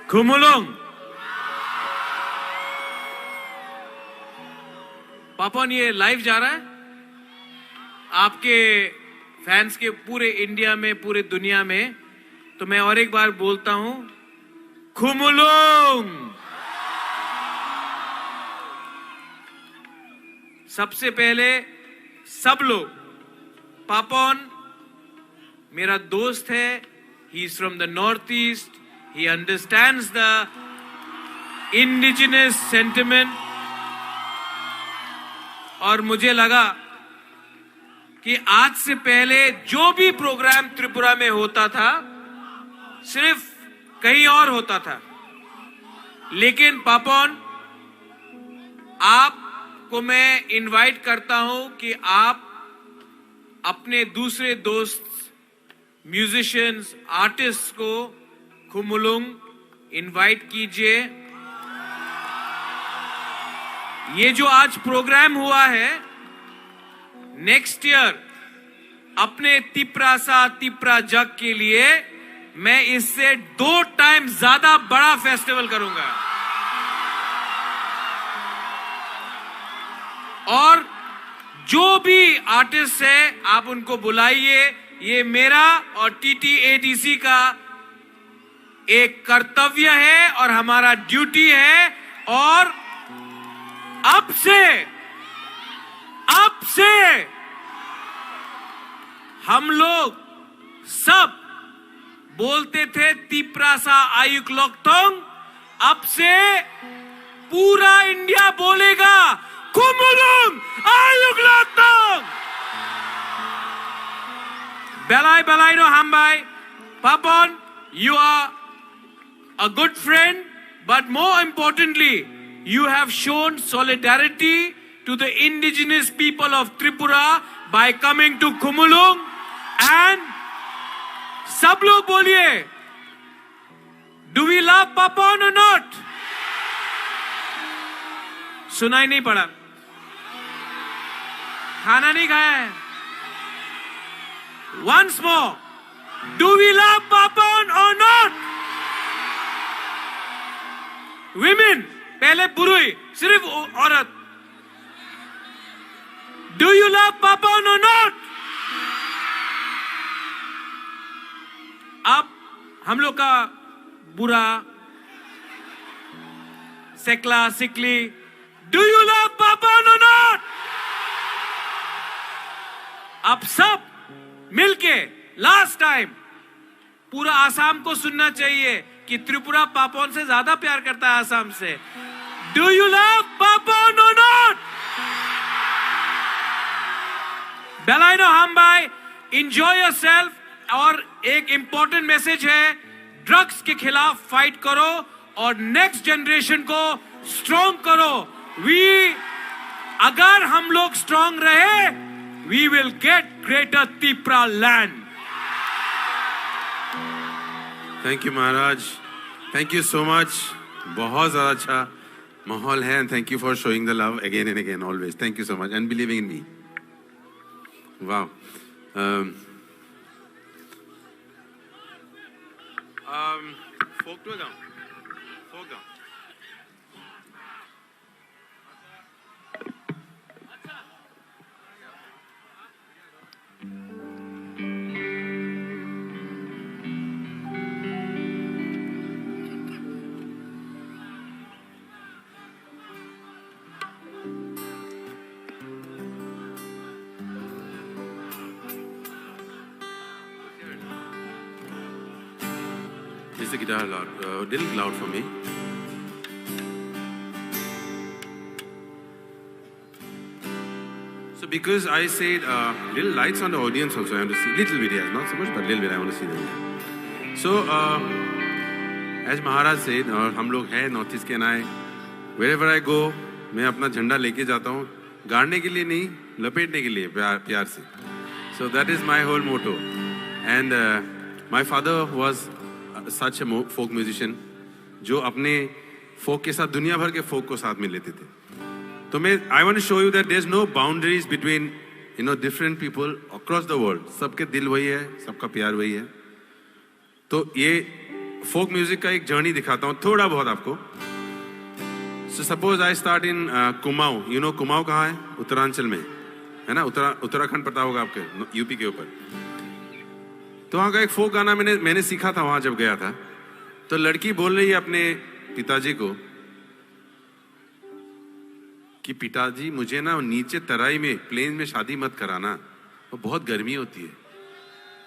Khumulwng. पापन, ये लाइव जा रहा है आपके फैंस के पूरे इंडिया में, पूरे दुनिया में. तो मैं और एक बार बोलता हूं, Khumulwng. सबसे पहले सब लोग, पापन मेरा दोस्त है, he is from the Northeast, he understands the indigenous sentiment. और मुझे लगा कि आज से पहले जो भी प्रोग्राम त्रिपुरा में होता था, सिर्फ कहीं और होता था, लेकिन पापन, आपको मैं इनवाइट करता हूं कि आप अपने दूसरे दोस्त म्यूजिशियंस, आर्टिस्ट को खुमुलुंग इनवाइट कीजिए। ये जो आज प्रोग्राम हुआ है, नेक्स्ट ईयर अपने तिप्रासा तिप्रा जग के लिए मैं इससे दो टाइम ज्यादा बड़ा फेस्टिवल करूंगा। और जो भी आर्टिस्ट है, आप उनको बुलाइए। ये मेरा और टीटीएडीसी का एक कर्तव्य है और हमारा ड्यूटी है। और अब से, अब से हम लोग सब बोलते थे तिप्रासा आयुक लोकथोंग, अब से पूरा इंडिया बोलेगा खुमुलुंग आयुक लोकथोंग। Belai belai no hambai, Papon, you are a good friend, but more importantly, you have shown solidarity to the indigenous people of Tripura by coming to Khumulung. And सब लोग बोलिए, do we love Papon or not? सुनाई नहीं पड़ा। खाना नहीं खाया है। Once more, do we love Papon or not? Women, पहले पुरुई, सिर्फ औ-, औरत। Do you love Papon or not? अब हम लोग का बुरा, सेकला सिकली, do you love Papon or not? आप सब मिलके लास्ट टाइम पूरा आसाम को सुनना चाहिए कि त्रिपुरा पापन से ज्यादा प्यार करता है आसाम से। Do you love Papon or not? Belai no hambai, enjoy yourself। और एक इंपॉर्टेंट मैसेज है, ड्रग्स के खिलाफ फाइट करो और नेक्स्ट जनरेशन को स्ट्रॉन्ग करो। वी, अगर हम लोग स्ट्रॉन्ग रहे, we will get greater Tipra land. Thank you, Maharaj. Thank you so much। बहुत ज़्यादा अच्छा माहौल है, and thank you for showing the love again and again, always। Thank you so much and believing in me। Wow। Um, um, फोक टू गाओ, फोक गाओ। Is the guitar loud? Uh, little loud for me. So because I said uh, little lights on the audience also, I want to see little bit, yes, not so much, but little bit I want to see them. So uh, as Maharaj said, और हम लोग हैं north east के, and I, wherever I go, मैं अपना झंडा लेके जाता हूँ, गाड़ने के लिए नहीं, लपेटने के लिए प्यार प्यार से। So that is my whole motto। And uh, my father was uh, such a mo- folk musician, जो अपने फोक के साथ दुनिया भर के फोक को साथ में लेते थे। तो मैं, I want to show you that there is no boundaries between, you know, different people across the world। सबके दिल वही है, सबका प्यार वही है। तो ये फोक म्यूजिक का एक जर्नी दिखाता हूँ थोड़ा बहुत आपको। So suppose I start in uh, Kumaon. You know Kumaon कहाँ है? उत्तरांचल में, है ना? उत्तरा उत्तराखंड पता होगा आपके, यूपी के ऊपर। तो वहाँ का एक फोक गाना मैंने मैंने सीखा था वहाँ जब गया था। तो लड़की बोल रही है अपने पिताजी को कि पिताजी, मुझे ना नीचे तराई में, प्लेन में शादी मत कराना, वो बहुत गर्मी होती है।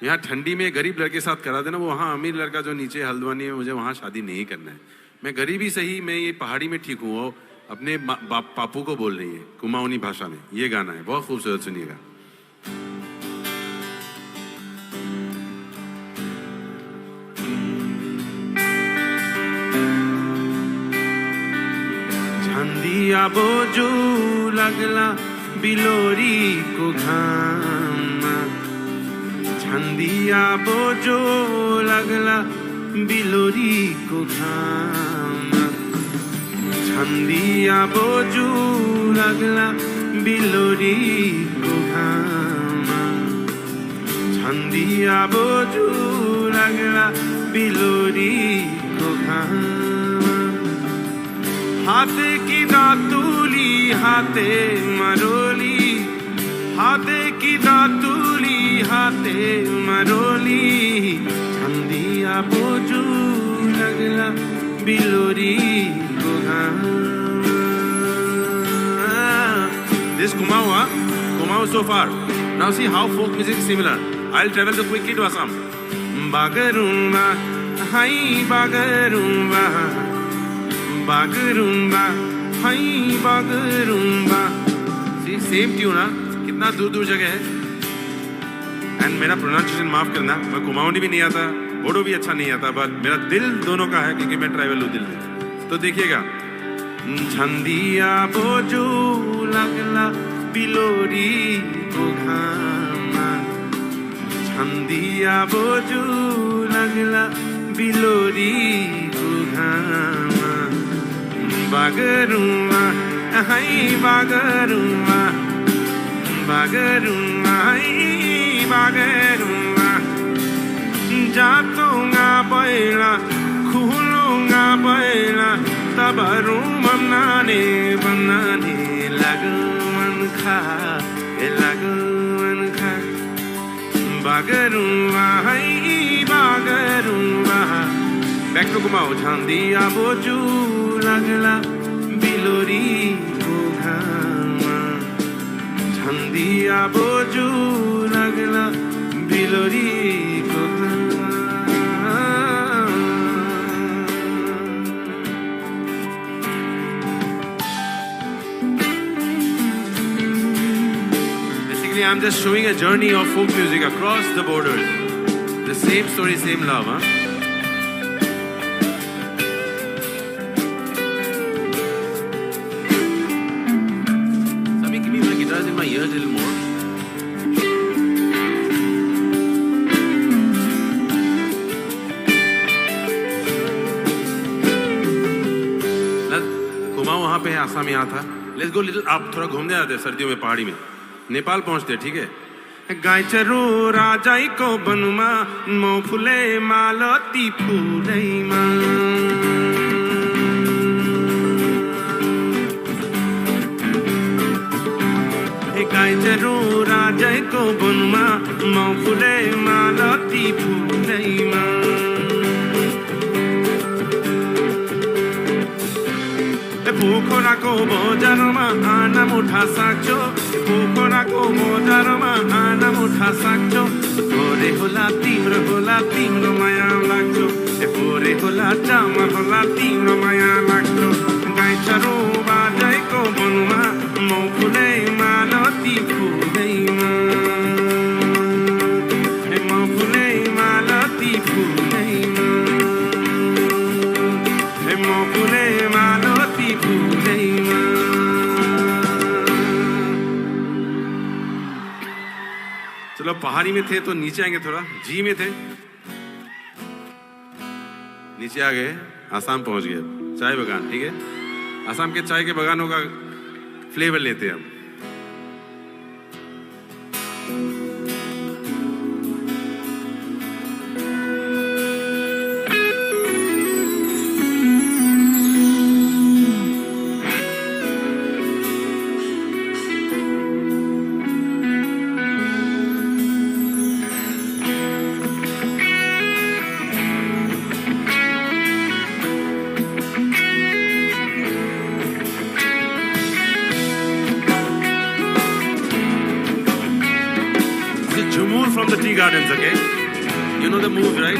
यहाँ ठंडी में गरीब लड़के साथ करा देना, वो वहाँ अमीर लड़का जो नीचे हल्द्वानी में, मुझे वहाँ शादी नहीं करना है। मैं गरीब ही सही, मैं ये पहाड़ी में ठीक हूँ। वो अपने मा- बाप पापू को बोल रही है कुमाऊनी भाषा में। ये गाना है, बहुत खूबसूरत, सुनिएगा। झंडिया बोजू लगला बिलोरी को घाम। Chandiya bojo lagla bilori ko ghama. Chandiya bojo lagla bilori ko ghama. Chandiya bojo lagla bilori ko ghama. Hate ki datuli hate maroli, hate ki datuli hate maroli, chandiya bojo lagla bilori ko ghama. This Kumaon, huh? Kumaon so far. Now see how folk music is similar. I'll travel to quickly to Assam. Bagarumba, hai bagarumba, bagarumba, hai bagarumba. See, same tune, huh? कितना दूर दूर जगह है। And मेरा प्रोनाउंसिएशन माफ करना, मैं कुमाऊनी भी नहीं आता, बोडो भी अच्छा नहीं आता, बट मेरा दिल दोनों का है क्योंकि मैं ट्राइबल हूँ दिल में। तो देखिएगा, Chandiya bojo lagla bilori ko ghama. Chandiya bojo lagla bilori ko ghama. Bagarumba, hai bagarumba, bagarumba, hai bagarumba. Jatunga baila, khulunga baila, tabaru mamnane, bamnane, laguan kha, e laguan kha. Bagarumba, hai bagarumba. Back to Kumao. Chandiya bojo lagla bilori ko ghama. Chandiya bojo lagla bilori ko ghama. Basically, I'm just showing a journey of folk music across the borders. The same story, same love, huh? Sami, give me my guitars in my ears a little more. Kumao wahan pe hai, Assam yahan tha. Let's go little up, thoda ghumne aate hain sardiyon mein pahari mein. Nepal pahunchte hain, theek hai? Gaicharo rajai ko banuma, mo phule malati phulaima. Gaicharo rajai ko banuma, mo phule malati phulaima. E pokhora ko bojar ma ana mutha sakcho, e pokhora ko bojar ma ana mutha sakcho. Pore hola timro, hola timro maya lagcho, e pore hola chamar, hola timro maya lagcho. Gaicharo bajai ko banuma, mo phule malati phulaima. E mo phule malati phulaima. चलो, पहाड़ी में थे तो नीचे आएंगे, थोड़ा जी में थे, नीचे आ गए, आसाम पहुंच गए। चाय बागान, ठीक है, आसाम के चाय के बागानों का फ्लेवर लेते हैं हम। This is Jhumur from the Tea Gardens, okay? You know the move, right?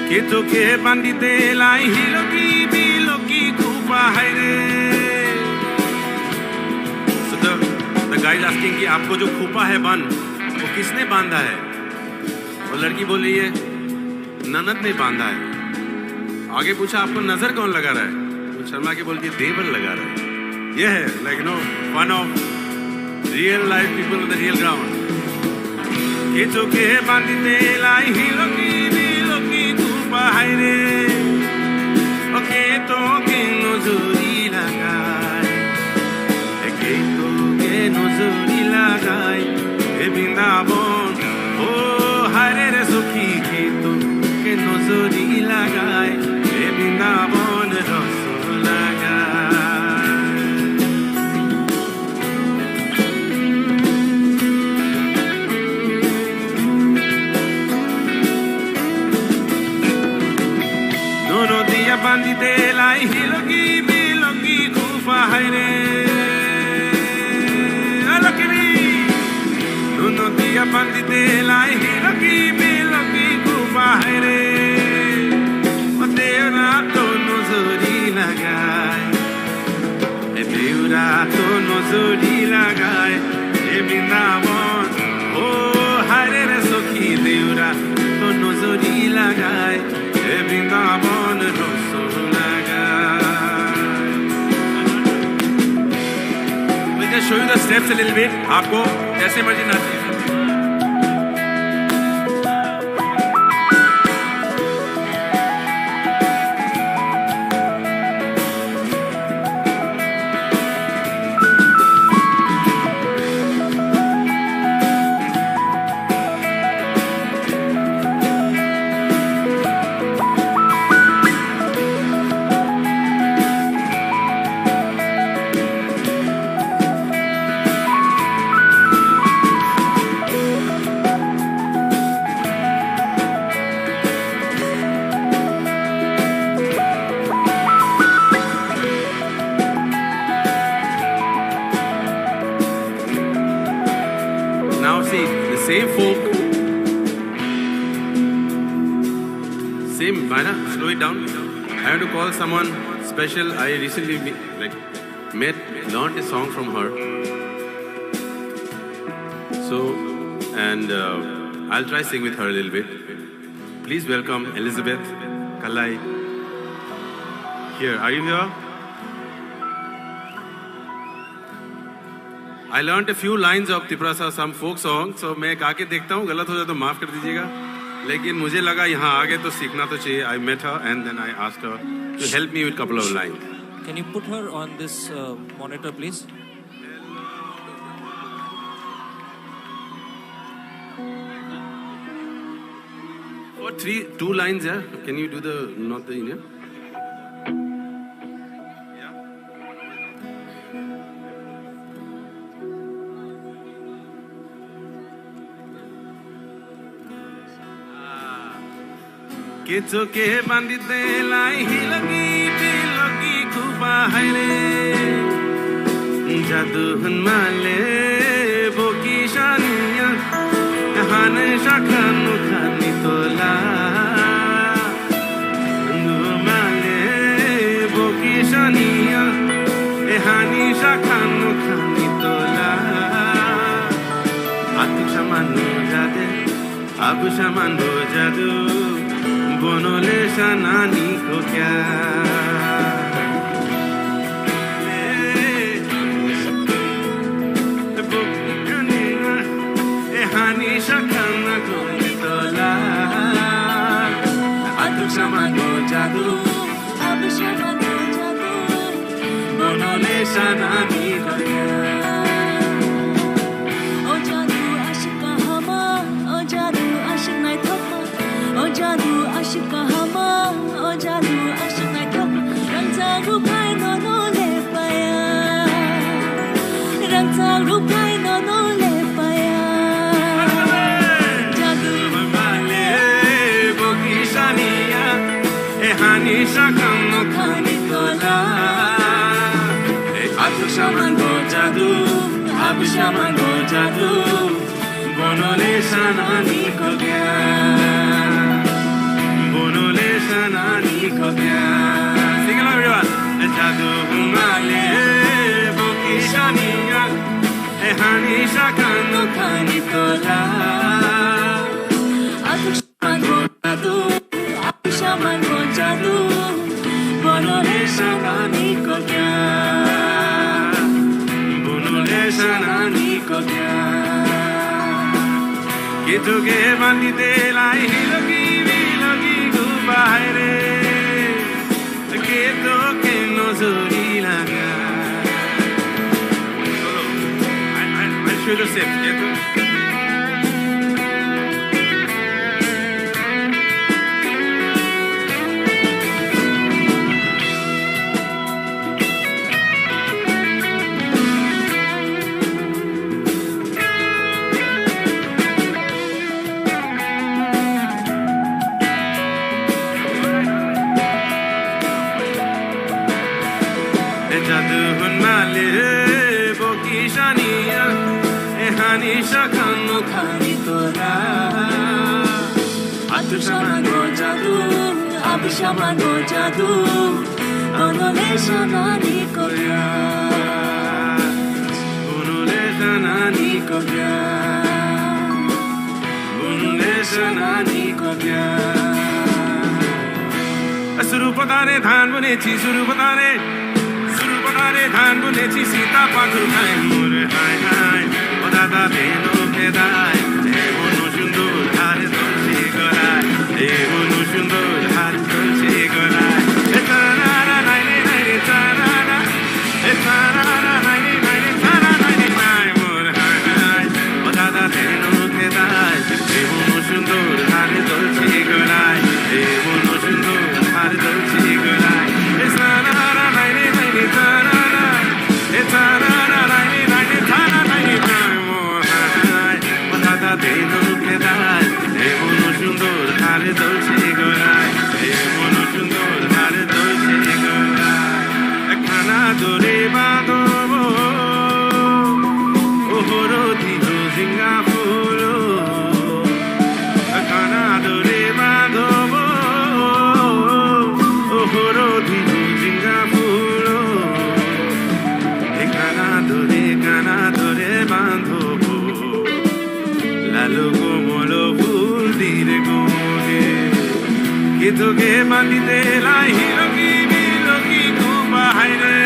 Keto ke bandi de lai hilo ki bilo ki kupa hai re. So the, the guy is asking कि आपको जो खोपा है बन, वो किसने बांधा है? वो लड़की बोल रही है, ननद ने बांधा है। आगे पूछा, आपको नजर कौन लगा रहा है? वो शर्मा के बोल के देवर लगा रहा है। ये है, like, you know, fun of real life people on the real ground. Keto ke bandite lai hiloki biloki kupa haire. O keto ke nozori lagai. E keto ke nozori lagai. E Brindaban. O haire re sokhi keto ke nozori lagai. E Brindaban roso lagai. Nono dia bandite lai hiloki biloki kupa haire. Alokini. Nono dia bandite lai hiloki biloki kupa haire. O deura to nozori lagai. E deura to nozori lagai, e Brindaban. O haire re sokhi deura to nozori lagai, e Brindaban roso lagai. We'll just show you the steps a little bit. आपको जैसे मर्जी नाचना है। Now see, the same folk, same, Baina, slow it down. I want to call someone special. I recently me- like met, learned a song from her. So, and uh, I'll try sing with her a little bit. Please welcome Elizabeth Kalai. Here, are you here? I learned a few lines of Tiprasa, some folk song, so मैं गा के देखता हूँ, गलत हो जाए तो माफ कर दीजिएगा। लेकिन मुझे लगा यहाँ आ गए तो सीखना तो चाहिए। I met her and then I asked her to help me with couple of lines. Can you put her on this uh, monitor, please? For three, two lines, yeah. Can you do the not the Indian? Yeah. Kecho ke bandite lai hiloki biloki kupa haire. Jadu hwn male bo kisaniya, hane sakha nokha ni tola. Hwn male bo kisaniya, e hani sakha nokha ni tola. Atuk samano jade. Abu shaman bo jadu, bono le sanani ko kya? Bo kani na, e hani sakana ko tola. Atuk shaman bo jadu, abu shaman bo jadu. Bono le sanani ko kya? O jadu ashik kahama, o jadu ashik naithokma, o jadu ashik kahama, o jadu ashik naithokma. Rangchak ruphai nono le paya, rangchak ruphai nono le paya. Jadu male bo kisaniya, e hani sakam nokhani tola. E atuk shaman bo jadu, abu shaman bo jadu. Bono le sanani ko kya? Bono le sanani ko kya? Sing along, everyone. E jadu male bo kisaniya, e hani sakam nokhani tola. Atuk shaman bo jadu, abu shaman bo jadu. Bono le sanani ko kya? Bono le sanani ko kya? Kito ke bandi te lai hiloki biloki gubai re. Kito ke nozori laga. Cholo, I, I, I'll show you the steps. Kito. E jadu hun male bo ki janiya, e hani shakan no khani tora. Atu shaman go jadu, abi shaman go jadu. Bono le shanani ko gyan, bono le shanani ko gyan, bono le shanani ko gyan. Suru patare dhan bune chi, suru patare, suru patare dhan bune chi, sita pathor khai mur hai hai. O dada beno kedai, e bono sundor har dolchi gorai, e bono sundor har dolchi gorai. E tarara nai re nai re tarara, e tarara nai re nai re tarara nai re nai mur hai hai. O dada beno kedai, e bono sundor har dolchi gorai, e bono sundor har dolchi gorai. E tarara nai re nai re tarara, e tarara nai re nai re tarara nai re nai mur hai hai. O dada beno kedai, e bono sundor har dolchi gorai, e bono sundor har dolchi gorai. Khana dore bado, o horo dido jinga phulo. Khana dore bado, o horo dido jinga phulo. Khana dore, khana dore bado. Lalo komolo phul dire gome. Kito ke bandi te lai hiloki biloki gubai re.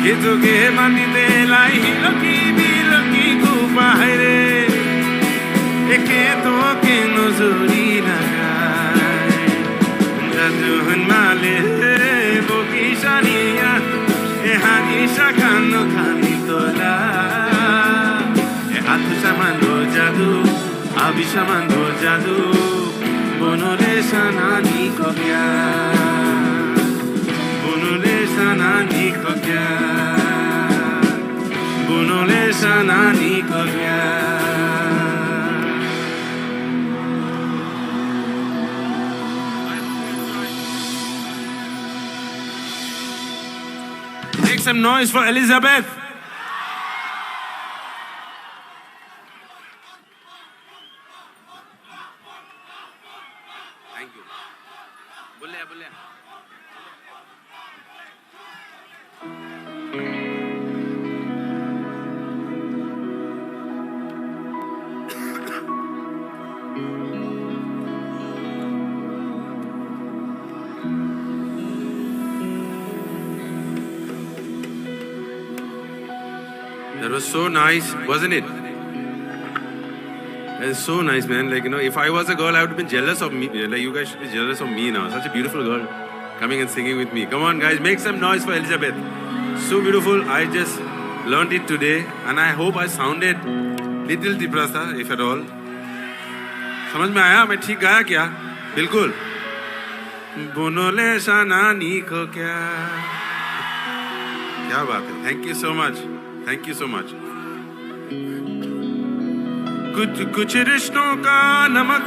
Kito ke bandi te lai hiloki biloki gubai re. E kito ke nozori lagai. Jadu hun male bo ki janiya, e hani shakan no khani tora. E atu shaman go jadu, abi shaman go jadu, bono le shanani ko gyan, bono le shanani ko gyan, bono le shanani ko gyan. Make some noise for Elizabeth. Thank you. Bole, bole. That was so nice, wasn't it? It's so nice, man. Like, you know, if I was a girl, I would have been jealous of me. Like, you guys should be jealous of me now. Such a beautiful girl coming and singing with me. Come on, guys, make some noise for Elizabeth. So beautiful. I just learned it today, and I hope I sounded little Tiprasa, if at all. समझ में आया? मैं ठीक गाया क्या? बिल्कुल। बोनो ले शाना नी को क्या? क्या बात है। Thank you so much. Thank you so much. कुछ कुछ रिश्तों का नमक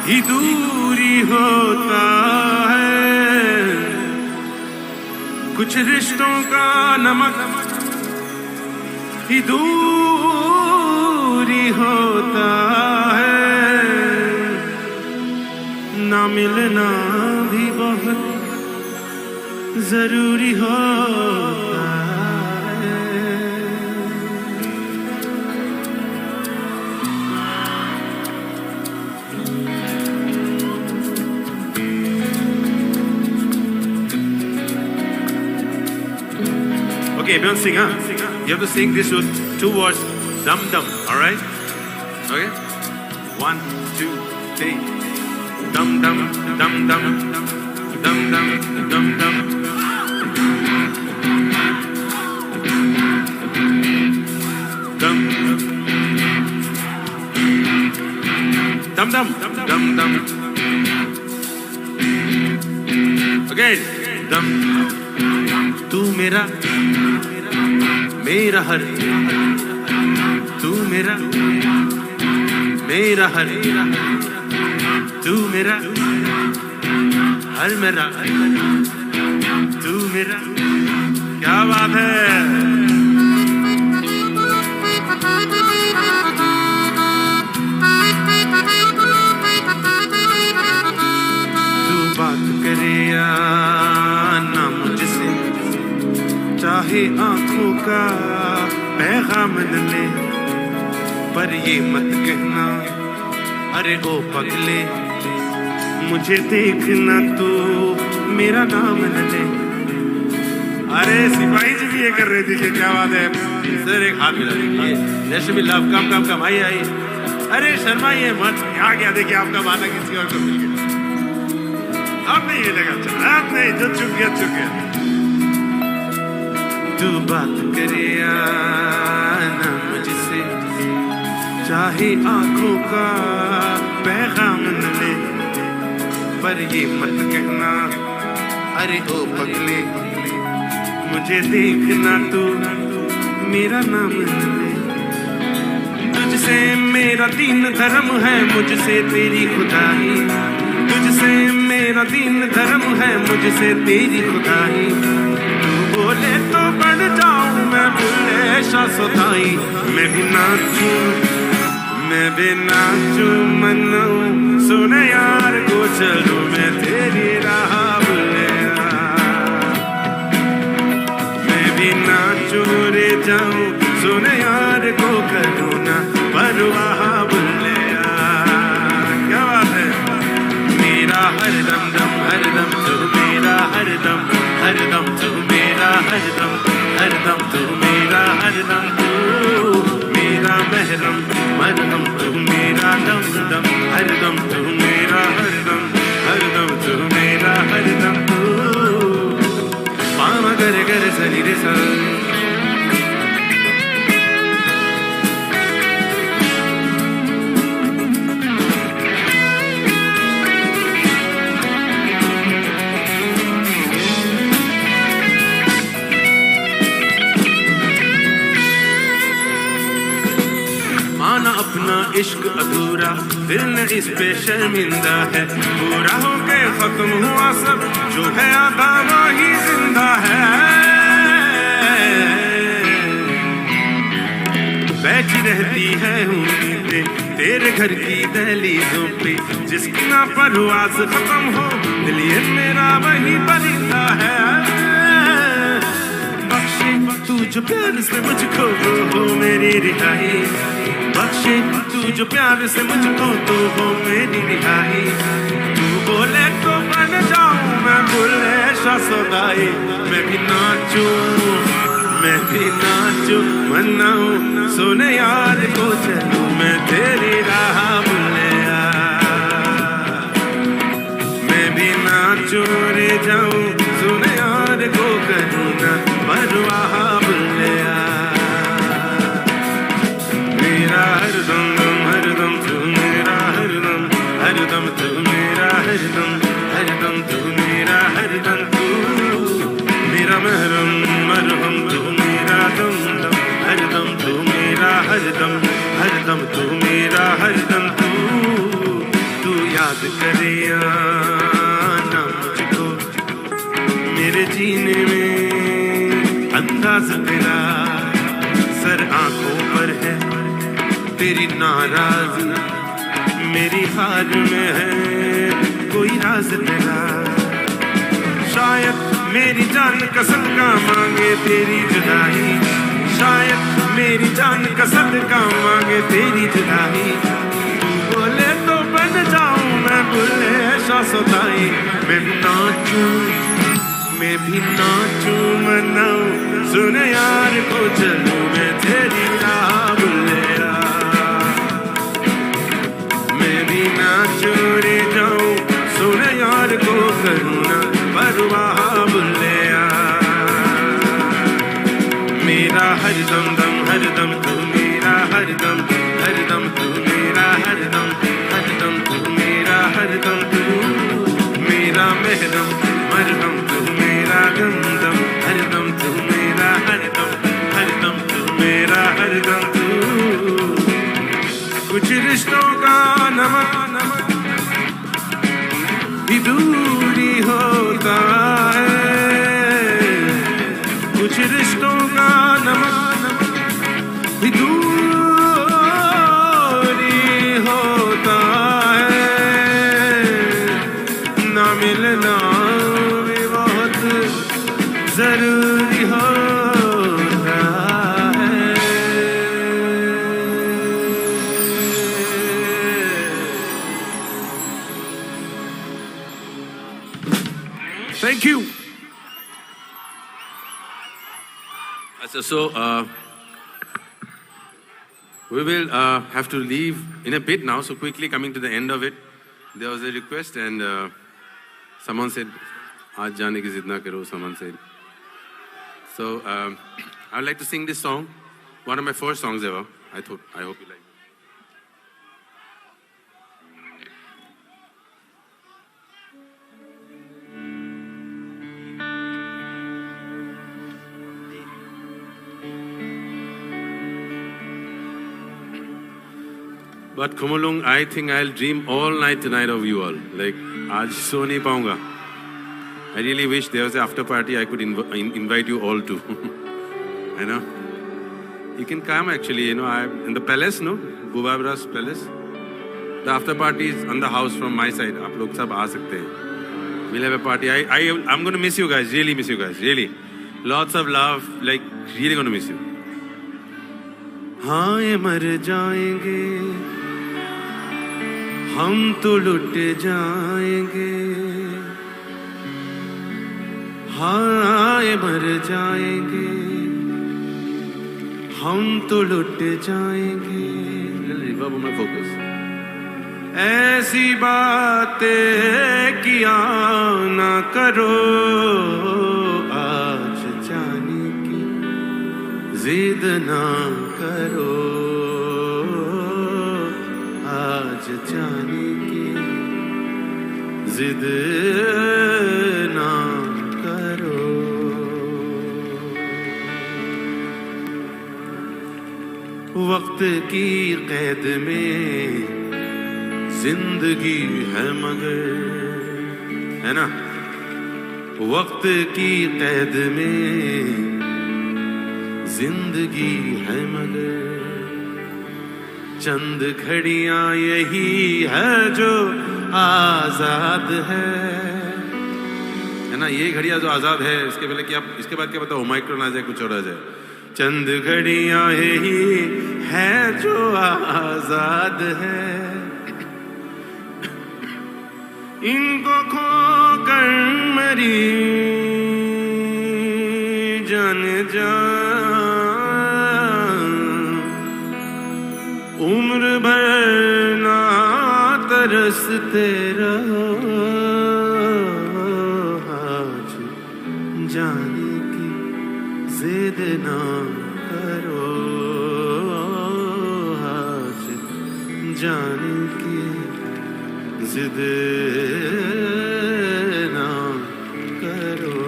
ही दूरी होता है, कुछ रिश्तों का नमक ही दूरी होता है, ना मिलना भी बहुत जरूरी होता है। Okay, everyone sing, huh? You have to sing this with two words, dum dum, alright? Okay? One, two, three. Dum dum, dum dum, dum dum, dum dum. Dum. Dum dum, dum dum. Again. Dum. तू मेरा, मेरा हर, तू मेरा, मेरा हर, तू मेरा, हर मेरा, तू मेरा। क्या बात है? तू बात करे या ना मुझसे, चाहे आंखों का पैगाम न ले, पर ये मत कहना, अरे ओ पगले, मुझे देखना तू, मेरा नाम न ले। अरे सिपाही जी भी ये कर रहे थे, क्या बात है सर, एक हाथ मिला दीजिए। There should be love, come, come, come, आइए, आइए। अरे शर्माइए मत, आ गया, देखिए आपका बाला किसी और को मिल गया। अब नहीं मिलेगा, अच्छा, अब नहीं, जो चुप गया, चुप गया। तू बात करे या ना मुझसे, चाहे आंखों का पैगाम न ले, पर ये मत कहना, अरे ओ पगले, मुझे देखना तू, मेरा नाम न ले। तुझसे मेरा दीन धर्म है, मुझसे तेरी खुदाई। तुझसे मेरा दीन धर्म है, मुझसे तेरी खुदाई। तू बोले तो बन जाऊं मैं बुल्ले शाह सदाई। मैं भी नाचूं, मैं भी नाचूं मन्नू, सुने यार को चलूं मैं तेरी राह बुल्ले। मैं भी नाचूं रे जाऊं, सुने यार को करूं ना परवाह बुल्ले। क्या बात है। मेरा हरदम दम, हरदम तू मेरा हरदम, हरदम तू मेरा हरदम, हरदम तू मेरा हरदम, तू मेरा महरम, महरम तू मेरा दम दम, हरदम तू मेरा हरदम, हरदम तू मेरा हरदम तू। पामा गरे गरे सरी रे सा। माना अपना इश्क अधूरा, दिल ने इस पे शर्मिंदा है। पूरा होके खत्म हुआ सब, जो है आधा वो ही जिंदा है। बैठी रहती है उम्मीदें तेरे घर की दहलीजों पे, जिसकी ना परवाज खत्म हो, दिल ये मेरा वही परिंदा है। बख्शे तू जो प्यार से मुझको, वो हो मेरी रिहाई। बख्शे तू जो प्यार से मुझको, तो हो मेरी रिहाई। तू बोले तो बन जाऊं मैं बुल्ले शाह सदाई। मैं भी नाचूं, मैं भी नाचूं, मन्नू सुने यार को चलूं मैं तेरी राह बुल्ले। मैं भी नाचूं रे जाऊं, सुने यार को करूं ना परवाह बुल्ले। मेरा हरदम दम, हरदम तू मेरा हरदम, हरदम तू मेरा हरदम, हरदम तू मेरा हरदम तू। मेरा महरम मरहम तू मेरा दम दम, हरदम तू मेरा हरदम, हरदम तू मेरा हरदम तू। तू याद करे या ना मुझको, मेरे जीने में अंदाज तेरा। सर आंखों पर है तेरी नाराजी, मेरी हार में है कोई राज तेरा। शायद मेरी जान का सदका मांगे तेरी जुदाई, शायद मेरी जान का सदका मांगे तेरी जुदाई। तू बोले तो बन जाऊं मैं बुल्ले शाह सदाई। मैं भी नाचूं, मैं भी नाचूं मनाऊं, सुन यार को चलूं मैं तेरी राह बुल्लिया। मैं भी नाचूं रे जाऊं, सुन यार को करूं ना परवाह बुल्लिया। मेरा हर दम दम हर दम तू, मेरा हर दम हर दम तू, मेरा हर दम हर दम तू, मेरा हर दम तू, मेरा महरम मरहम तू, मेरा दम दम हर दम तू, मेरा हर दम हर दम तू, मेरा हर दम तू। कुछ रिश्तों का नमक नमक भी दूरी होता है, कुछ रिश्तों का नमक भी दूरी होता है, ना मिलना भी बहुत जरूरी होता है। Thank you. So, so, uh, we will uh, have to leave in a bit now. So quickly coming to the end of it, there was a request and uh, someone said, "Aaj jaane ki zid na karo," someone said. So um, I would like to sing this song, one of my first songs ever. I thought, I hope you like it. But Khumulwng, I think I'll dream all night tonight of you all. Like, आज सो नहीं पाऊंगा. I really wish there was an after party I could inv- in- invite you all to. You know, you can come actually. You know, I in the palace, no, Bubabra's palace. The after party is on the house from my side. आप लोग सब आ सकते हैं. We'll have a party. I I I'm gonna miss you guys. Really miss you guys. Really. Lots of love. Like, really gonna miss you. हाँ ये मर जाएंगे, हम तो लुट जाएंगे. हाँ ये मर जाएंगे, हम तो लुट जाएंगे. Little reverb on my vocals. ऐसी बातें किया ना करो, आज जाने की जिद ना करो, आज जाने की जिद ना करो. वक्त की कैद में जिंदगी है मगर, है ना, वक्त की कैद में जिंदगी है मगर चंद घड़ियां यही है जो आजाद है. है ना, ये घड़ियां जो आजाद है, इसके पहले क्या, इसके बाद क्या पता ओमाइक्रॉन आ जाए, कुछ और आ जाए. चंद घड़ियां यही है जो आजाद है. इनको खोकर मरी जान जा, उम्र भर ना तरसते रहो. आज जाने की जिद ना करो, आज जाने की जिद ना करो.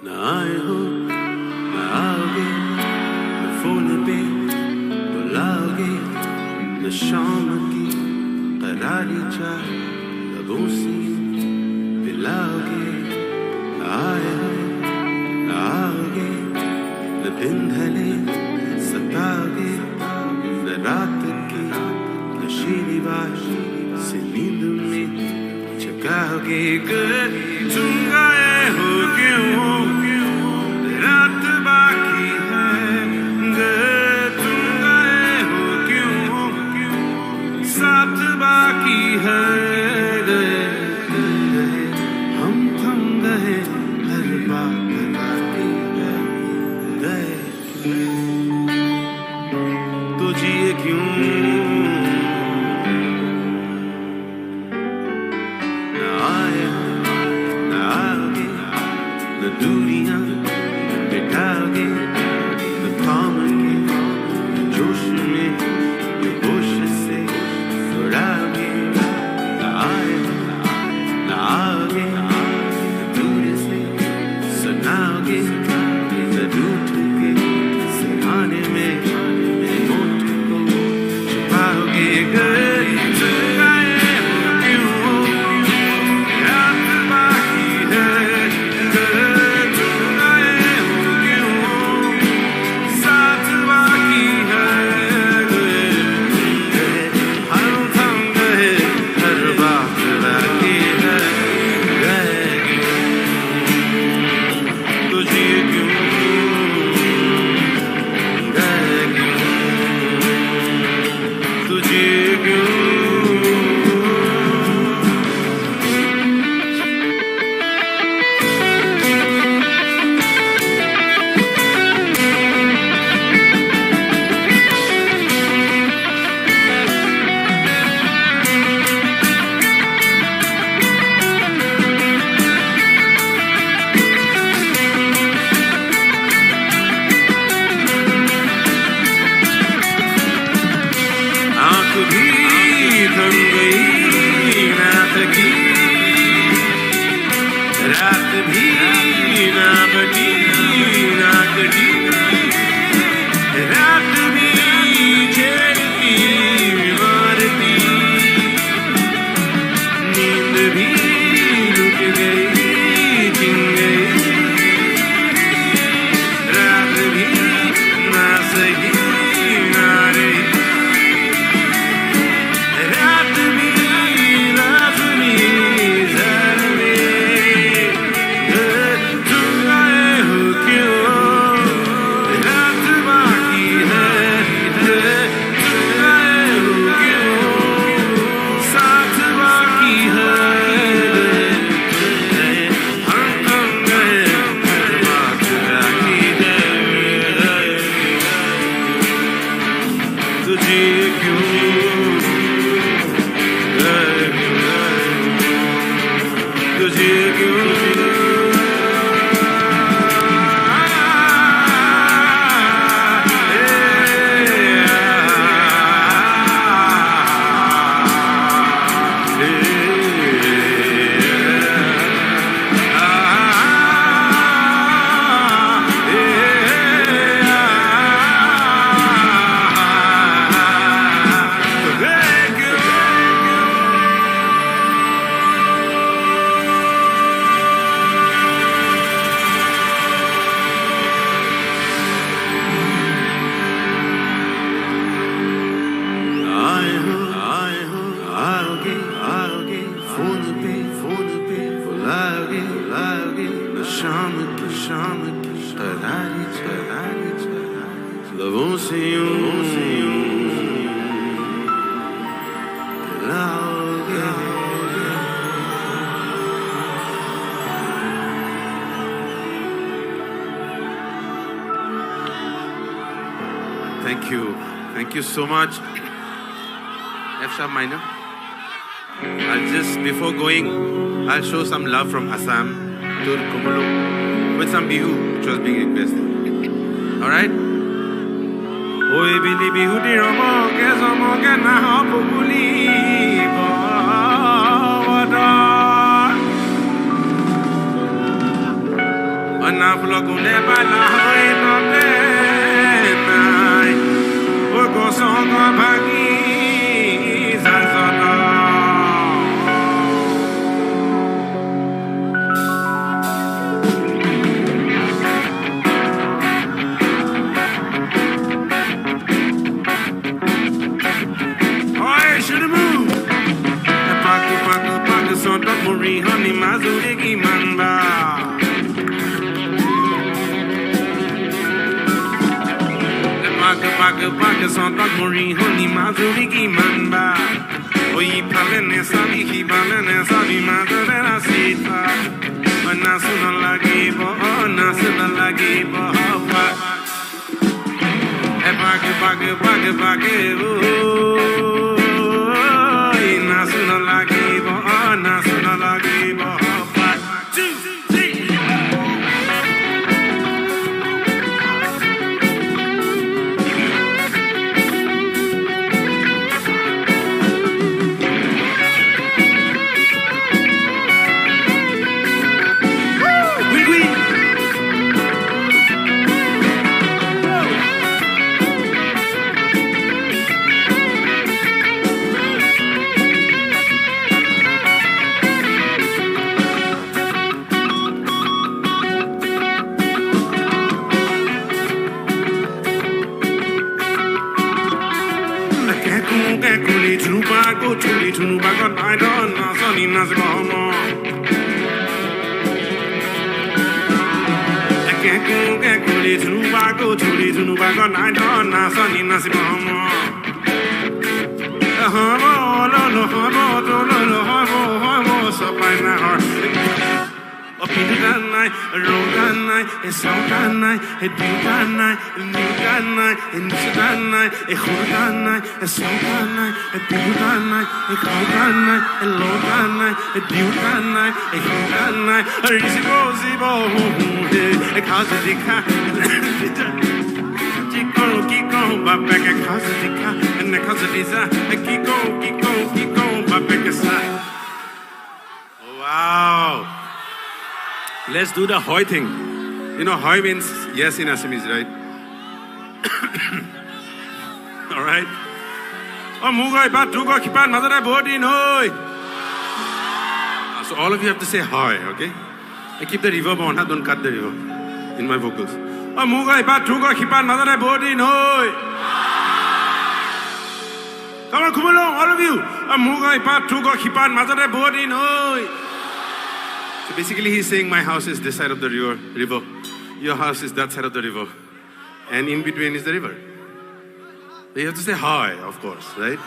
ना आए हो, ना आओगे, ना फोन पे बुलाओगे, न शाम की करारी चाय लबों से पिलाओगे, आए हो, आओगे, न दिन ढले सताओगे, न रात की नशीली बात से नींद में जगाओगे। गए तुम गए हो क्यों, रात बाकी है। गए तुम गए हो क्यों, साथ बाकी है। गए तुम गए, हम थम गए, हर बात बाकी है। गए तुझे क्यों ना आए, ना आगे, ना दूरियां मिटाओगे, ना थाम के, ना जोश में, ये होश से उड़ाओगे, ना आए, ना आगे, ना दूर से सुनाओगे, ना रूठ के सिरहाने में मोट को छुपाओगे। गए तुम गए हो क्यों, रात बाकी है। गए तुम गए हो क्यों, साथ बाकी है। गए तुम गए, हम थम गए, हर बात बाकी है। गए क्यों, तुझे क्यों, गए क्यों, तुझे क्यों। आंख भी थम गई ना थकी, रात भी ना कटी, ना कटी। रात भी छेड़ती मारती, नींद भी लुट गई, छिन गई। रात भी ना सही ना रही। रात भी लाजमी जान में। तुम आए हो क्यों? रात बाकी है। तुम आए हो क्यों? साथ बाकी है। हम थम गए, हर बात बाकी है। तुझे क्यों, तुझे क्यों। आए हो, आए हो, आओगे, आओगे, फोन पे, फोन पे बुलाओगे, बुलाओगे, शाम की, शाम की करारी, करारी, करारी। लबों से यूं, यूं मिलाओगे। Thank you. Thank you so much. F sharp minor. I'll just, before going, I'll show some love from Assam, Tur Kumulung, with some Bihu, which was being requested. Alright? Oi bini Bihu ni romo ke jomo ke na ho puguli bo wada. Ana vlog une bala hoi no te nai. Oi gosong bagi. Pake sota muri honi majuri ki manba. Oi pale ne sabi hi pale ne sabi majure na sita. Nasu no lagi bo, nasu no lagi bo, pa. E pake, pake, pake, pake, oh. Nasu no lagi bo, nasu no lagi bo, pa. Kekuli chupa ko chuli chunu bagot I don't know soni nas bomo. Kekuli chupa ko chuli chunu bagot I don't know soni nas bomo. Hobo lo lo hobo to lo lo hobo hobo sopai na hor. O pidu danai, ro danai, e so danai, e du danai, e nu danai, e nisu danai, e hu danai, e so danai, e pidu danai, e kho danai, e lo danai, e diu danai, e hu danai, e risi bo si bo hu hu he, e kha si di kha. Kiko kiko ba pe ke kha si di kha, e ne kha si di sa, e kiko kiko kiko ba pe ke sa. Wow. Let's do the hoi thing. You know, hoi means yes in Assamese, right? All right. O mugai ba tugo kipan mazare bodin hoi. Uh, So all of you have to say hoi, okay? I keep the reverb on, huh? Don't cut the reverb in my vocals. O mugai ba tugo kipan mazare bodin hoi. Come on, come along, all of you. A mugai pa tugo kipan mazare bodin hoi. So basically, he's saying, "My house is this side of the river, river. Your house is that side of the river. And in between is the river." So you have to say hoi, of course, right?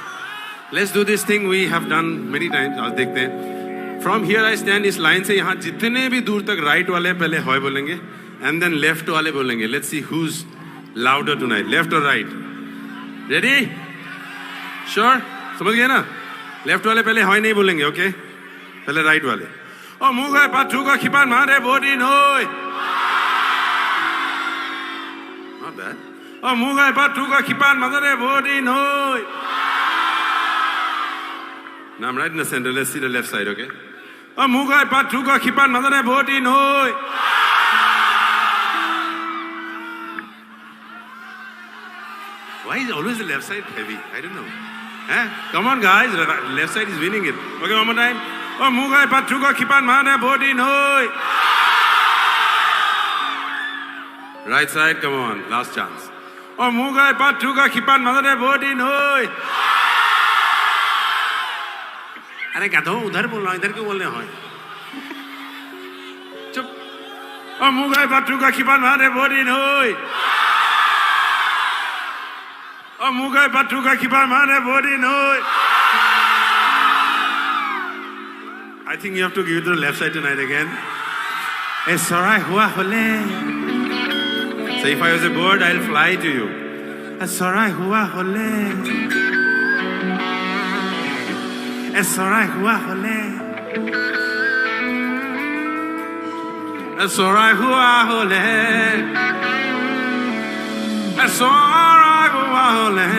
Let's do this thing we have done many times. Aaj dekhte hain. From here I stand, is line se yahan jitne bhi dur tak right wale pehle hoi bolenge. And then left wale bolenge. Let's see who's louder tonight. Left or right? Ready? Sure? Samajh gaya na? Left wale pehle hoi nahi bolenge, okay? Pehle right wale. O mugai pa tugo kipan mazare bodin hoi. Not bad. O mugai pa tugo kipan mazare bodin hoi. Now I'm right in the center. Let's see the left side, okay? O mugai pa tugo kipan mazare bodin hoi. Why is always the left side heavy? I don't know. Eh? Come on, guys. The ri-, left side is winning it. Okay, one more time. O mugai pa tugo kipan mazare bodin hoi. Right side, come on. Last chance. O mugai pa tugo kipan mazare bodin hoi. अरे गधो, उधर बोलो, इधर क्यों बोलने हो? चुप। O mugai pa tugo kipan mazare bodin hoi. O mugai pa tugo kipan mazare bodin hoi. I think you have to give it to the left side tonight again. E sorai hua hole. So if I was a bird, I'll fly to you. E sorai hua hole. E sorai hua hole. E sorai hua hole. E sorai hua hole.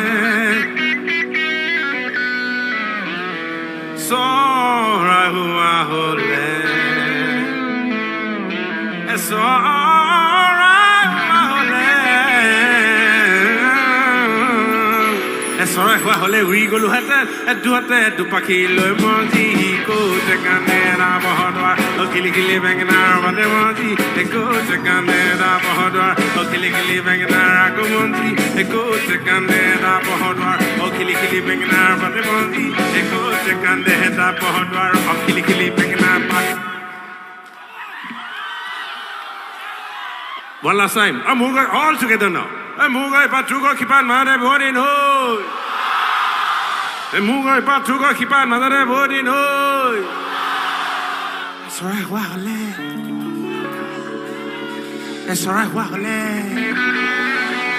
Sorai hua hole. E sorai hua hole. E sorai hua hole ui golu hate, e du hate, e du pakhi loi monji, ko te kane ra bohodwar, o kili kili bengna bade monji, e ko te kane ra bohodwar, o kili kili bengna ra ko monji, e ko te kane ra bohodwar, o kili kili bengna bade monji, e ko te kane ra bohodwar, o kili kili bengna ba. One last time. A mugai all together now. A mugai patrugo kipan mare borin hoi. A mugai patrugo kipan mare borin hoi. It's alright, walk a leg. It's alright, walk a leg.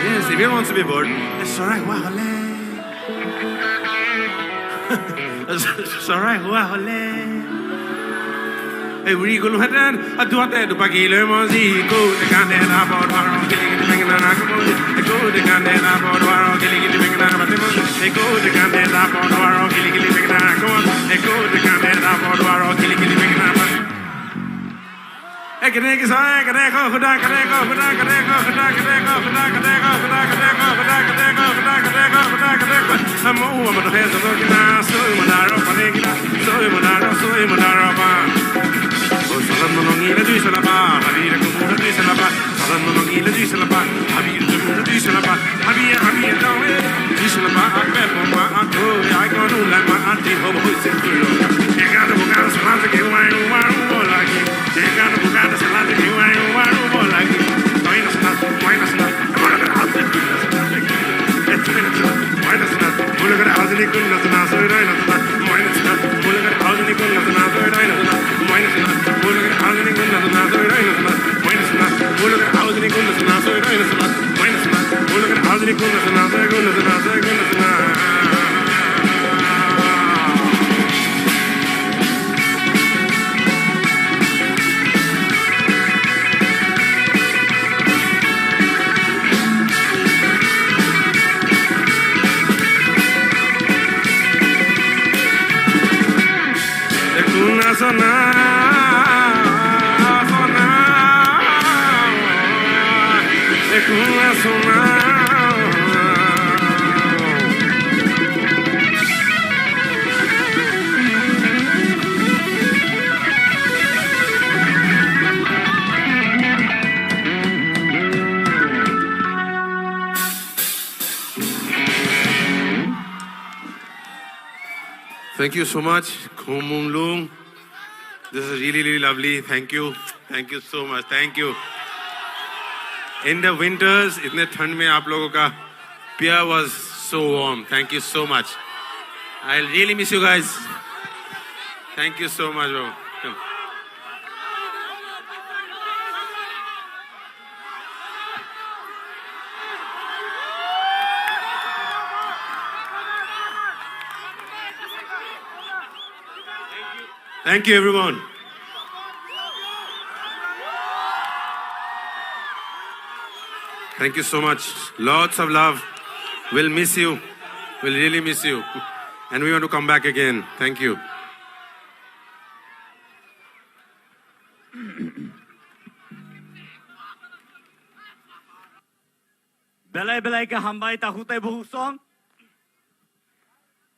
Yes, if you want to be bored. It's alright, walk a leg. Sarai hua hole. Hey, we go ahead and I do what I do, but you know, see, go to Canada, but I don't get it, make it, I go to Canada, but I don't get it, make it, I go to Canada, but I don't get it, make it, I go on. They go to Canada, but I don't get it, make it, I go on. Thank you so much, Khumulwng. This is really, really lovely. Thank you. Thank you so much. Thank you. In the winters, इतने ठंड में आप लोगों का पिया was so warm. Thank you so much. I really miss you guys. Thank you so much, bro. Come. Thank you, everyone. Thank you so much. Lots of love. We'll miss you. We'll really miss you. And we want to come back again. Thank you. Belai belai khe hambai takhuk tei bukhuk song.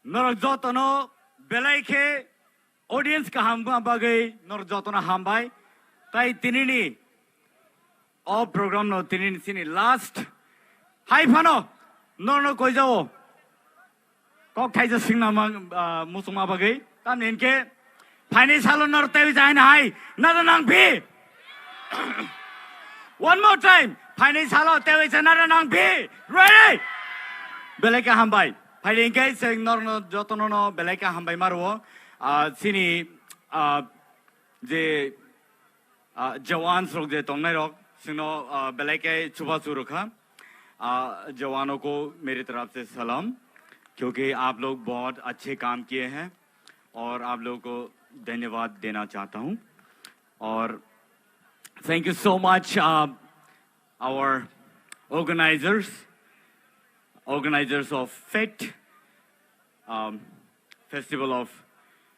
Norok jotono belai khe audience kaham wngma bagwi norok jotono hambai. Tai tinini o program no tinini chini last. Hai phano norokno koijao. Kok thaisa singna mang, ah, muchungma bagwi. Tamni hinkhe phaini salo nor tewi jaina hai. Nada nang phi. One more time. Phaini salo tewi sa nada nang phi. Ready? Belai khe hambai. Phaini hinkhe se norno jotono no belai khe hambai maro. Ah, chini, ah, je Ah, jawans rok je tongnai rok, singno, ah, belai khe chubachu rwkha. Ah, जवानों को मेरी तरफ से सलाम, क्योंकि आप लोग बहुत अच्छे काम किए हैं और आप लोगों को धन्यवाद देना चाहता हूँ। और thank you so much, uh, our organizers, organizers of fete, um, Festival of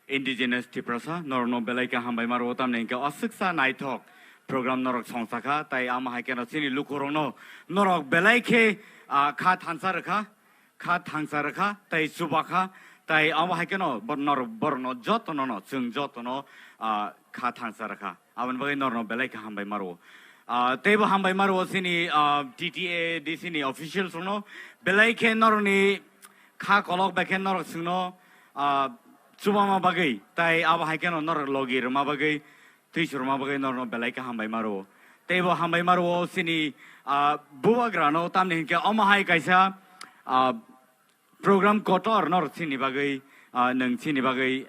Indigenous Tiprasa, norokno belai khe hambai maro, tamni hinkhe aswksa naithok program norok songchakha, tai amo hai kheno chini lukurokno norok belai khe, ah, kha thansa rwkha, kha thansa rwkha, tai chubakha, tai amo hai kheno bor-, norok borokno jotono no, chwng jotono, ah, kha thansa rwkha. Aboni bagwi norokno belai khe hambai maro. Ah, teibo hambai maro chini, ah, T T A D C ni officials rokno belai khe norokni kha kolok bai khe norok chwngno, ah, chubama bagwi, tai abo hai kheno norok logi rwma bagwi, twi surma bagwi norokno belai khe hambai maro. Teibo hambai maro chini, ah, bubagrano, tamni hinkhe omo hai kaisa, ah, program kotor nor chini bagwi, ah, nwng chini bagwi,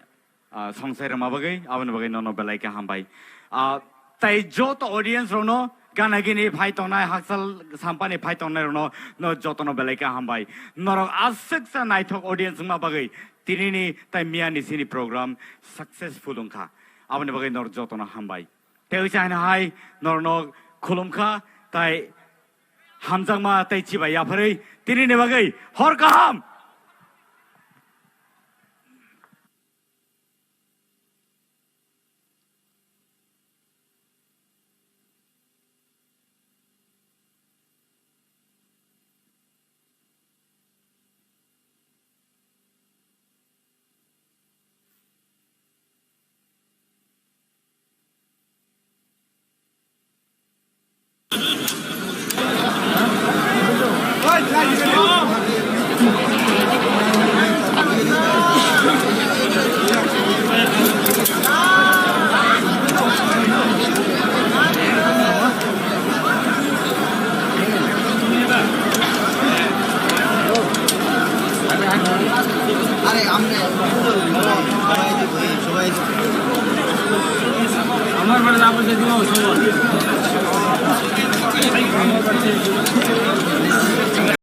ah, songsai rwma bagwi, aboni bagwi nono belai khe hambai. Ah, tai joto audience rokno gana gini phai tongnai, hakchal sampani phai tongnai rokno no jotono belai khe hambai. Norok aswksa naithok audience wngma bagwi tinini tai miyani chini program successful wngkha. Aboni bagwi nor jotono hambai. Tei uisa haino hai norno khulumkha tai hamjakma tei chibai yapharwi tinini bagwi hor kaham.